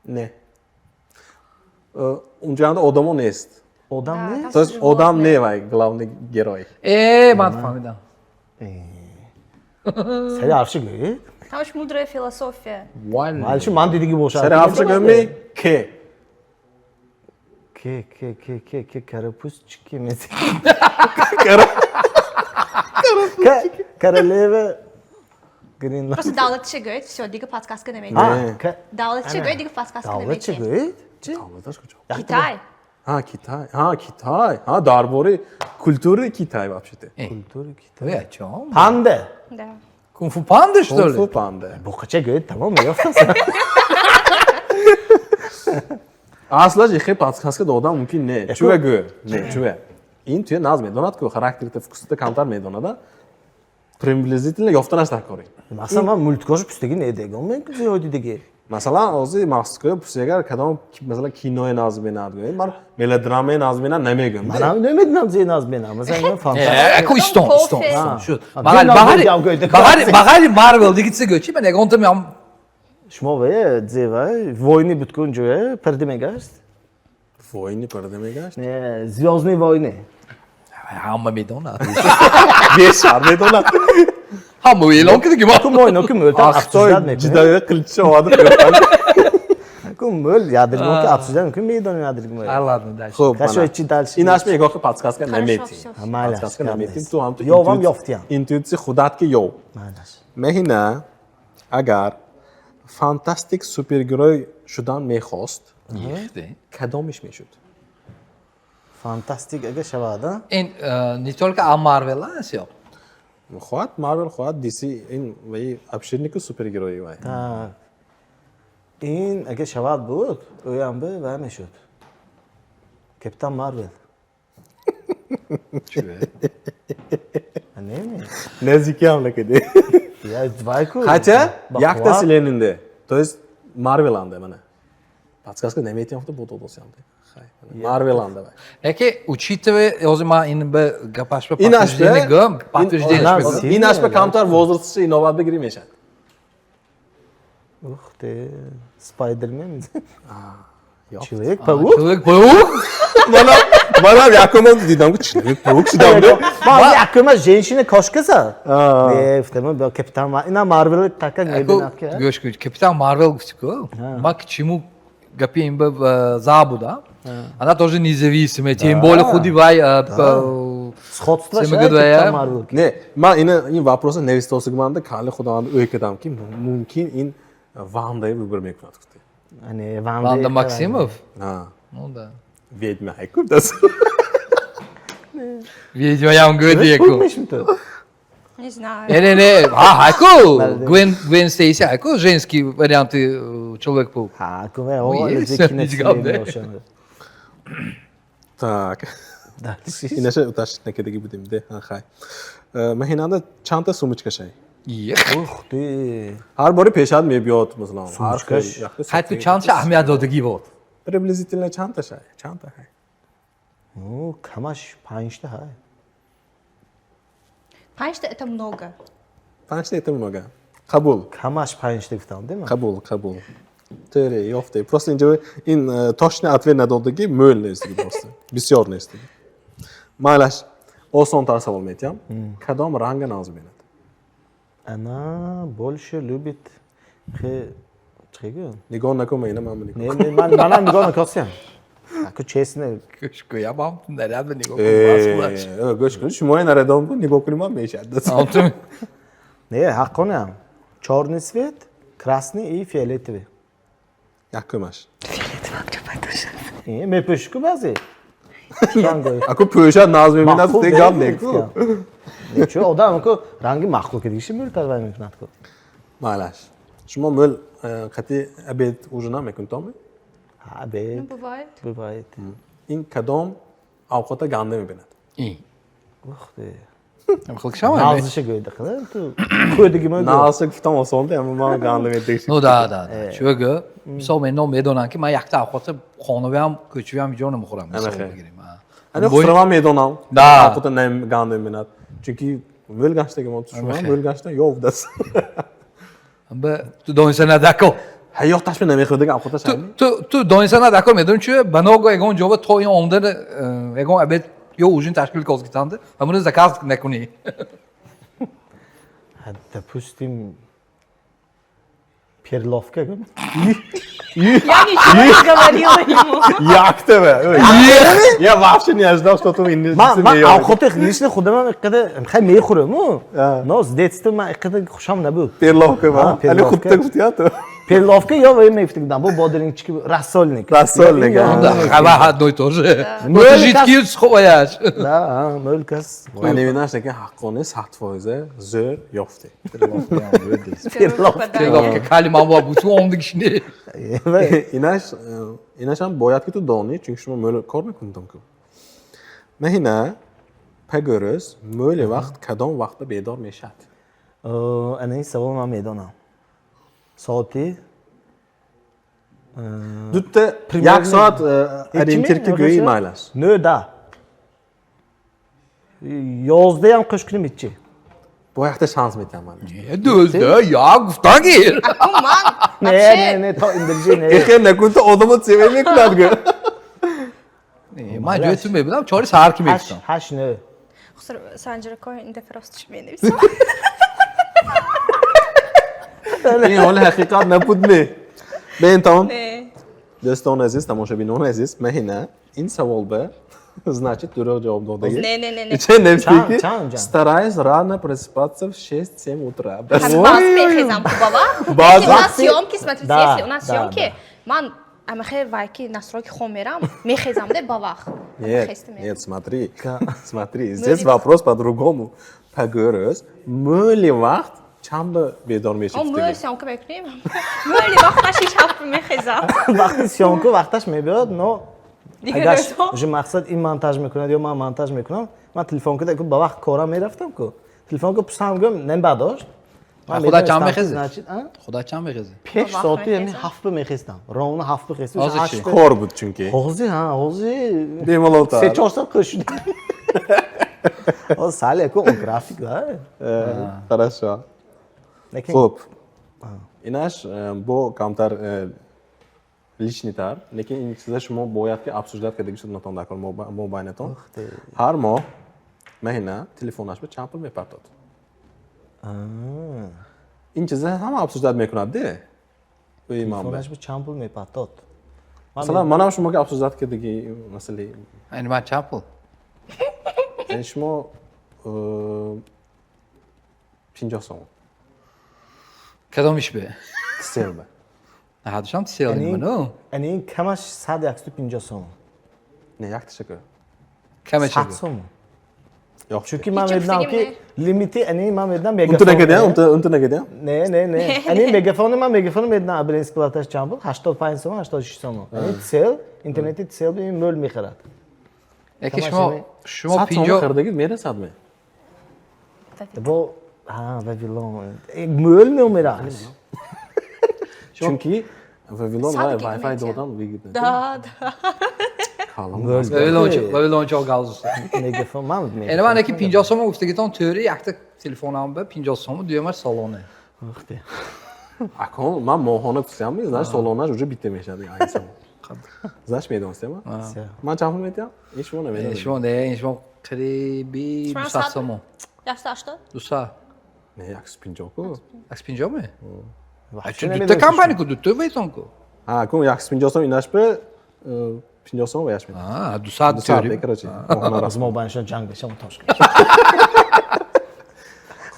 Не. Унҷанда одамо нест. Одам Да, не? там То есть одам животные. не вай главный герой. Э, ман фаҳмидам. Сари ҳарфши гӯед? Там очень мудрая философия. Малши ман дидиги бошад. Сари ҳарфши гӯми ке. Ке ке ке ке ке карапузчики мес. Королева Гринланд. Просто давлатча гӯед, все, дига подсказка наметиҳем. А, Давлатча гӯед, дига подсказка давлатча наметиҳем. гӯед? Чи? Давлаташ куҷо? Китай. Ҳа, Китай. Ҳа, Китай. Ҳа, дар бораи культураи Китай вообще-то. Культура Китай. Вай чом? Панда. Да. Кунг-фу панда, что ли? Кунг-фу панда. Боқача гӯед, тамом меёфтам. Аслаш ихе подсказка додан мумкин не. Чӯя гӯ. Не, чӯя. Ин туя наз медонад ку, характерита, вкусита камтар медонада. Приблизительно ёфтанаш дар кори. Масалан, ман мультикошо пустаги недегом, мен зиёди диги. Масалан, ҳозир махсус пусягар кадом, масалан, кинои наз бинад гӯед, ман мелодрамаи наз бинад намегӯям. Манам намедонам зе наз бинам. Масалан, ман фантастика. Эко истон, истон, Кофе. истон. Шуд. А, Бағали, дин бағали, наз гӯед, бағали, бағали Марвел диги чизе гӯ, чи ман ягон там Шумо ве зе вай войны буд кун ҷое парди мегашт? Войны парда мегашт? Не, Звёздные войны. Ҳама медонад. Бешар медонад. Ҳама эълон кида ки ма. Ку мо ино ки мӯлтан Хitoy обсуждать мекунем. ҷидаё қилча овард. Ку мӯл ядергон ки обсуждать мекунем, медонем ядергон. А, ладно, дальше. Хуб, Хорошо, мана. чи дальше? Инаш мегоҳ ки подсказка Хорошо, наметӣ. всё, всё. Майлаш, Подсказка гап наметим. нест. Ту ҳам ту Ёвам, ёфтиям. Интуитсия худат ки ёв. Майлаш. Меҳина агар фантастик супергерой шудан мехост, Ехте. кадомиш мешуд? Фантастик агар шавад, а? Ин не только а Марвел, а сё. Хоҳад Марвел, хоҳад DC, ин ваи обширнику супергерои вай. Так. Ин агар шавад буд, ӯям бе вай мешуд. Капитан Марвел. Чӯ? Не ми? Наздикиам накади. Я вай ку. Хотя Ба якта қувват. вселенинде, то есть Марвеланде мана. Подсказка наметиам, худо буд одосиам. Хай. Марвеланде вай. Яке, учитывая, ҳозир ман ин ба гапаш ба Инаш подтверждение ба гӯм, подтверждение мегӯм. Инаш ба камтар возрастши инобат бигирӣ мешавад. Ух ты, Спайдермен. Ёфт. Человек паук. Человек паук? Манам якумон дидам ки Человек паук шудам. Ман якума женщина кошка са. Не, гуфтам, ба Капитан ина Марвел така мебинад ки. Гӯш кун, Капитан Марвел гуфти ку. Ма к чему гапи ин ба за буда. Она тоже независимая, тем более худи вай Сходство Се шава мегӯяд, Капитан вая? Марвел. Не, ман ина ин вопроса навистосигманда кали худованд ӯй кардам ки мумкин ин Вандаи выбор мекунад гуфте. Не, Ванда. Ванда Максимов? А, Ну да. ведьма ҳайку дас. Ведьмаям гӯд Пук яку. мешим ту. Не знаю. Не, не, не, а, хайку, Гвен, Гвен Стейси, хайку, женские варианты Человек-паук. Ҳа, ку вай, Ну, о, есть, кино ҳеҷ гап не. Так. Дальше. Инаша уташ накадаги будем де. Ха, хай. Маҳинанда чандта сумочка шай? Ех. Ух ты. Ҳар бори пешат мебиёд, масалан. Ҳар Сумочкаш. хел якта Хайку чандша аҳамият додагӣ буд? Приблизительно чандта шай? Чандта хай? Ну, камаш панҷта ҳай. Панҷта это много. Панҷта это много. Қабул. Камаш панҷта гуфтам, дема? Қабул, қабул. Тӯре, ёфте. Просто инҷо ин точный ответ надодагӣ, мӯл нестиги просто. Бисёр нестиги. Майлаш, осонтар савол метиҳам. Кадом ранга нағз мебинад? Она больше любит чӣ гӯям? Нигоҳ накун, ина ман нигоҳ. Не, не, ман манам нигоҳ накардам. Аку честно. Гӯш кӯям ҳам наряд ба нигоҳ Э, гӯш кун, шумо нарадон бу нигоҳ кунӣ ман мешад. кун. Не, ҳаққониам. Чёрный цвет, красный и фиолетовый. Якумаш. Э, мепӯшӣ ку баъзе. Рангои. Аку пӯшад нағз мебинад, те гап неку. Не, чу одам ку ранги маъқул кардигиши мӯлтар вай мекунад ку. Майлаш. Шумо мӯл қати обед, ужин мекунед, томи? Ҳа, обед. Ну, бывает. Бывает. Ин кадом овқата ганда мебинад? Ух ты. Хилкшама. Нағзиша гӯйда қила. Ту хӯрдиги мо гӯ. Нағзша гуфтам осон, аммо ман ганда медигиш. Ну да. Чӯ гӯ, мисол мен ном медонам, ки ман якта овқата хонавиам, кӯчавиам ҷо намехӯрам. Мисол Ана хел. бигирем. А. Ани хусравам медонам. Да. Овқата ганда мебинад. Чунки мӯл гаштаги мо шумо мӯл гашта ёвдас. Ба ту дониса надако. Ҳаёташ намехӯрдиги овқата шайми? Ту дониса надако, медонӣ чӯ, баного ягон ҷоба то ин омада ягон обед ё ужин ташкил козгитанд, ҳамуна заказ накунӣ. Допустим, перловка гӯ. Я ничего не говорила ему. Яктава. Я вообще не ожидал, что ты Ман овқати лично худамам иққада хай мехӯрам, но с детства ман иққада хушам набуд. Перловка А, ва? Али перловка. худта гуфтия ту. Перловка ё вай мегуфтам, бо бодирингчики, рассольник. Рассольник, а. Да, хава одно и то же. Ну, Ну, жидкий сховаяш. Да, мӯл кас. Ман намедонам, ки ҳаққони 100% зӯр ёфтӣ. Перловка. Перловка калима ва бутун омдигишни. Инаш инашам бояд ки ту донӣ, чунки шумо мӯл кор мекунедам ку. Маҳина пагӯрӯз мӯли вақт кадом вақтда бедор мешавад? Ана ин савол ман медонам. Соати Дутта як соат ориентир ки гӯӣ, майлаш. 9-да. 11-ям қӯш кунем ичи. Бо якта шанс метиҳам ман. 12 я гуфтан гир. Аку ман Не, вообще не, не, то инделиҷи не. Эхе накун, ту одамо цеве мекунад гӯ. Ман ҷои ту мебудам, 4 саҳар ки Ҳашт, мегуфтам. ҳашт, нӯ. Хусро Санҷирако ин дафъа росташ менависам. Ин ҳоли ҳақиқат набуд ме? Бентон. Не. Дӯстони азиз, тамошобинони азиз, маҳина ин савол ба значит дурӯғ ҷавоб додагӣ. Не, не, не, не. Че нависти ки Чанд, чанд? Стараюсь рано просыпаться в 6-7 утра. Баъз мехезам ку ба вақт. Баъз Если у нас съемки, смотрите, Да, если у нас да, съемки, да. ман амахе вайки настройки хом мерам, мехезам де ба вақт. Нет, Хеста мерам. нет, смотри, смотри, здесь вопрос по-другому. Пагӯрӯз мӯли вақт чанд ба бедор О, мешавед? мӯл съемка мекунем. Мӯли вақташ 6-7 мехезам. Вақти съёмка вақташ мебиёд, но Дигар агар рӯзҳо? уже мақсад ин монтаж мекунад ё ман монтаж мекунам, ман телефон куда ба вақт корам мерафтам ку. Телефон ку пусам гӯм, набардошт. Ман Худа чанд медонистам, мехезӣ? Значит, а? Худо чанд мехезӣ? Пеш Вақт соати яъне мехезам. 7 мехестам. Ровно 7 мехестам. Ҳозир чӣ? Кор буд чунки. Ҳозир, ҳа, ҳозир Бемалолтар. 3-4 соат қӯш шуд. Ҳозир сал яку он график, да? Хорошо. Лекин Хуб. Инаш бо камтар личный тар, лекин ин чиза шумо бояд ки обсуждать кардаги шуд дар кор мо байнатон. Ҳар моҳ маҳина телефонаш ба чанд пул мепартод? Ин чиза ҳама обсуждать мекунад де. Ӯи ман ба. Телефонаш ба чанд пул мепартод? Масалан, манам шумо ки обсуждать кардаги масъалаи Яъне ман чанд пул? Яъне шумо 50 сом. Кадом иш бе? Селба. Ҳадушам сел ману. Яъне ин камаш 100 150 сом. Не, як ташаккур. Кама 100 чӣ? сом. Yo'q. Чунки ман Ҳеҷ медонам гуфтагим ки лимити ани ман медонам Унту мегафон. накардиам, унту накардиам? Не, не, не. Ани мегафони ман мегафони медонам абонентский платаш чанд буд? 85 сом, 86 сом. Ани Tcell, интернети Tcell ин мӯл мехарад. Яки Камаш шумо яъне шумо 100 сом 50 харидагид мерасадми? Бо ҳа, Вавилон. Мӯл меомераш. Чунки Вавилон Сад ва гиг Wi-Fi метиҳад. додан выгодно. Да. Калон. Вавилончо, Вавилончо галзус. Мегафон ман Яъне ман яки 50 сом гуфтагитон тӯри якта телефонам ба 50 сом, дуюмаш салоне. Ухти. Акон, ман моҳона гуфтам, знаешь, солонаш уже битта мешавад. Айн савол. Знаешь, медонистем? Ман чанд пул метиҳам? Ин шумо намедонед. Шумо не, ин шумо қариби Шумо 200 сад? сомон. 180? 200. Не, 150 ку. 150 ме? Вообще Чун дута намедонистем. компания ку, дута вайтон ку. Ҳа, ку 150 сом инаш бе 50 сом ваяш метиҳам. А, 200 200, теория. короче. Моҳона Аз мо байнашон ҷанг бешам тошка.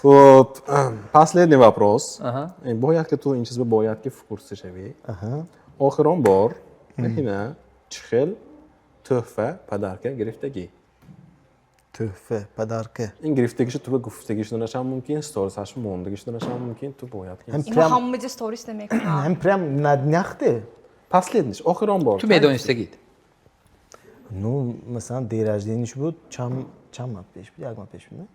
Хуб, последний вопрос. Бояд ки ту ин чиз бояд ки в курсе шавӣ. Охирон бор Махина чӣ хел тӯҳфа, подарка гирифтагӣ? Тӯҳфа, подарка. Ин гирифтагишу ту ба гуфтагишунашам мумкин, сторисаш мондагишунашам мумкин, ту бояд ки Ҳам Има прям ҳамаҷа сторис намекунам. ҳам прям на днях те. Последний, охирон бор. Ту медонистагид. Ну, масалан, день рождения буд, чанд моҳ пеш буд, як моҳ пеш буд, не?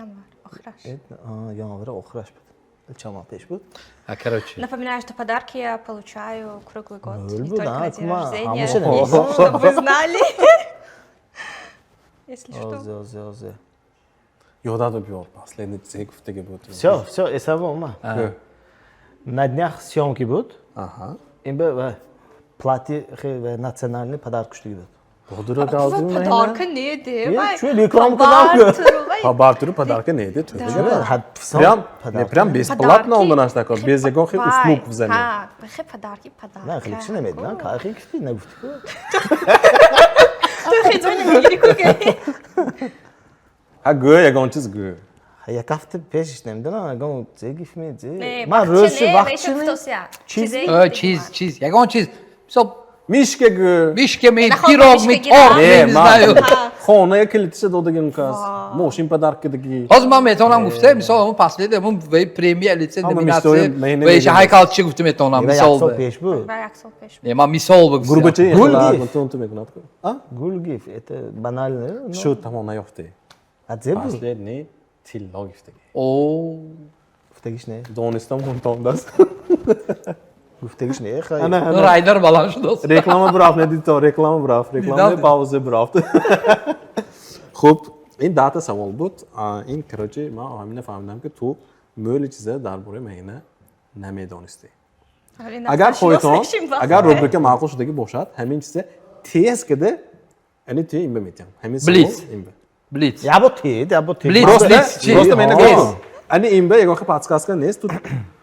Январ, охираш. А, январ охираш буд. Чанд моҳ пеш буд. А, короче. Напоминаю, что подарки я получаю круглый год, Ну, не да, только на день кума, рождения. ҳамеша намедонам. Чтобы вы знали. Если что. Озе, озе, озе. Ёдат биёр, последний чизе гуфтагӣ буд. Всё, всё, эсаба омад. На днях съёмки буд. Ин ба платье хе национальный подарок шудагӣ буд. Бодура. Подарка не де. Е, чӯ реклама кардам. Ба туру подарка не де, ту. Ҳад Прям, не прям бесплатно онданаш накор, без ягон хел услуг взамен. Ҳа, хе подарки, подарка. На, хеле чӣ намедонам, хеле гуфтӣ, нагуфтӣ ку. Ту хе ҷони мегири ку ке. Ҳа, гӯ, ягон чиз гӯ. Як ҳафта пешиш намедонам, ягон зе гифми, зе. Не, Ман вақт рӯз чи не, вақт вайша чи не? гуфтосия. Чиз? Чизе Чиз, чиз, ягон чиз. Мисол, Мишка гӯ. мишка ми, Наход пирог мишка ми, гирам. торт ми, Не, не ман знаю. хона калитиша додагим кас. Мошин подарка кардагӣ. Ҳозир ман метавонам гуфта, мисол, ҳамун последний, ҳамун вай премия лице Ҳама номинатсия, мистои меҳна вай ша мегирад. ҳайкалчи гуфта метавонам, Як мисол. сол пеш буд. Ва як сол пеш. Не, ман мисол бигуфтам. Гурбачаи Гул хела гиф. тун ту мекунад ку. А? Гул гиф, это банально. Но- Шуд, тамом, наёфтӣ. А зе буд? Последний тилло гифтагӣ. О, Гуфтагиш не. Донистам ҳунтондаст. Гуфтагиш не, хай. Ана, ана. Райдер баланд шудааст. Реклама бурафт, не дидто, реклама бурафт, реклама Дидам. пауза бурафт. Хуб, ин 10та савол буд. А, ин, короче, ман ҳамина фаҳмидам, ки ту мӯли чиза дар бораи Маҳина намедонистӣ. Агар хоҳитон, агар рубрика маъқул шудагӣ бошад, ҳамин чиза тез кида, ани ту имба метиҳам. Ҳамин савол Блиц. имба. Блиц. Я бо тед, я бо тед. Блиц. Просто, Блиц, чи? просто мена Ҳо. гӯ. Ани имба ягон хел подсказка нест, ту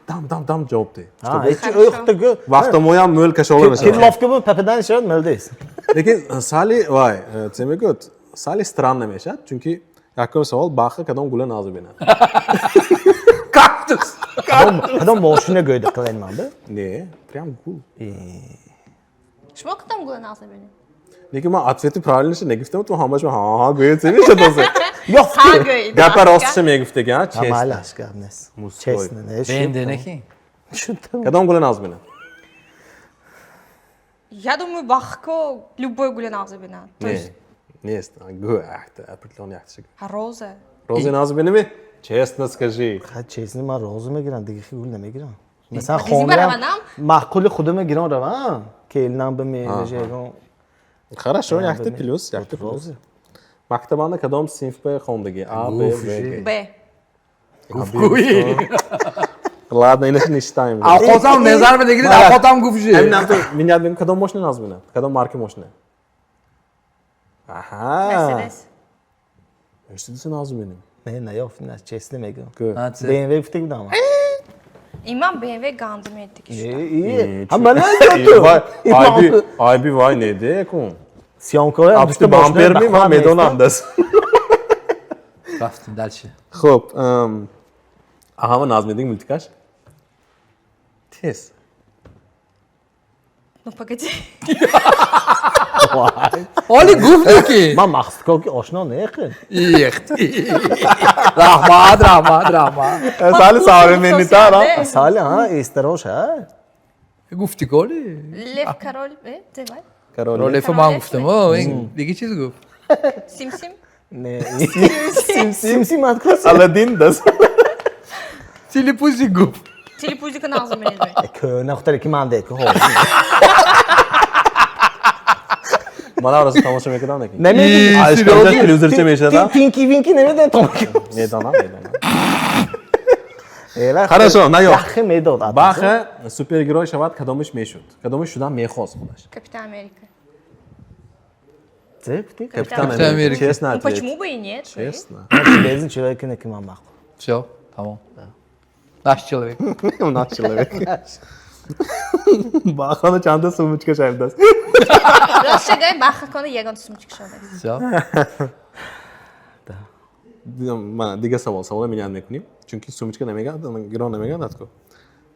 дам дам дам ҷавоб деҳ. А, эчи ӯхта гӯ. Вақтамоям мӯл кашола мешавад. Тилловка буд, пападан шуд, мелдес. Лекин сали вай, че мегӯяд, сали странно мешавад, чунки якум савол: баха кадом гула нағз бинад? Кактус. Кадом мошина гӯйда қилен ман бе? Не, прям гул. Шумо кадом гула нағз мебинед? Лекин ман ответи правильныйша нагуфтам, ту ҳамаш ҳа гӯяд, се мешад озе. Ҳа гӯед. Гапа ростиша мегуфтаги, а, честно. Майлаш, гап нест. Мужской. Честно, не. Бенде неки. Шуд. Кадом гула нағз бинад? Я думаю, бахко любой гула нағз мебинад. То Не, есть нест, гӯ, якта, определённо якташа гӯ. ҳа, роза. Роза нағз бинами? Честно скажи. Ха, честно, ман роза мегирам, дига хи гул намегирам. Масалан, Магазин хонаам бараванам? маъқули худам мегирам, равам. Келинам ба меже ягон. Хорошо, якта плюс, якта плюс. Роза. Мактабанда кадом синф ба хондагӣ? А, Б, В, Г. Б. Гӯи. Ладно, инаша не считаем. Авқотам назар бигиред, авқотам гуфши. Ҳамин ам ту минят мегӯ, кадом мошина нағз бинад? Кадом марки мошина? Аҳа. Мерседес. Мерседес нағз бинем. Не, наёфт, не, честно мегӯям. Гӯ. BMW гуфта будам. Иман BMW ганди медиги шуда. Э, ҳа, ман ту. Вай, айби, айби вай неде кун. Съёмкаҳоям Апшти бампер ми ман медонам дас. Рафтем дальше. Хуб, ҳама нағз медиги мультикаш? Тез. Ну погоди. Оли гуфтӣ ки. Ман махсудко ки ошно не хе. Ихти. Раҳмат, раҳмат, раҳмат. Сали современныйтар, а? Сали, ҳа, эстарош, ҳа. Гуфтӣ коли? Лев король, э, давай. Король. Ролефа ман гуфтам, о, ин диги чиз гуфт. Сим-сим. Не. Сим сим открылся. Аладдин дас. Телепузи гуфт. Телепузика нағз мебинед. Кӯна хутаре ки ман дек. Мана рост тамошо мекардам лекин. Намедонам. Айшканҷа телевизорча мешадам. Пинки Винки намедонам тамошо. Медонам, медонам. Хорошо, наёфт. Яхе медод. Баха супергерой шавад, кадомиш мешуд? Кадомиш шудан мехост худаш? Капитан Америка. Зе гуфтӣ? Капитан Капитан Америка. Америка. Честно Ну ответ. почему бы и нет? Честно. Железный человек не ки ман мақбул. Все, тамом. Наш человек. Наш человек. Бахана чанда сумочка шайбдаст. Рост шагай баха кона ягон сумочка шавад. Все. Мана дига савол, савола менян мекунем. Чунки сумочка намегад, гирон намегардад ку.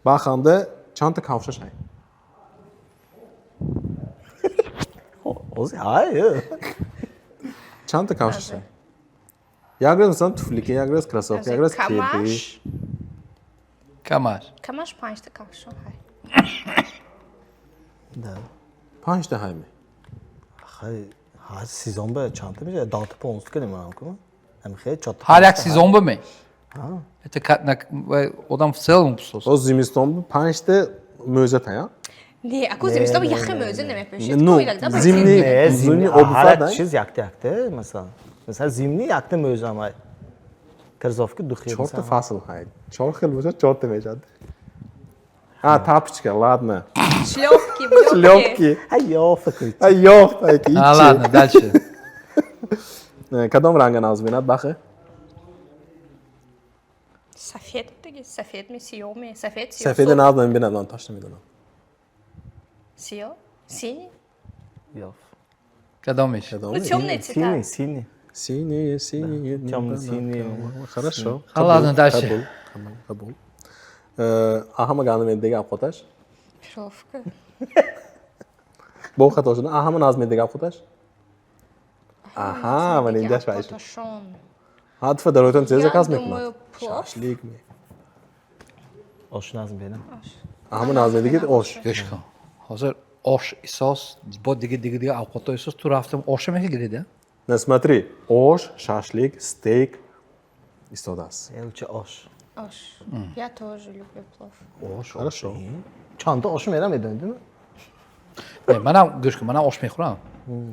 Баханда чандта кавша шай? Ози ҳай. Чандта кавша шай? Як рӯз масалан туфлики, як рӯз кроссовки, як рӯз кеды. Камаш. Камаш. Камаш панҷта кавшо ҳай. Да. Панҷта ҳайме. Хай, ҳар сезон ба чандта мешавад? Даҳта понздаҳ кунем ман кун. Ҳам хеле чорта. Ҳар як сезон ба ме? Это одам в целом пусос. Оз зимистон панҷта мӯза тая. Не, аку зимистон яхе мӯза намепӯшед. Ну, зимний Не, зимний зимний ҳар обуфа як да? чиз якта якта, масалан. Масалан, зимний якта мӯза ҳай. Кроссовки духи. Чорта фасл ҳай. Чор хел бошад, чорта мешавад. А, тапочка, ладно. Шлёпки, блёпки. Шлёпки. Ҳай ёфта куй. Ай, ёфт, ай, ки А, ичи. ладно, дальше. Кадом ранга нағз бинад, Баха? Сафед диги, сафед ми, сиё ми, сафед, сиё. Сафеда нағз намебинад, ман точно медонам. Сиё? Синий? Ёф. Кадомиш? Ну, темные цвета. Синий, синий. Синие, синие. Тёмно-синие. Хорошо. А, ладно, дальше. Қабул, қабул, қабул. Аҳама гандум медига авқоташ? Перловка. Бо хато шуда. Аҳама нағз медига авқоташ? Аҳа, ман инҷаш вайш. Авқоташон. Ҳа, туфа даройтон чизе Я заказ думаю, мекунад? плов. Шашлик ме. Ош нағз мебинам. Аҳама нағз медиги ош. Гӯш кун. Ҳозир ош исос, бо дига дига дига авқотҳо исос, ту рафтам оша мегирид, а? Не, смотри, ош, шашлик, стейк истодааст. Элчи ош. Ош. Я тоже люблю плов. Ош. Хорошо. Чандта ош мерам медонед, не? Не, манам гӯш кун, манам ош мехӯрам.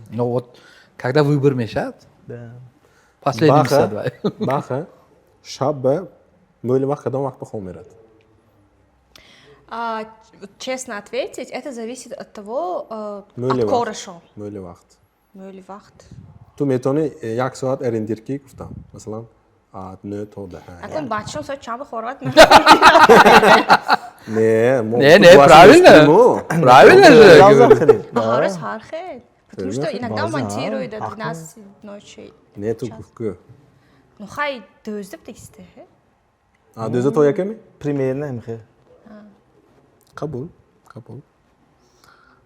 Но вот когда выбор мешавад, Да. последний Баха, мешавад вай. Баха, шаб ба мӯли вақт кадом вақт ба хоб мерад? А, вот честно ответить, это зависит от того, Мӯли от вақт. кореша. Мӯли вақт. Мӯли вақт. Ту метавонӣ як соат ориентир ки гуфтам. Масалан, аз 9 то 10. Акун бачам соат чанд бихорад? Не, мо Не, не, правильно. Правильно же. Лазам говорю. хеле. Баҳорас ҳар хел. Потому что иногда Баъзан, монтирую до ҳақ. 12 ночи. Не, ту Час. гуфт. Ну хай дӯздиб дигисте. А 12 то яками? Примерно ҳам хеле. Қабул, қабул.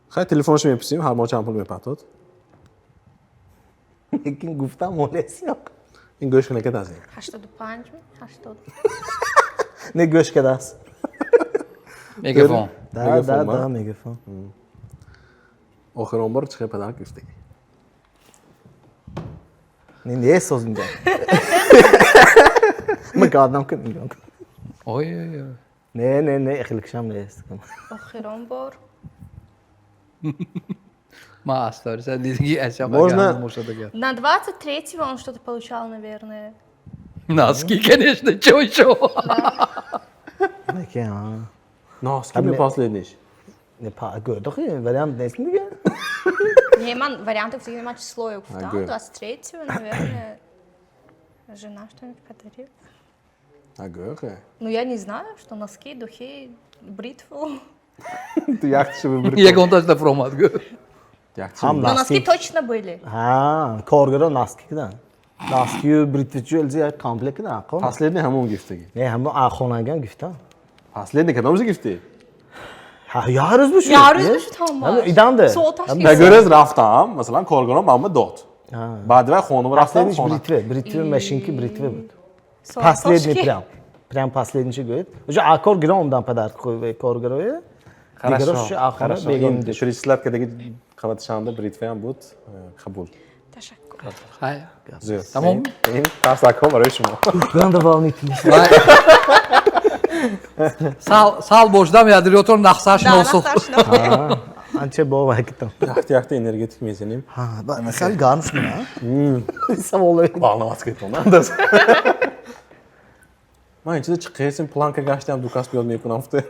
Хай, телефонашо мепурсем, ҳар моҳ чанд пул мепартод? Лекин гуфтам молес ёқ. Ин гӯш кунакат аз ин. 85 ми? 80. Не гӯш кардааст. Мегафон. Да, да, Мегафон, да, а? мегафон. Охирон бор чӣ хел падарак гирифтагӣ? Не, не соз инҷа. Ман гадам кун инҷа. Ой, ой, ой. Не, не, не, хелкшам нест. Охирон бор. Ма астори, диги аша Можно- На 23-го он что-то получал, наверное. Носки, конечно, чё ещё? Лекин, а. Носки ми последний ш? Не, па, гӯдохи, вариант нест дига. Не, ман вариантов нема число я гуфтам. Ага. 23-го, наверное, жена что-нибудь подарила. А гӯхе. Ну, я не знаю, что носки, духи, бритву. Ту яктиша выбор. Ягон точно промад гӯ. Яктиша. Ҳам Но носки носки. точно были. Ҳа, коргаро носки кидан. Носкию бритвичу элзи як комплект кидан, ақо. Последний ҳамон гирифтагӣ. Не, ҳамо а хонагам гирифтам. Последний кадомша гирифтӣ? Ҳа, як рӯз бушуд. Як рӯз бушуд ҳамаш. Ҳамо иданде. Соаташ Ҳам- гирифтам. Ягон рӯз рафтам, масалан, коргарон ба ма дод. Баъди вай хонум рафтам Последний хона. бритве, бритве, машинки бритве буд. Соат Последний тошки. прям. Прям последний чи гӯед. Уже акор гирон омдан падар коргарои. Дигарош ахона Хорошо. бегон. Ин шурислат кадаги қабатишанда бритваям буд. Қабул. Ташаккур. Хай. Зӯр. Тамом. Ин қарсакҳо барои шумо. Ганда волнительно. Сал сал бошдам ядриотон нақсаш Да, носух. нақсаш. Анча бо вай китам. Яхти яхти энергетик мезанем. Ҳа, ба сал гарм шуд, а? Саволои. Волноваться кетон. Ман ин чиза чӣ қисм планка гаштиам, ду кас биёд мекунам гуфте.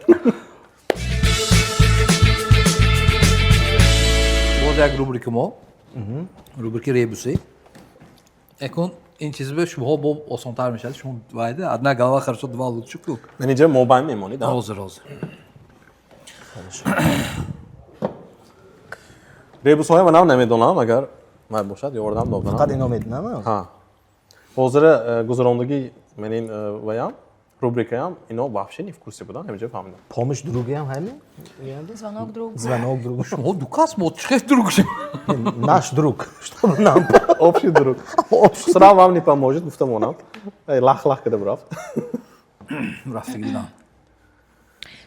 Боз як рубрика мо, рубрики ребуси. Экун ин чиз бе шумоҳо бо осонтар мешавад. Шумо вайда одна голова хорошо, два лучше ку. Ман инҷа мобайн мемонид, а? Ҳозир, ҳозир. Ребусҳои манам намедонам, агар май бошад, ёрдам доданам. Фақат ино медонам. Ҳа. Ҳозира гузарондагӣ ман ин ваям, рубрикаям, ино вообще не в курсе будан, ҳаминҷо фаҳмидам. Помощь другиам ҳами? Звонок другу. Звонок другу. Шумо ду кас мо чӣ друг шумо? Наш друг. Чтобы нам Общий друг. Общий. Сразу вам не поможет, гуфтам онам. Эй, лах-лах када бурафт. Рафтагӣ дидам.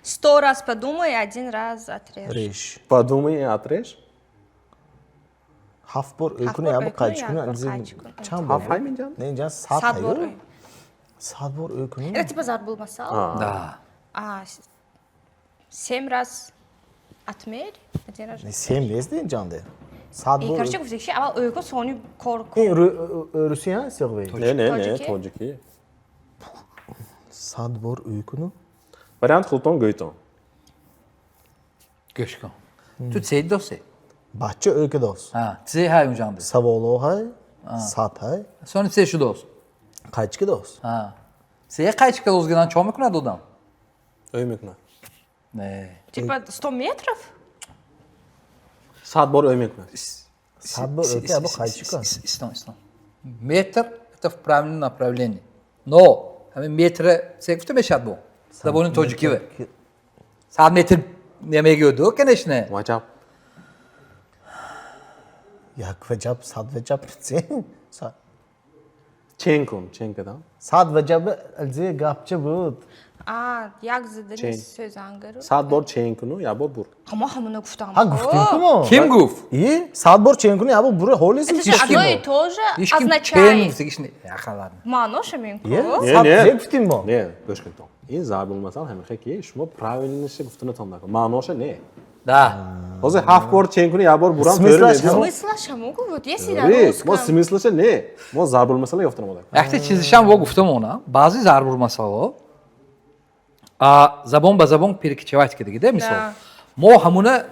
100 раз подумай, один раз отрежь. Реш. Подумай и отрежь. Ҳафт бор ӯ Ҳафт куна, бор ябо ӯ куна, қайч як куна, бор инҷа қайч куна. чанд бор? Ҳафт ҳайм инҷа? Не, инҷа сад 100 бор ҳаю. ӯ. 100 бор ӯ куна. Это типа зарбулмасал. Да. А 7 раз отмерь, один раз. Не, сем нест инҷанде. 100 И, бор. короче, гуфтагиши, аввал ӯ кун, сони кор кун. Ин русия ҳаст ё вей? Не, не, не, Тоҷикӣ? тоҷикӣ. 100 бор ӯ куну. Вариант худтон гӯйтон. Гӯш кун. Ту цей досе? Бача ӯ кидос. Ҳа, цей ҳай унҷанде. Саволо ҳай, сад ҳай, Сони цей шудос. қайч кидос. Ҳа. Цей қайч кадос гидан чо мекунад одам? Ӯ мекунад. Не. Типа 100 метров? 100 бор ӯ мекунад. 100 бор ӯ ки ябо қайч кун. Истон, истон. Метр это в правильном направлении. Но ҳамин метр се гуфта мешавад бо забони тоҷикиве. 100 метр намегӯяду, конечно. Ваҷаб. Як ваҷаб, 100 ваҷаб, се? Чен кун, чен кадам. 100 ваҷаб алзе гапча буд. А, як задани Чен. сӯзангару. 100 бор чен куну, як бор бур. Ҳамо ҳамона гуфтам. Ҳа, гуфтим ку мо. Ким гуфт? И, 100 бор чен куну, ябо бура ҳолиз. Это же одно и то же Ҳеч ким чен означает. гуфтагиш не. Яха, ладно. Маъноша менку. Е, Не, сад не. зе гуфтим мо. Не, гӯш кунтон. Ин зарбулмасал ҳамихе ки шумо правильныше гуфтанатон накун. Маъноша не. Да. Ҳозир ҳафт бор чен куни, як бор бурам Смыслаш тӯри мебиёд. Смыслаша могу? Вот если на Ре, мо русском. смыслаша не. Мо зарбулмасала ёфтан омадак. Якте чизишам во гуфта монам. Баъзе зарбулмасалҳо забон ба забон перекочевать кардагӣ, да, мисол. Да. Мо ҳамуна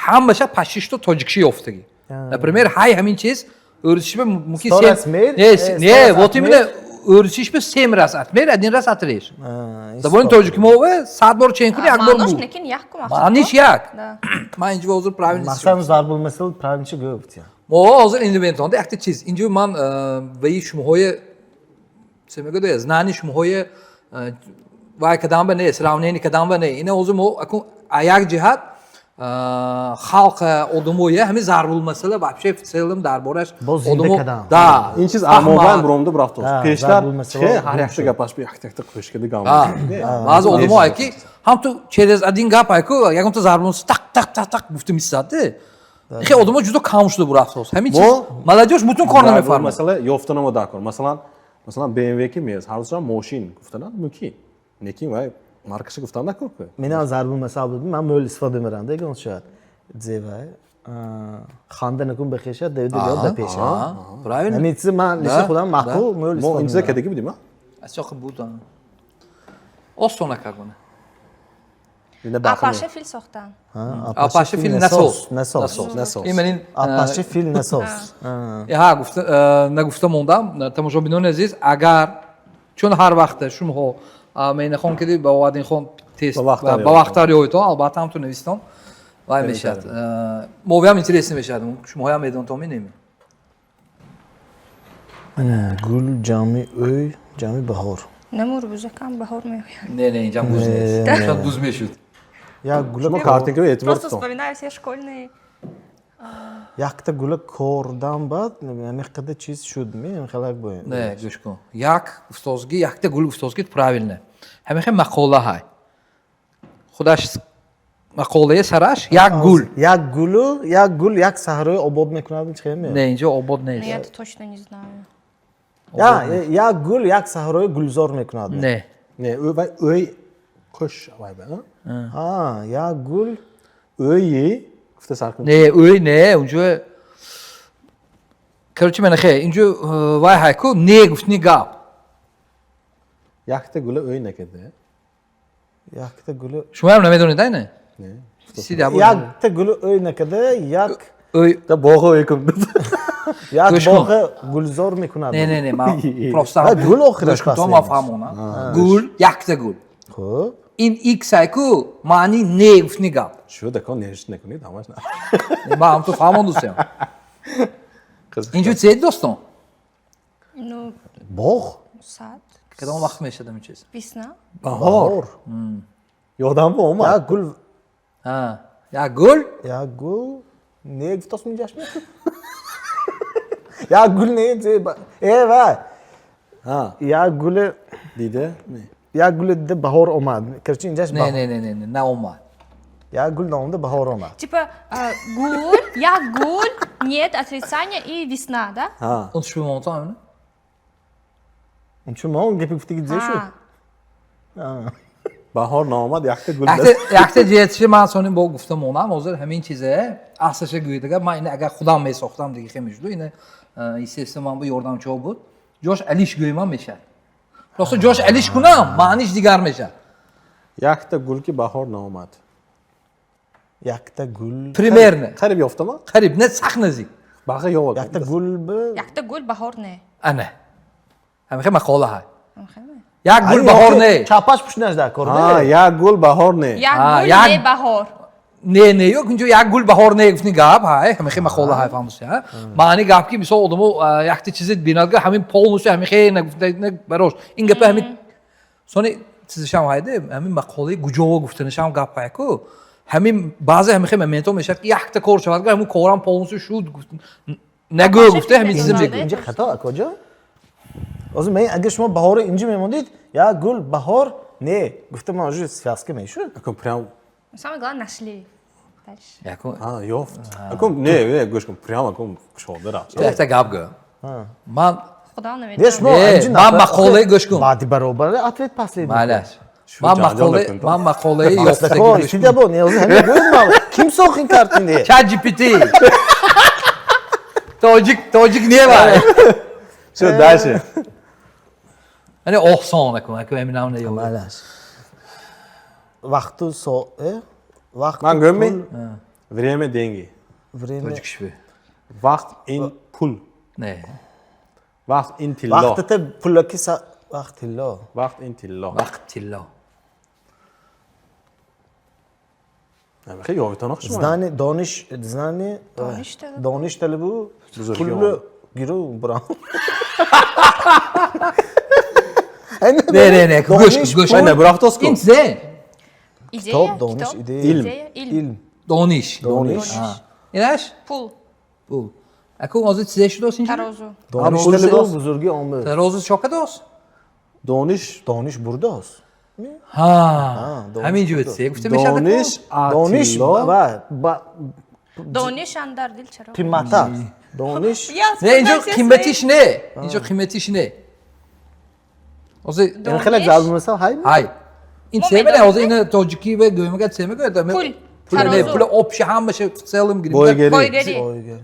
ҳамаша пашишто тоҷикши ёфтагӣ. Например, ҳай ҳамин чиз ӯрисиш ба мумкин Сто сем- раз мер, Не, сто не, раз вот отмер. именно ӯрисиш ба семь раз отмер, один раз отрежь. Забони тоҷики мо ве 100 бор чен кунӣ, як бор Маънош бур. некин як кун. Маъниш як. Да. Ман инҷо ҳозир правильно Масалан, зарбулмасал правильно чӣ гуфт? Мо ҳозир инвентонда якта чиз. Инҷо ман ваи шумоҳои се мегӯяд, знани шумоҳои вай кадам ба не, сравнение кадам ба не. Ина ҳозир мо акун а як ҷиҳат халқ одамое ҳамин зарбулмасала вообще в целом дар бораш Боз зинда одамо- кадам. Да. Ин чиз фаҳмад. амобайн буромда бурафтост. Да, Пештар зарбулмасало че ҳар гум якта шуд. гапаш би якта якта қӯшкади гам. Баъзе одамо ай ки ҳам ту через один гап ай ку ягонта зарбулмасала так так так так гуфта мисад. Хе одамо ҷудо кам шуда бурафтост. Ҳамин чиз Мо- молодёжь бутун кор намефармад. Масала ёфтан омада кор. Масалан BMW ки мез, ҳар рӯза мошин гуфтанад мумкин. Лекин вай маркаша гуфтан накор ку. Менам зарбулмасал буд, ман мӯл истифода мебарам, дегон шояд. Зевай. Ханда накун ба хеша, давида биёд ба пеша. Правильно? Ҳамин чизи ман лиши Да, худам маъқул мӯл Мо истифода ин чиза мебарам. кадагӣ будем, а? Асоқи буд. Осона каргона. Ина бахм. Апаша фил сохтан. Апаша фил насоз. Насоз. Насоз. Ин манин Апаша фил насоз. Ҳа, гуфта нагуфта мондам, тамошобинони азиз, агар чун ҳар вақта шумоҳо Мейнахон киди ба Овадинхон тест Ба вақттар ба вақттар ёйтон, албатта ҳамту навистон вай мешавад. Мовиам интересно мешавад. Шумоҳоям медонтон менеми. Гул ҷамъи ӯй, ҷамъи баҳор. Намур бузакам баҳор меояд. Не, не, инҷам буз нест. Шояд буз мешуд. Як гула Шумо картинка эътибор Просто кутон. вспоминаю все школьные. Якта гула кордан баъд ҳамин қадар чиз шуд, ми хелак бо. Не, гӯш кун. Як гуфтозги, якта гул гуфтозги правильно. Ҳамин хел мақола ҳай. Худаш мақолаи сараш як гул. Як гулу, як гул як саҳрои обод мекунад, чи хел? Не, инҷо обод Но нест. я это точно не знаю. Я, як гул як саҳрои гулзор мекунад. Не. Не, ӯ вай ӯй қӯш вай ба, а? А, як гул Ӯйи гуфта сар кун. Не, ӯй не, унҷо короче мана хе, инҷо вай ҳай ку не гуфтни гап. Якта гула ӯй накарда. Якта гули. Шумоям намедонед, айне? Не. Якта гули ӯй накарда, як Ӯй. Да боғ ӯй кун. Як Гӯш кун. боғ гулзор мекунад. Не, не, не, ман просто Ва гул охираш гӯш кун, то ман паследний. фаҳмонам. Гул, якта гул. Хуб. Ин икс айку маъни не гуфтни гап. Шу дако нешт накунед, ҳамаш на. Ман ҳам ту фаҳмондусям. Қиз. Инҷо чиз дӯстон? Ну, Боғ? сад. Кадом вақт мешад ҳамин чиз? Весна. Баҳор. Ёдам бо омад. Як гул. Ҳа. Як гул? Як гул. Не гуфтос минҷаш мекун. Як гул не, э ва. Ҳа. Як гул. Дида? Не. Як гул дида баҳор омад. Короче, инҷаш Не, не, не, не, не, наомад. Як гул наомада баҳор омад. Типа гул, як гул, нет, отрицание и весна, да? Ҳа. Он шумо монтон ҳамина? Он чун мо он гапи гуфтаги зе шуд? Баҳор наомад, якта гул. Якта, якта ҷиҳатиши ман сони бо гуфта монам, ҳозир ҳамин чизе аслаша гӯидага, ман ина агар худам месохтам дига хе мешуду, ина естественно ман бо ёрдамчиҳо буд. Ҷош алиш гӯимам мешад. Просто ҷош алиш кунам, маъниш дигар мешад. Якта гул ки баҳор наомад. Якта гул. Примерно. Қариб ёфтама? Қариб, не сахт наздик. Баға ёвад. Якта гул б Якта гул баҳор не. Ана. Ҳамин мақола ҳай. Ҳамин. Як гул баҳор не. Чапаш пушнаш дар кор. Ҳа, як гул баҳор не. Як А, гул як- не баҳор. Не, не, ёк, инҷо як гул баҳор не гуфтни гап, ҳай, ҳамин мақола ҳай фаҳмуси, ҳа. Маъни гап ки мисол одамо якта чизе бинадга ҳамин полностью ҳамин хе нагуфта барош. Ин гапа ҳамин сони чизишам ҳайде, ҳамин мақолаи гуҷово гуфтанишам гап ҳай ку. Ҳамин баъзе ҳамин хе моментҳо мешавад ки якта кор шавад, ҳамин корам полностью шуд нагӯ гуфта ҳамин чизе мегӯ. Инҷо хато акоҷо? Ҳозир мен агар шумо баҳори инҷо мемондид, як гул баҳор не, гуфта ман уже связка мешуд. Акун прям Самое главное, нашли. Дальше. Якун ҳа, ёфт. Акун не, не, гӯш кун, прям акун кушода рафт. якта гап гӯ. Ман Худо Не, намедонад. шумо Не, инҷо ман мақолаи гӯш кун. Баъди баробар ответ последний. Майлаш. Шу Ман ҷанҷол мақола накун, то. ман мақолаи ёфтаги Ко, гӯш кун. истида бо, не, ҳозир ҳамин гӯед ман. Ким сохт ин картине? Chat GPT. Тоҷик, тоҷик не вай. Шу дальше. Яъне осон акун, акун ҳаминам не ёбад. Майлаш. Вақту со, э? Вақт Ман гӯям ми? Время деньги. Время. Тоҷик шви. Вақт ин пул. Не. Вақт ин тилло. Вақтата пулаки са вақт тилло. Вақт ин тилло. Вақт тилло. Хе ёвитон шумо. Знание, дониш, знание, Дониш талаб. Дониш талабу, Бузурги пуллу омад. гиру бурам. Не, не, не, гӯш кун, гӯш Ман кун. набурафтос ку. Ин чизе? Идея, Китоб, дониш, китоб, идея. Илм. Идея, илм. Илм. Дониш. Дониш. Инаш? Пул, Пул. Акун ҳозир чизе шудост инҷо? тарозу. Дониш пул талабу шудост. бузурги омӯз. Тарозу чо кадост? Дониш, Дониш бурдост. Ҳа. дониш Ҳамин ҷо чизе гуфта мешавад акун? дониш, Дониш тилло. ва ба Дониш андар дил чаро. қиммат аст. Дониш Я Не, инҷо вспоминаю все қиматиш свои- не. Инҷо қиматиш не. Ҳозир Ин хеле Дониш. зарб мисол ҳай? ҳай. Ин Мо чизе мене медонем, ҳозир ина тоҷикӣ ва гӯймага чизе мегӯяд? Пул, Пул не, тарозу. пул общий ҳамаша в целом гирифта. Бойгарӣ. Бойгарӣ.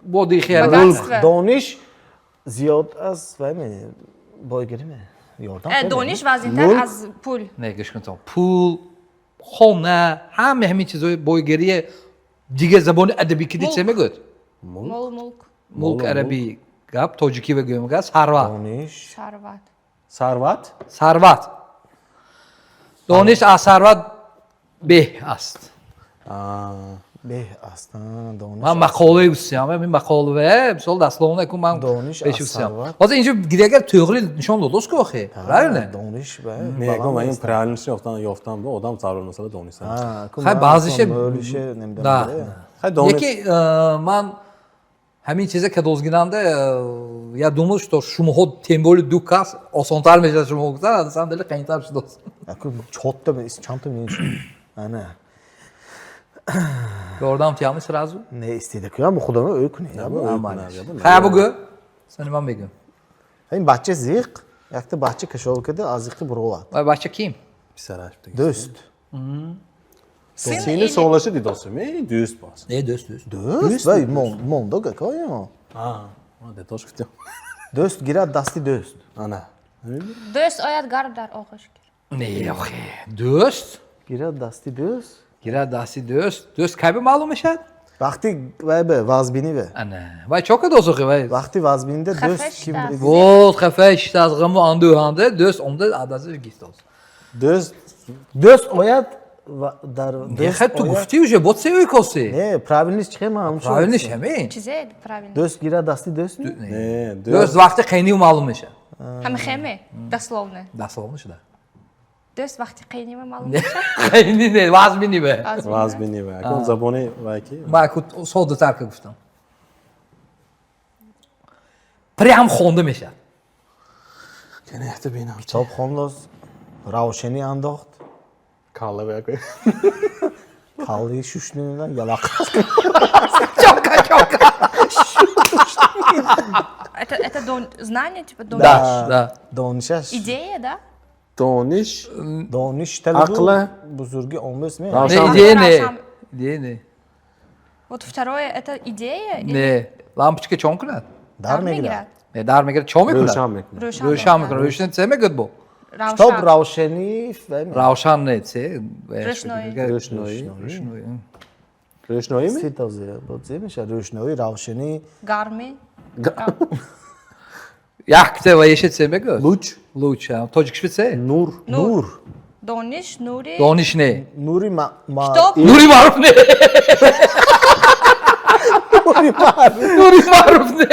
Бо дихел. Богатство. Дониш зиёд аз вай ме бойгарӣ ме ёрдам Э, хеле. Дониш вазнинтар Мулк. аз пул. Не, гӯш кун то. Пул, хона, ҳама ҳамин чизҳои бойгарие дигар забони адабӣ ки чизе мегӯяд? Мол, мулк, Мулк арабӣ гап, тоҷикӣ ва гӯймага сарват. Дониш сарват. Сарват. Сарват. Дониш аз сарват беҳ аст. Беҳ аст. Дониш. Ман мақолаи густиям, ҳамин мақола, мисол дословно акун ман Дониш пеш аз густиям. сарват. Ҳозир инҷо гирягар тӯғри нишон додост ку охи, правильно? Дониш ва Не, акун ман ин правильно ёфтан, ёфтан бо одам зарур масала донистан. Хай, баъзише- баъзише Да. намедонам. Хай дониш. Яке ман ҳамин чиза кадозгинанда, я думал, что шумоҳо тем более ду кас осонтар мешавад шумо гуфтан, на самом деле қийинтар шудост. Аку чотта чандта мен ана Ёрдам тиямӣ сразу? не истеда кунам худам ӯ кунем. Хай бугӯ. Сани ман мегӯм. Ин бача зиқ, якта бача кашол карда аз зиқи буровад. Вай бача ким? Писараш. Дӯст. Сын Сини или- солаша дидосим, э, дӯст боз. Не, дӯст, дӯст. Дӯст вай мондо какоё. А, дедош гуфтем. Дӯст гирад дасти дӯст. Ана. Дӯст ояд, гар дар оғӯш гир. Не, охе. Дӯст? Гирад дасти дӯст. Гирад дасти дӯст. Дӯст кай ба маълум мешавад? Вақти вай бе вазбинӣ бе. Ана. Вай чо кадос охе вай? Вақти вазбинида Хафа дӯст ким шудааст. буд? Вот хафа шиштаз, ғаму андӯҳанда дӯст омда адасиш гифтоз. Дӯст. Дӯст ояд ва дар Не, хай ту гуфтӣ уже, бот сеюй коси. Не, правильный чӣ ман ҳамчун. Правильный ҳамин. Чизе правильно. Дӯст гирад дасти дӯст? Не, Дӯст вақти қайнив маълум мешавад. Ҳамихеме? Дословно. Дословно шуда. Дӯст вақти қайнима маълум Не, мешавад? қайни не, вазбини бе. Вазбинӣ ва акун забони вай ки. Ман ку соддатар ка гуфтам. Прям хонда мешавад. Кани якта бинам. Китоб хондост, равшанӣ андохт, Калла ва якой. калли шушнидан ялақ. Чока, чока. Это знание, типа дониш. Да, да. Донишаш. Идея, да? Дониш. Дониш талабу Ақла. бузурги омӯз ме. Не, Равшан. идея не. Равшан. Идея не. Вот второе, это идея? Или Не. Лампочка чон кунад? Дар мегирад. Не, дар мегирад, чо мекунад? Рӯшан мекунад. Рӯшан Рӯшан мекунад. Рӯшан це мегӯяд бо? Китоб Равшан. равшанӣ вай ме. Равшан не, це. Рӯшноӣ. Рӯшноӣ. Рӯшноӣ. Рӯшноӣ ми? Ситозе, бо зе меша рӯшноӣ, равшанӣ. Гарми. Якте ва еше це мегӯяд? Луч. Луч. а. Тоҷикиш це? Нур. Нур. Дониш, нури. Дониш не. Нури ма ма Китоб. Нури маъруф не. Нури маъруф. Нури маъруф не.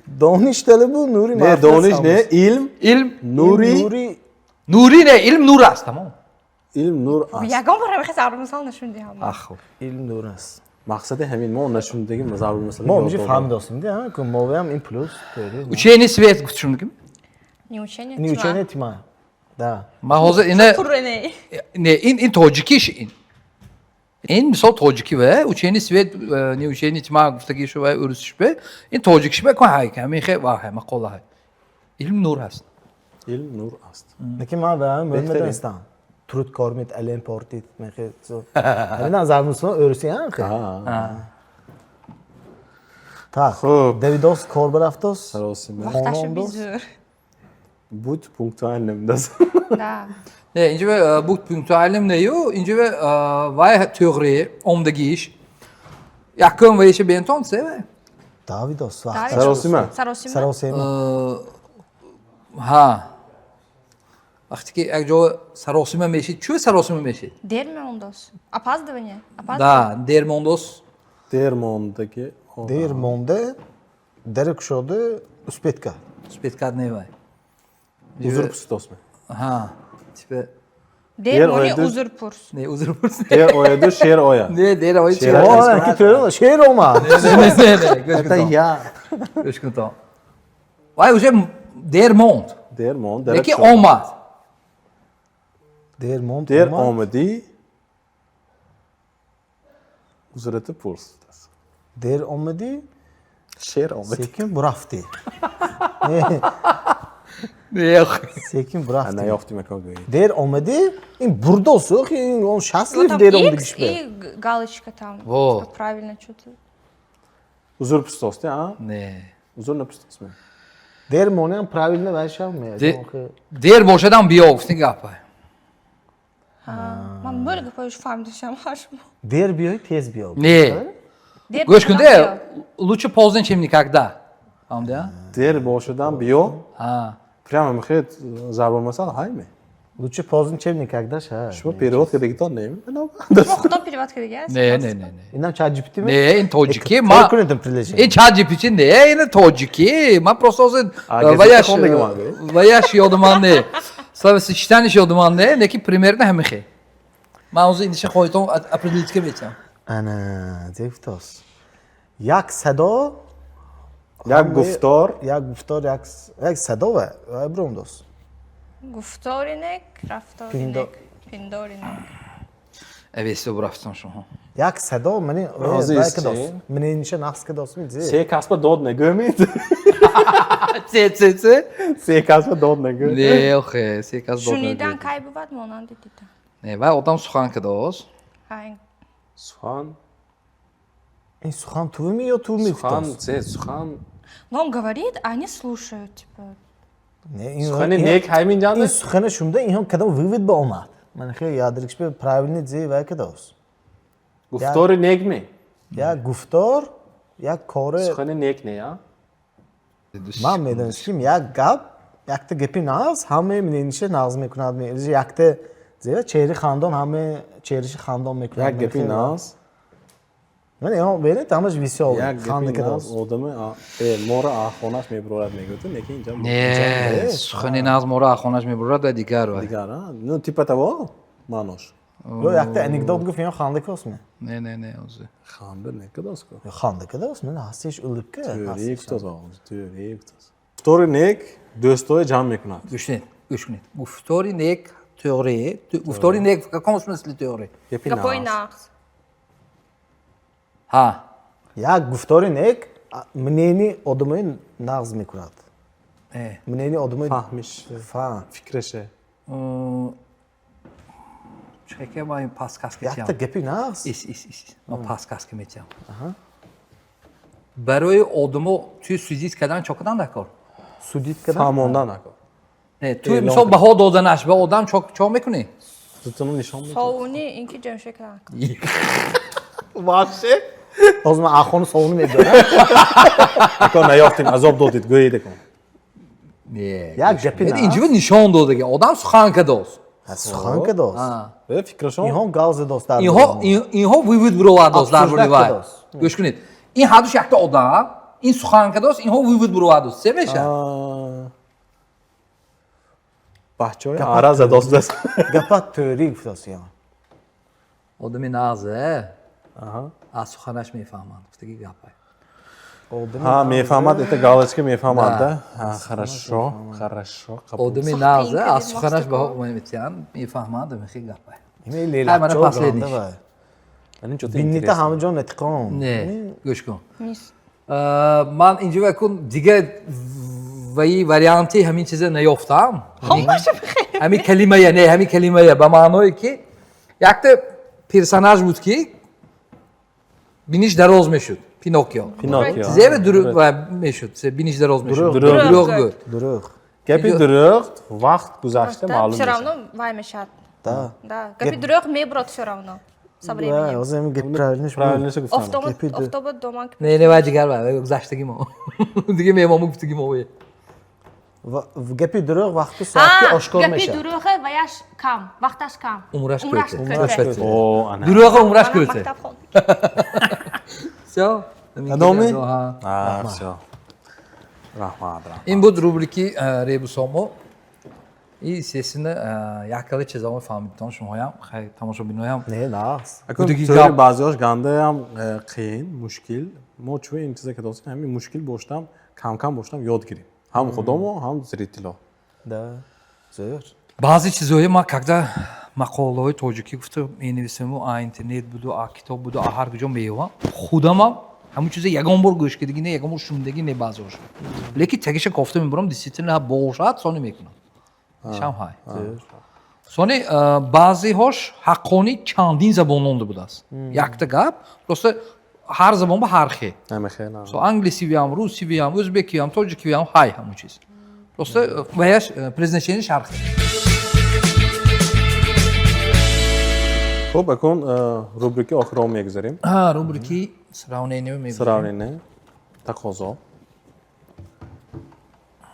Дониш талабу нури Не, маъруф. дониш не, илм. Илм. Нури. Нури Нури не, илм нур аст, тамом. Илм нур аст. Ягон бор ҳамин хел мисол нашунидиҳам. Ах, хуб. илм нур аст. Мақсади ҳамин мо нашунидаги зарбулмасал. Мо инҷо фаҳмидостем, ди, ку мовиам ин плюс. Учение свет гуфтшум. Не учение Не тьма. учение тьма. Да. Ман ҳозир ина Пурра не. Не, ин тоҷикиш ин. Ин мисол тоҷикӣ ва учение свет, не учение тьма гуфтаги шу ва урусиш бе. Ин тоҷикиш бе кун ҳай, ҳамин хе ва ҳай мақола ҳай. Илм нур аст. Илм нур аст. Лекин ман ба ҳамин Беҳтарин. медонистам. Труд кормит, илм портит, мехе. Ҳамин зарбулмасал урусӣ ҳам хе. Так. Хуб. Давидос кор барафтос. Саросима. Вақташу Хонондос. бизур. Будь пунктуальным. Дас. Да. Не, инҷа бе будь пунктуальным нею, инҷа бе вай тӯғри омдагиш. Якум ва еше бентон се вай. Давидос Давид. вақт. Саросима. Саросима. Саросима. Ҳа. Вақте ки як ҷо саросима мешид, чӯ саросима мешид? Дер меондос. Опаздывание. Опаздывание. Да, дер мондос. Дер мондаги. Дер монде, дер кушоде, успеть кард. Успеть кард не вай. Узр пурсидосме. Ҳа. Типа Дер Дер мони ояду. узр пурс. не узр пурс. Дер ояду, шер ояд. Не, дер ояд. Шер О, ки тӯ шер омад. Не, не, не, гӯш Это кун. я. Гӯш кун то. Вай уже дер монд. Дер монд. Дер Лекин омад. Дер монд. Дер омад. омадӣ. Узрати пурс. Дер омадӣ, Шер омадӣ. секин бурафтӣ. Не, Не, охи. секин бурафтӣ. Наёфтим ака гӯед. Дер омадӣ, ин бурдос, ох, ин он Вот счастлив там дер X омадагиш бе. и галочка там. Вот. Типа правильно что-то. Узр пурсидосте, а? Не. Узр напурсидосме. Дер монеам правильно вайшав ме. Дер бошадам биё, гуфтин гапа. Ман мӯл гапоиш фаҳмидашам ҳашмо. Дер биёй, тез биё. Не. Дер Гӯш кун бошадам де, биё. лучше поздно, чем никогда. Фаҳмидӣ, а? Дер бошадам биё. Ҳа. Прямо мехоҳед зарбулмасал ҳайме? Лучше поздно, чем никогда, ша. Шумо перевод кардагитон не? Шумо худтон перевод кардагиаст? Не, не, не, не. Инам ChatGPT ми? Не, ин тоҷикӣ, Ма ма кунедам приложение. ин ChatGPT не, ин тоҷикӣ. Ман просто ҳозир А, газета ваяш хондагӣ ман гӯед? ваяш ёдуман не. Словосочетание ш ёдуман не, лекин примерно ҳамин хел. Ман ҳозир иниша хоҳитон определить ка метиҳам. Ана, зефтос. Як садо, Як гуфтор. Як гуфтор, як садо ва вай бромдос. Гуфтори нек, рафтори нек, пиндори нек. Авесто бурафтам шумо. Як садо мани Розӣ вай аст, кадос. чи? Мани ниша нақс кадос ми зе. Се касба дод нагӯмед. Це, це, це. Се касба дод нагӯ. Не, охе, се кас дод. Шунидан кай бувад монанди дидан. Не, вай одам сухан кадос. Ҳай. Сухан. Ин сухан ту ми ё ту ми Сухан, гуфтос? се, сухан. Но он говорит, а они слушают, типа. Сухани нек ҳамин Ин ҷанда? сухана шумда инҳо кадом вывод ба омад? Ман хеле ядрикш бе правильный зи вай кадос. Гуфтори нек ме? Як гуфтор, як коре. Сухани нек не, а? Ман медонистим, як гап, якта гапи нағз, ҳамаи мнениша нағз мекунад. Якта зеро чеҳри хандон, ҳамаи чеҳриши хандон мекунад. Як гапи нағз. Ман инҳо бинед, ҳамаш весёлый. Як гапи Ханда нағз кадос. одами моро хонаш мебурорад мегӯяд, лекин инҷа Не, сухани нағз моро аз хонаш мебурад ва дигар вай. Дигар, а? Ну, типа того маънош. Ё якта анекдот гуфт, инҳо ханда косме. Не, не, не, ози. Ханда некадос ку. Ханда кадос, ман ҳастиш улыбка. Тӯри гуфтас, тӯри гуфтас. Гуфтори нек дӯстое ҷамъ мекунад. Гӯш кунед, гӯш кунед. Гуфтори нек тӯғри. Гуфтори нек в каком смысле тӯғри? Гапи Гапои нағз. нағз. Ҳа. Як гуфтори нек мнени одамои нағз мекунад. Мнени одамои Фаҳмиш, фаҳм. фикраше. Чеке ман подсказка Якта тиям. гапи нағз. Ис, ис, ис. Ман подсказка метиям. Барои одамо тӯи судить кардан чо кардан дар кор? Судить кардан. Фаҳмондан накор. Не, ту мисол баҳо доданаш ба одам чо мекунӣ? Зутуну нишон медиҳад. Совуни ин ки ҷамшед кардан. Вообще? Ҳозир ман ахони совуни медорам. Ако наёфтем, азоб додид, гӯед акон. Не. Як гапи нағз. Инҷо нишон додаги. Одам сухан кадост. Сухан кадост. Фикрашон. Инҳо гап задост дар Инҳо инҳо вывод буровардост дар бораи вай. Обсуждать кадост. Гӯш кунед. Ин ҳардуш якта одам, ин сухан кадост, инҳо вывод буровардост. Се мешавад? Бачаҳои ара задост будааст. Гапа тӯрӣ гуфтааст я. Одами нағзе аз суханаш мефаҳманд. Гуфтаги гапай. Ҳа, мефаҳмад, это галочка мефаҳмад, да? Хорошо, хорошо. Одами Сохта нағзе ин аз кадид суханаш мостако. баҳо метиҳанд, мефаҳманд, мехи гапай. Ими Ҳай, мана лелакчо последний. ганда вай. Биннита Биннита ҳама ҷо нетиқон. Не, гӯш кун. Ман инҷо якун дигар ваи варианти ҳамин чиза наёфтам. Ҳамин калимая, не, ҳамин калимая ба маъное ки якта персонаж буд ки биниш дароз мешуд, Пиноккио. Пиноккио. Зеро дурӯғ мешуд, биниш дароз мешуд. Дурӯғ. Дурӯғ гӯ. Дурӯғ. Гапи дурӯғ вақт гузашта маълум Все мешавад. равно вай мешавад. Да. Да. Гапи дурӯғ мебурад все равно. Со временем. Ҳозир ҳамин гап правильно шуд. Правильно гуфтам. Офтоба Гапи дурӯғ. офтоба доман ки Не, не, вай дигар вай, гузаштаги мо. Дига меҳмонмо гуфтаги мо. Вай. Гапи дурӯғ вақту соат ки ошкор гапи мешавад. дурӯғе ваяш кам, вақташ кам. Умраш Умраш кӯтоҳ. кӯтоҳ. О, ана. Дурӯға умраш Мана кӯтоҳ. мактаб хонд. Всё. Кадоми? Ҳа. А, всё. Раҳмат, раҳмат. Ин буд рубрики ребусомо. И естественно, яккала чизамо фаҳмидтон шумоям, хай тамошобиноям. Не, нағз. Акун Будаги тӯри гап. баъзеҳош гандаам қиин, мушкил. Мо чӯ ин чиза ки достем, ҳамин мушкил боштам, кам-кам боштам ёд гирем. Ҳам худомо, ҳам зритело. Да. Зӯр. Баъзе чизҳое ма когда мақолаҳои тоҷикӣ гуфта менависему, а интернет буду, а китоб буду, а ҳар куҷо меёвам, худамам ҳамун чиза ягон бор гӯш кардагӣ не, ягон бор шунидагӣ не баъзеҳош. Лекин тагиша кофта мебурам, действительно бошад, сони мекунам. Шам ҳай. Сони баъзеҳош ҳаққонӣ чандин забононда будааст. Якта гап, просто ҳар забон ба ҳар хел. Намехел. So англисивиам, русивиам, ӯзбекиам, тоҷикивиам ҳай ҳамун чиз. Просто ваяш произношение ҳар хел. Хуб, акун рубрики охирон мегузарем. Ҳа, рубрики сравнение мегузарем. Сравнение, тақозо.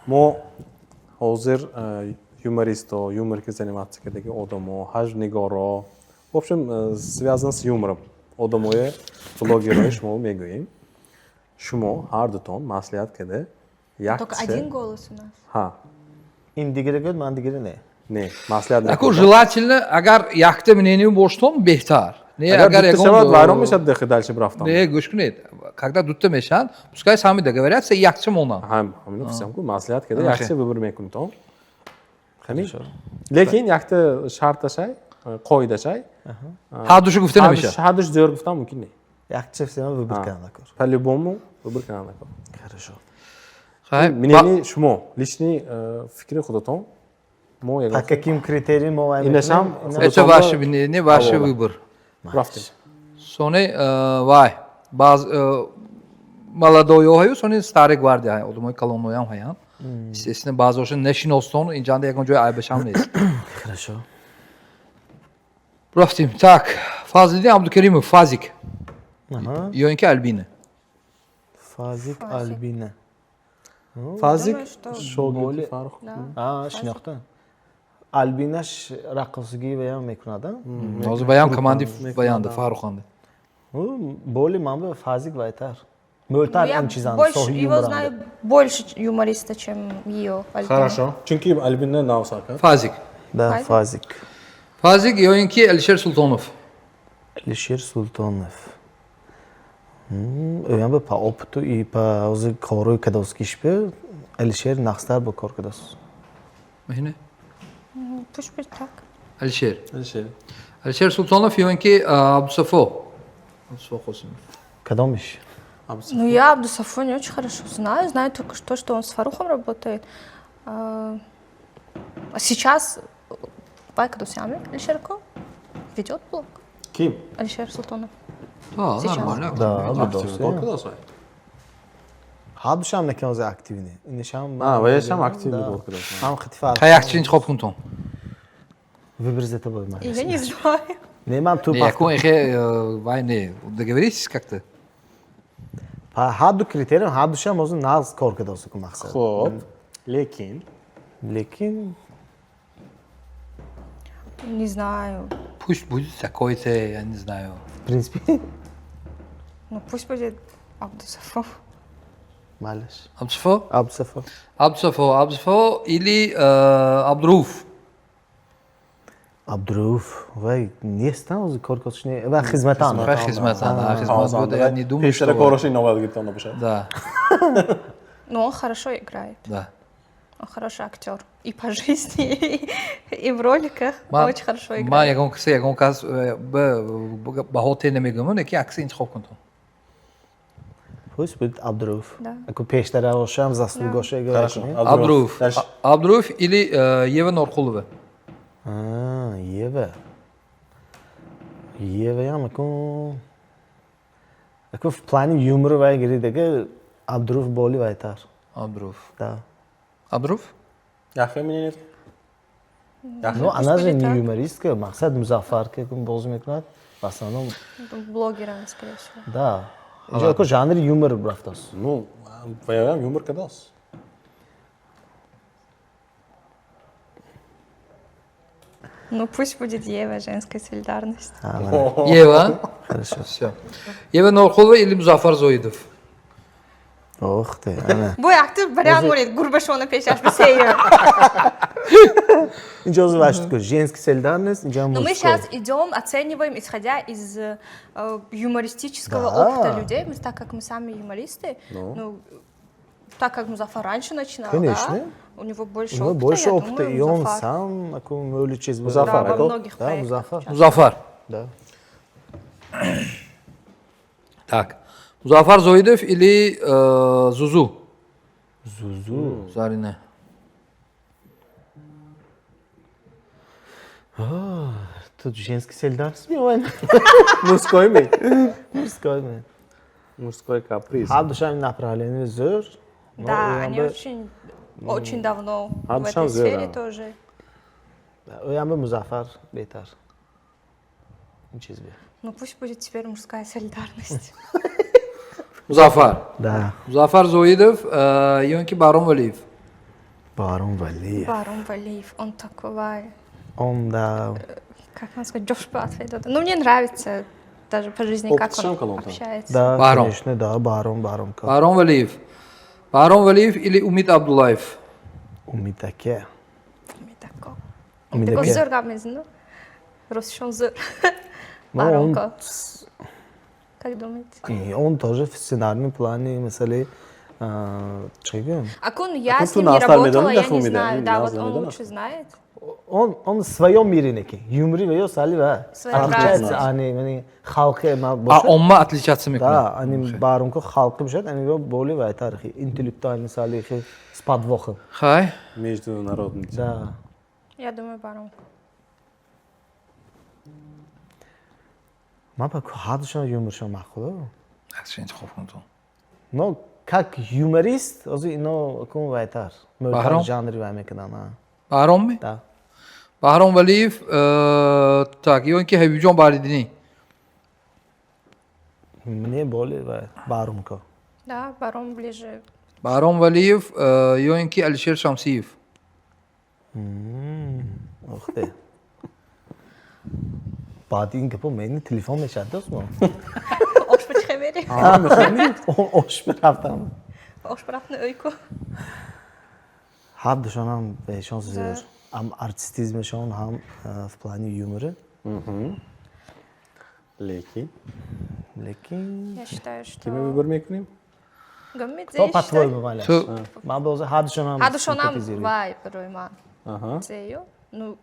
Мо ҳозир юмористо, юмор ки заниматься кардаги одамо, ҳаҷвнигоро, в общем, связан с юмором одамои блогерои шумо мегӯем. Шумо ҳар дутон маслиҳат карда як Только один голос у нас. Ҳа. Ин дигаре гӯяд, ман дигаре не. Не, маслиҳат Ако накунед. желательно агар якта мнение боштон беҳтар. Не, агар агар дутта ягон шавад, вайрон мешавад, дехи дальше бирафтам. Не, гӯш кунед. Когда дутта мешаванд, пускай сами договорятся, якча монанд. Ҳам ҳамино писам ку, маслиҳат карда Охе. якча выбор мекунитон. Ҳамин. Лекин якта шарташай, қоидашай. Ҳар душа гуфта намешавад. Ҳардуш зӯр гуфтан мумкин не. Якча всема выбор кардан накор. По-любому выбор кардан накор. Хорошо. Хай, Мнение шумо, личный фикри худатон. Мо ягон По каким критериям мо вай Инашам мекунем? Ина- это ваше мнение, ваш Ҳавола. выбор. Рафтем. Сони вай, баъз молодойҳо ҳаю, сони старый гвардия ҳай, одамои калонноям ҳаянд. Естественно, баъзеҳоша нашиностон, инҷанда ягон ҷои айбашам нест. Хорошо. Рафтем. Так, Фазлиддин Абдукаримов, Фазик. Ё ин ки Албина. Фазик, Албина. Фазик Думаю, что- шогирди Фаррух. Да. А, шинохтам. Албинаш раққосигӣ ваям мекунад, а? Ҳозир ваям команди ваянда, Фарруханда. Боли ман ба Фазик вайтар. Мӯлтар Ну, я ин чизан, больше, соҳи его юморанда. знаю больше юмориста, чем ее. Альбину. Хорошо. Чунки Албина навсака. Фазик. Да, Фазик. Фазик. Фазик ё ин ки Алишер Султонов. Алишер Султонов. Ӯям ба по опыту и по ҳозир корҳои кадоскиш бе Алишер нақстар бо кор кадос. Мехине? Пусть будет так. Алишер. Алишер. Алишер Султонов ё ин ки Абдусафо. Абдусафо Қосимов. Кадомиш? Ну, я Абдусафу не очень хорошо знаю. Знаю только то, что он с Фарухом работает. А сейчас Байка Дусями Алишерко ведет блог. Ким? Алишер Султонов. Да, Сейчас. нормально. Да, Активно кор кадос вай. Ҳардушам неки ҳозир активный. Инишам. А, ваяшам активный кор кадос. Ҳам хати Фаррух. Ха, якчи интихоб кунтон. Выбор за тобой, Мария. Я не знаю. Не, ман ту Не, якун эхе вай не. Договоритесь как-то? Ҳарду критериум ҳардушам ҳозир нағз кор кадос ку мақсад. Хоб. Лекин Лекин Не знаю. Пусть будет такой-то, я не знаю. В принципе, Ну, пусть будет Абдусафо. малаш. Абдусафо? Абдусафо. Абдусафо, Абдусафо или Абдуруф? Абдуруф. Вай, нестам ҳозир кор кадос не. Ва хизматан. Хай хизматан, а, хизмат буд, я не думаю, Пештара что... кораши инобат гирифтан набошад. Да, Но он хорошо играет. да. Он хороший актер. И по жизни, и в роликах. Очень хорошо Ман играет. ягон касе, ягон кас баҳо те намегӯям, лекин яксе интихоб кунтон. Пусть будет Абдуруф. Да. Аку пештара ошам заслугоша играет. Хорошо. Абдуруф. Дальше. Абдуруф или Ева Норқулова? А, Ева. Ева ям аку в плане юмора вай гиридага Абдуруф боли вайтар. Абдуруф. Да. Абдуруф? Яхе мнение? Ну, она же будет не так. юмористка, мақсад Музаффар ки боз мекунад. В основном, Блогером, скорее всего. да. Инҷо аку жанри юмор рафтааст. Ну, ваям юмор кадос. Ну, пусть будет Ева, женская солидарность. Ева? Хорошо. Всё. Ева Норқулова или Музаффар Зоидов? Ох ты, ана. Бой актер вариант монед, гурбашона пешаш бисею. Инҷо ҳозир вашт ку женский солидарность, инҷо Но мы мужской. сейчас идем, оцениваем, исходя из юмористического Да. опыта людей, мы, так как мы сами юмористы, ну, так как Музафар раньше начинал, Конечно. да, у него больше У него опыта, больше я опыта, думаю, и он Музаффар. сам аку мӯли чиз буд. Музаффар, Да, во ако? многих Да, проектах. Музаффар. Музаффар. Да. Так. Музаффар Зоидов или Зузу? Зузу. Зарина. Тут женский солидарность меояд. Мужской ми? Мужской ми. Мужской каприз. Ҳардушам направление зӯр. Но Да, они оям очень, очень давно в Ҳардушам этой зӯр, сфере да. тоже. Оям ба Музаффар беҳтар. Ин чиз бе. Ну пусть будет теперь мужская солидарность. Музаффар. Да. Музаффар Зоидов ё ин ки Баҳром Валиев? Баҳром Валиев. Барон Валиев, он такой, Он, да. как вам сказать, Джош ответил. Ну, мне нравится даже по жизни, как Опыт шам он калонтар. общается. Да, Баҳром. конечно, да, Баҳром, Баҳром. Баҳром Валиев. Баҳром Валиев или Умид Абдуллаев? Умид аке. Умид ака. Умид Такой аке. зӯр гап мезанад, ну? Ростшон зӯр. Ну, Барон он ка. Как думаете? И он тоже в сценарном плане, масалан, чӣ гӯям? Акун, я Акун с ту ним не настар работала, медонӣ, я не даху знаю. медонӣ, Да, вот настар он медонад. лучше знает. Он в своем мире неки. Юмори ва ё сали ва. Своеобразный. Отличается, ани, мани, халқи ма А бошад. омма отличаться мекунад. Да, ани Баҳромко халқи бошад, ани ё боли ва тарихи, интеллектуальный сали, с подвохом. Хай. Международный. Да. Я думаю, Барон. Ман ба ҳардушон юморшон маъқул. Якчи интихоб кунтон. Но Как юморист, ҳозир ино кун вайтар. Баҳром? Мӯлтар жанри вай мекунанд. А. Баҳром ми? Да. Баҳром Валиев, так, ё ин ки Ҳабибҷон Баҳриддинӣ? Мне более вай Баҳром-ко. Да, Баром ближе. Баҳром Валиев ё ин ки Алишер Шамсиев? Ух ты. Баъди ин гапо мени телефон мешавад, дӯст мо. Ош ба чихе мери? Ош мерафтам. Ош барафтна ӯйку. Ҳар душонам бешон зӯр. Ҳам артистизмшон, ҳам в плане юмора. Лекин Лекин Я считаю, что киме выбор мекунем? Гамми То по-твоему, Валя. Ту Ман боз ҳар душонам Ҳар душонам симпатизирую. Вай барои ман. Аҳа. Зею. Ну,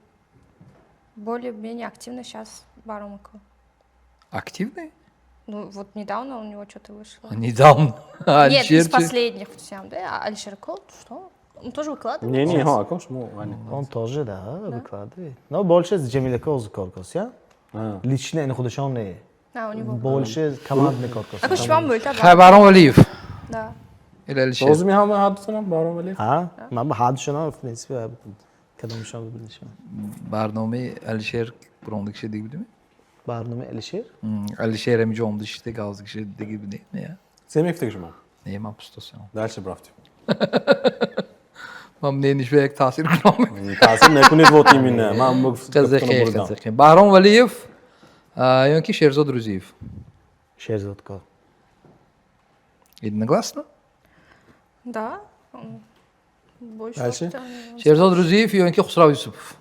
более-менее активно сейчас Баромако. Активный? Ну, вот недавно у него что-то вышло. Недавно. Нет, из Алишер чи? последних всем, да? А Алишер Кол, что? Он тоже выкладывает? Не, не, сейчас? ҳо, акон шумо Ваня. Он тоже, да, выкладывает. Но больше с Ҷамилако озу кор кос, я? А. Лично ин худашон не. А, у него. Больше командный кор кос. Ако шумо мӯлта. Хай, Баҳром Валиев Да. или Алишер? Розӣ ҳама ҳар дутонам Баҳром Валиев? Ҳа? Ман ба ҳар душонам, в принципе, кадомшон бибинишам. Барномаи Алишер бурондикши деги будими? Барномаи Алишер? Алишер ҳамиҷо омда шишта гавздикши деги буди? Не? Се мегуфтеги шумо? Не, ман пустосам. Дальше брафтем. Ман мнениш ба як таъсир кунам. Таъсир накунед, вот именно. Ман Қазиқе, қазиқе. Баҳром Валиев ё ин ки Шерзод Рӯзиев? Шерзод ко. Единогласно? Да. Он больше Дальше? опыта у него. Шерзод Рӯзиев ё ин ки Хусрав Юсупов?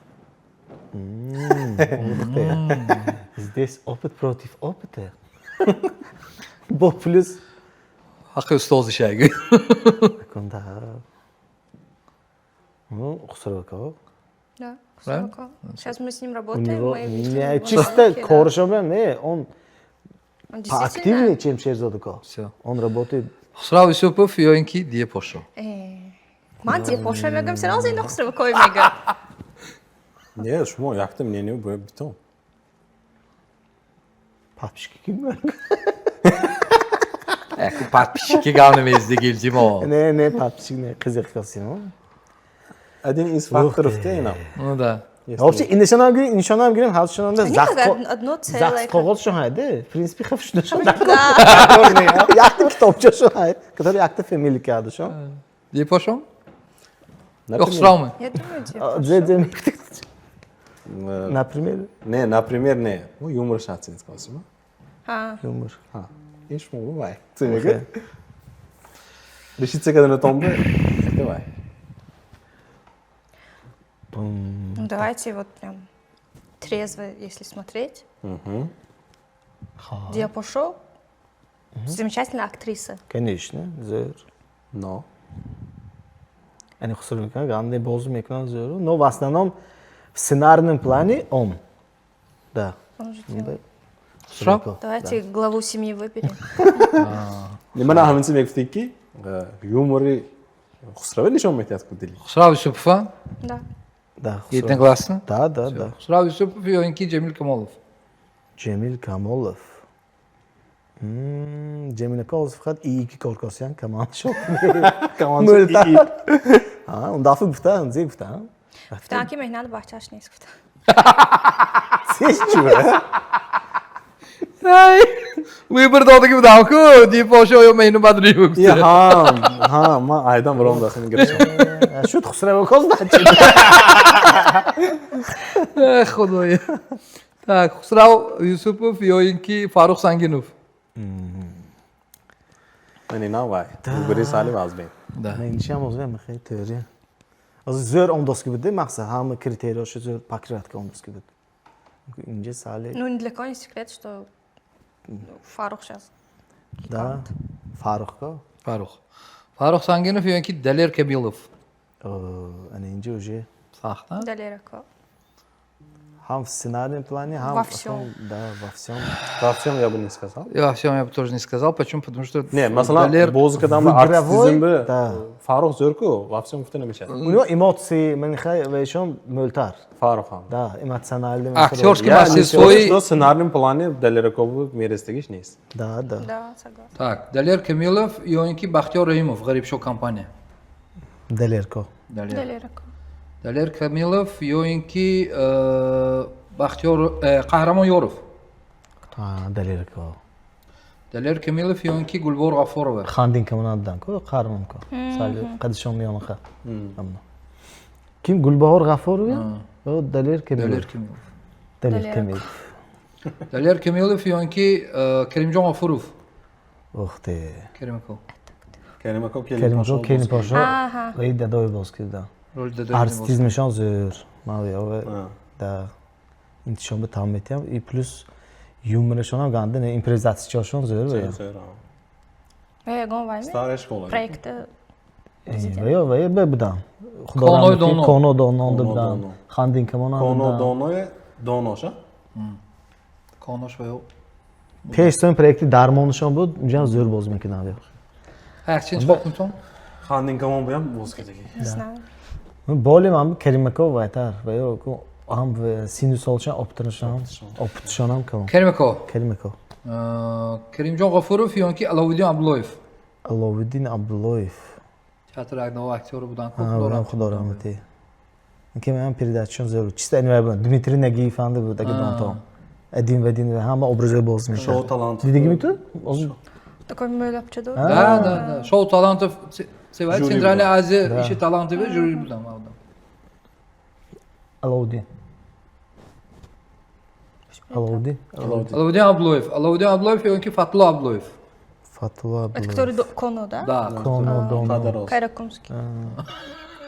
Здесь опыт против опыта. Бо плюс Ҳаққи устози шайгӯ. Кун, да. Ну, Хусрав ко. Да, Правильно? Хусрав. Сейчас мы с ним У работаем. него Мы видим не его чисто съемки, да. коршом не, он Он действительно поактивнее, чем Шерзод ко. Всё. Он работает. Хусрав Юсупов ё ин ки Дия Пошо? Ман Дия Пошо мегӯям, сразу ино Хусрав кой мегӯям. Не, шумо якта мнение бояд битон. Подписчики ким? Эку подписчики гав намездиги, илтимо. Не, не, подписчик не, қизиқ косим. Один из факторов те ина. Ну да. Вообще, инишонам гирим, инишонам гирим, ҳардушонам да Они захт как одно целое. захт коғозшон ҳайде. В принципе, хаф шудашон. Да. Якта китобчашон ҳай, который якта фамилия кардашон. Дия Пошо? Ё Хусравми? Я думаю, Дия Зе зе мегуфтед. Например, Не, например, не. Ну, юмор оценить косим. А, юмор. Ҳа. Ин шумо вай. Це мегӯ? Решиться каданатон бе? Давай. Ну давайте вот прям трезво, если смотреть. Дия Пошо замечательная актриса. Конечно, зӯр. Но. Яъне хусур мекунад, ганде бозӣ мекунад зӯр. Но в основном в сценарном плане он. Да. Он же делает. Хусрав? Давайте главу семьи выберем. Не, мана ҳамин чи мегуфтед, ки юмори Хусраве нишон медиҳад ку дили. Хусрав Юсупова? Да. Да, Хусрав. Единогласно? Да. Хусрав Юсупов ё ин ки Ҷамил Камолов? Ҷемил Камолов. Ҷемил Камолов фақат ики кор косян командашон. Команда. А, он дафъа гуфтан, зе гуфтан. Гуфтан, ки меҳнат бачаш нест, гуфтан. Се чӣ? Ай, выбор додагӣ будам ку, Дия Пошо ё Меҳну Бадриев Я гуфта. ҳа, ҳа, ман айдан баром дахин гирифтам. Шуд Хусрав коз да. Э, Худоё. Так, Хусрав Юсупов ё ин ки Фаррух Сангинов? Ман ина вай. Выбори сали вазбин. Да. Мен иншам озам хеле теория. Аз зӯр омдоски буд, мақсад ҳама критерияшо зӯр покрывать омдоски буд. Инҷа сали Ну, ни для кого не секрет, что Фарух сейчас. Да. Фаррух ко. Фаррух. Фаррух Сангинов ё ин ки Далер Камилов? Ана инҷа уже Сахт, а? Далера ко. Ҳам в сценарном плане, ҳам Во всём. Да, во всём. Во всем я бы не сказал. Во всем я бы тоже не сказал. Почему? Потому что Не, масалан, Далер бозикадан в игровой, артистизм би да. Фаррух зӯрку, во всем гуфта намешавад. У него эмоции, ман хай вешон мӯлтар. Фаррух ҳам. Да, эмоциональный. Актёрский Я мастерство не что сценарном плане Далеракову мерестагиш нест. Да. Да, согласна. Так, Далер Камилов ё ин ки Бахтиёр Раҳимов, Ғарибшо компания. Далерко. Далер. Далерако. Далер Камилов ё ин ки Бахтиёр Қаҳрамон Ёров. А, Далерко. Далер Камилов ё ин ки Гулбор Ғаффорова. Хандин камонадан ко, қармон ко. Сал қадишон миёнаха. Амно. Ким, Гулбаҳор Ғаффорова? Ё Далер Камилов? Далер Камилов. Далер Далер. Камилов. Далер Камилов ё ин ки Каримҷон Ғафуров. Ух ты. Каримако. Каримако. Каримако Келинпошо. Аҳа. Вай дадои боз кирда. Роли дадои. Артистизмшон зӯр. Ман ё да интишон ба там метиям и плюс юморашон ҳам ганда, не, импровизатсияшон зӯр вай. Ягон вайме? Старая школа. Проекты. Вай вай бе будам. Худо Конои раҳматӣ, Доно. Коно Дононда Коно будам. Доно. Хандин камонанда Коно будам. Доное Доноша. Конош ва ё Пеш соин проекти дармонашон буд, унҷа зӯр боз мекунам. Ё. Ҳарчи интихоб кунтон? Хандин камон буям боз кардагӣ. Не знаю. Боли ман Каримако вайтар ва ё ку ҳам сину солшан оптирашон, опытшонам калон. Каримако. Каримако. Каримҷон Ғафуров ё ин ки Аловиддин Абдуллоев. Аловиддин Абдуллоев. Театр як нав актёр будан ку. Худо Худо раҳматӣ. Ки ман передачашон зӯр буд. Чисто аниме буд. Дмитрий Нагиев анда буд, аги донтон. Один в один ҳама образҳои боз мекард. Шоу талант. Дидагими ту? Такой мӯлапча дор. Да. Шоу талантов Севай Жюри Центральная будан. Азия ищет таланты жюри будан одам. Аловиддин. Аловиддин. Аловиддин Абдуллоев. Аловиддин Абдуллоев ё ин ки Фатулло Абдуллоев. Фатулло Это Абдуллоев. который Коно, да? Да. Коно Доно. Қадар Кайракумский.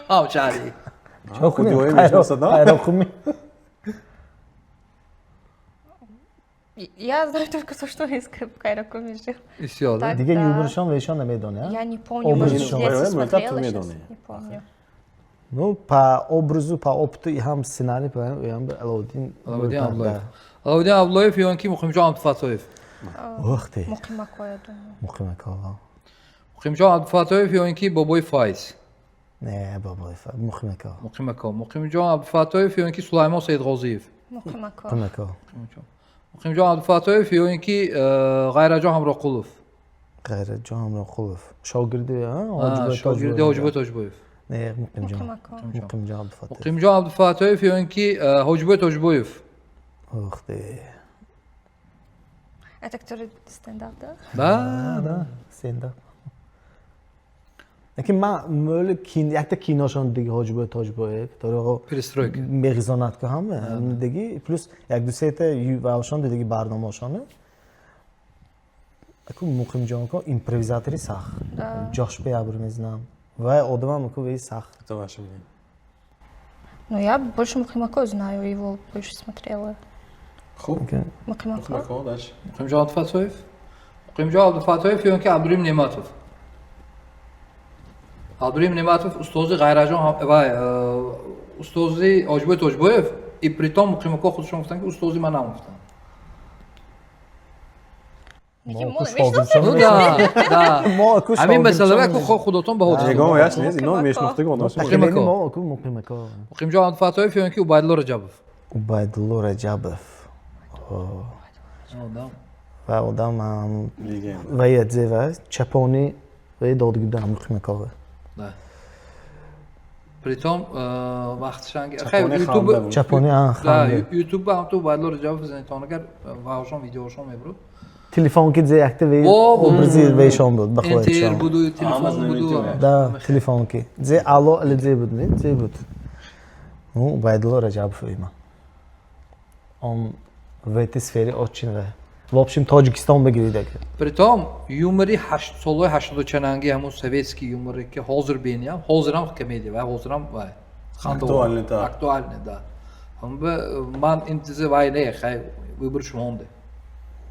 Ҳам шаҳри. Худиҳои мешиносад, да? Қайроқуми. Я знаю только то, что из Кайракуми жил. И всё, да? Так, Дига да. юморшон вешон намедони, а? Я не помню, Образ может, в шон. детстве Ой, ой, смотрела, мӯлтаб сейчас медонӣ. не помню. Ну, по образу, по опыту и ҳам сценарий, ҳам Аловиддин. Аловиддин Абдуллоев. Аловиддин Абдуллоев ё ин ки Муқимҷон Абдуфаттоев. Ух ты. Муқимако, я думаю. Муқимако. Муқимҷон Абдуфаттоев ё ин ки Бобои Файз. Не, бобои Муқимако. Муқимако. Муқимҷон Абдуфаттоев ё ин ки Сулаймон Саидғозиев. Муқимако. Муқимако. Муқимҷон Абдуфаттоев ё ин ки Ғайраҷон Ҳамроқулов. Ғайратҷон Ҳамроқулов. Шогирди, а? Шогирди Ҳоҷибой Тоҷибоев. Не, Муқимҷон. Муқимако. Муқимҷон Абдуфаттоев. Муқимҷон Абдуфаттоев ё ин ки Ҳоҷибой Тоҷибоев. Ух ты. Это который стендап, да? Да. Стендап. Лекин ман мӯли кин якта киношон диги Ҳоҷибой Тоҷибоев, ториқо Перестройка. меғизонад ку ҳама диги, плюс як ду сета вавшон диги барномаошоне. Аку Муқимҷон ко импровизатори сахт. Да. Ҷош ба ябр мезнам. Вай одамам ку вай сахт. Это ваше мнение. Ну, я больше Муқимако знаю, его больше смотрела. Хуб. Муқимако. Муқимако дальше. Муқимҷон Абдуфаттоев. Муқимҷон Абдуфаттоев ё ин ки Абдурим Неъматов. Абдурим Неъматов устози Ғайраҷон вай устози Ҳоҷибой Тоҷибоев и притом Муқимако худшон гуфтанд, ки устози манам гуфтанд. Лекин Мо мо ку намешиносем. Ну да, да. Мо ку Ҳамин масъаларо шогирдшон ку худотон баҳо додед. Ягон яш нест, ино Муқимако. мешинохтаги одам. Муқимако. Мо ку Муқимако. Муқимҷон Абдуфаттоев ё ин ки Убайдулло Раҷабов. Убайдулло Раҷабов. Одам. Ва одам ам Легенда. ва ядзе чапони ва додги будам Муқимако. Да. Притом вақтшанги Чапони хай ханда YouTube буд. Чапони а Да, ханда. YouTube ҳам ту Убайдулло Раҷабов зинтон агар ваҳошон видеошон мебуруд. Телефон ки зе якта ве Во, во. образи вешон буд ба Интер хоҳишон. буду, телефон Ҳама буду. знаменитый. Да, телефон ки. Зе алло али зе буд, не? Зе буд. Ну, Убайдулло Раҷабов има. Он в этой сфере очень ва. В общем, Тоҷикистон бигирид агар. Притом юмори солҳои ҳаштоду чананги, ҳамун советский юморе ки ҳозир бениям, ҳозирам комедия ва ҳозирам вай Актуальный, да. Актуальный, да. Ҳамба ман ин чизи вай не, хай, выбор шумонде.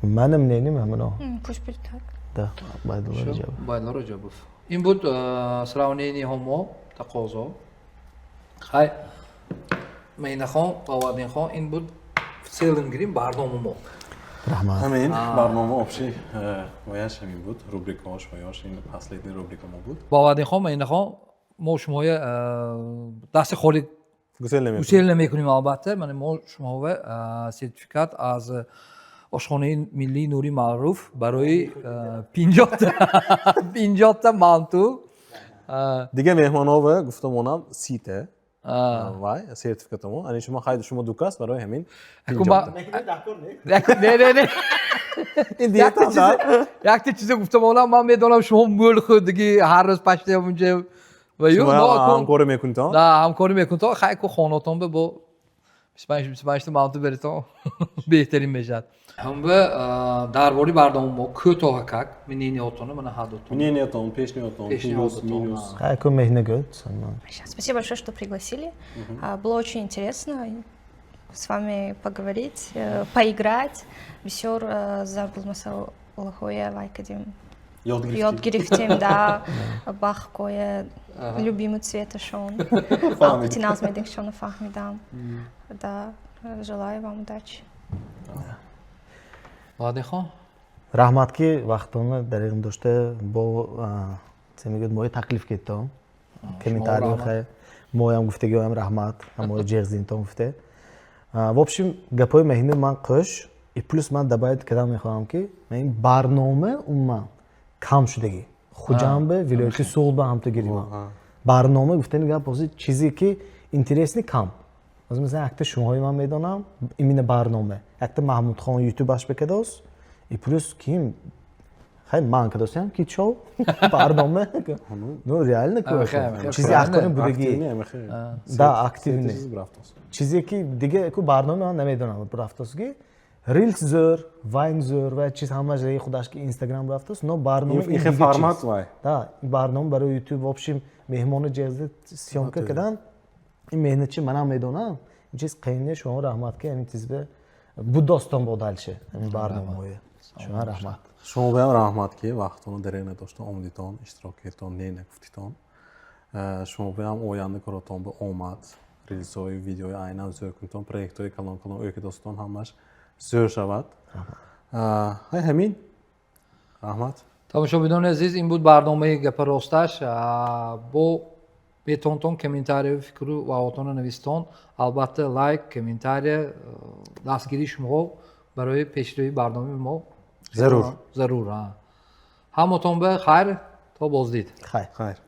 Манам мнением ҳамино. Пусть будет так. Да, Убайдулло Раҷабов. Убайдулло Раҷабов. Ин буд сравнение ҳо мо тақозо. Хай. Маинахон, Баҳоваддинхон, ин буд в целом гирим барнома мо. Раҳмат. Ҳамин барнома общий ваяш ҳамин буд, рубрикаош ваяш, ин последний рубрика мо буд. Баҳоваддинхон, Маинахон, мо шумоя дасти холӣ гусел намекунем. Гусел намекунем, албатта. Мана, мо шумоа сертификат аз ошхонаи миллии Нури Маъруф барои 50-та манту. Дига меҳмонова гуфтамонам, 30-та вай сертификатамо, ани шумо хайд, шумо дукас, барои ҳамин 50-та. Не, не, не. Ин диетам. Якта чизе гуфтамонам: ман медонам, шумо мӯл хӯрдагӣ, ҳар рӯз пашта унҷа ва ю ҳамкорӣ мекунитон. Да, ҳамкорӣ мекунитон. Хай ку, хонотон бо 25, 25-та манту беритон, беҳтарин мешавад. Ҳамба дар бораи барнома мо кӯтоҳакак мнение отона, мана, ҳардутон. Мнение тон, пешниҳодтон, плюс, минус. Хай ку, меҳна гӯд. Спасибо большое, что пригласили. Было очень интересно с вами поговорить, поиграть. Бисёр забылмасалаҳоя вай кадим. Ёд гирифтем, да, бахкоя, любимый цвет ашон. Тиназ мединшона фаҳмидам. Да, желаю вам удачи. Баҳодирхон. Раҳмат, ки вақтона дариғ дошта бо це мегӯяд, мои таклиф кеттон. Комментарий хай моям гуфтагиам, раҳмат, ҳамои ҷеғзинтон гуфте. В общем, гапҳои меҳини ман қӯш и плюс ман добавить кардам мехоҳам, ки ин барнома умуман кам шудагӣ Хуҷамбе, вилояти Суғд ба ҳамто гириман. Барнома гуфтани гап, ҳозир чизе ки интересный кам. Ҳозир, масалан, якта шумоҳои ман медонам, именно барнома, якта Маҳмудхон ютубаш бекадост и плюс ким, хай, ман кадосям ки шоу барнома, ну реально чизи ахкори будагӣ, да, активный чизе ки дига ку барнома ман намедонам рафтосги. Рилс зӯр, вайн зӯр ва чиз ҳамаш худаш ки Инстаграм рафтост, но барнома формат вай. Да, барнома барои Ютуб, в общем, меҳмони ҷеғзда съёмка кардан, ин меҳнатчи манам медонам, ин чиз қийин. Шумо раҳмат, ки ҳамин чизба бу достон бо дальше ҳамин барномаҳое. Шумо раҳмат. Шумо баям раҳмат, ки вақтона дареғ надошта омадитон, иштирок кардитон, не нагуфтитон. Шумо баям оянда коротон ба омад, рилсҳои, видеои айнан зӯр кунитон, проектҳои калон калон ӯ ҳамаш зӯр шавад. Ҳай, ҳамин, раҳмат. Тамошобинони азиз, ин буд барномаи «Гапа росташ». Бо метавонтон комментарию фикру ваҳотонро навистон. Албатта, лайк, комментария, дастгирии шумоҳо барои пешравии барномаи мо зарур. Зарур. Ҳаматон ба хайр, то боздид. Хайр. Хайр.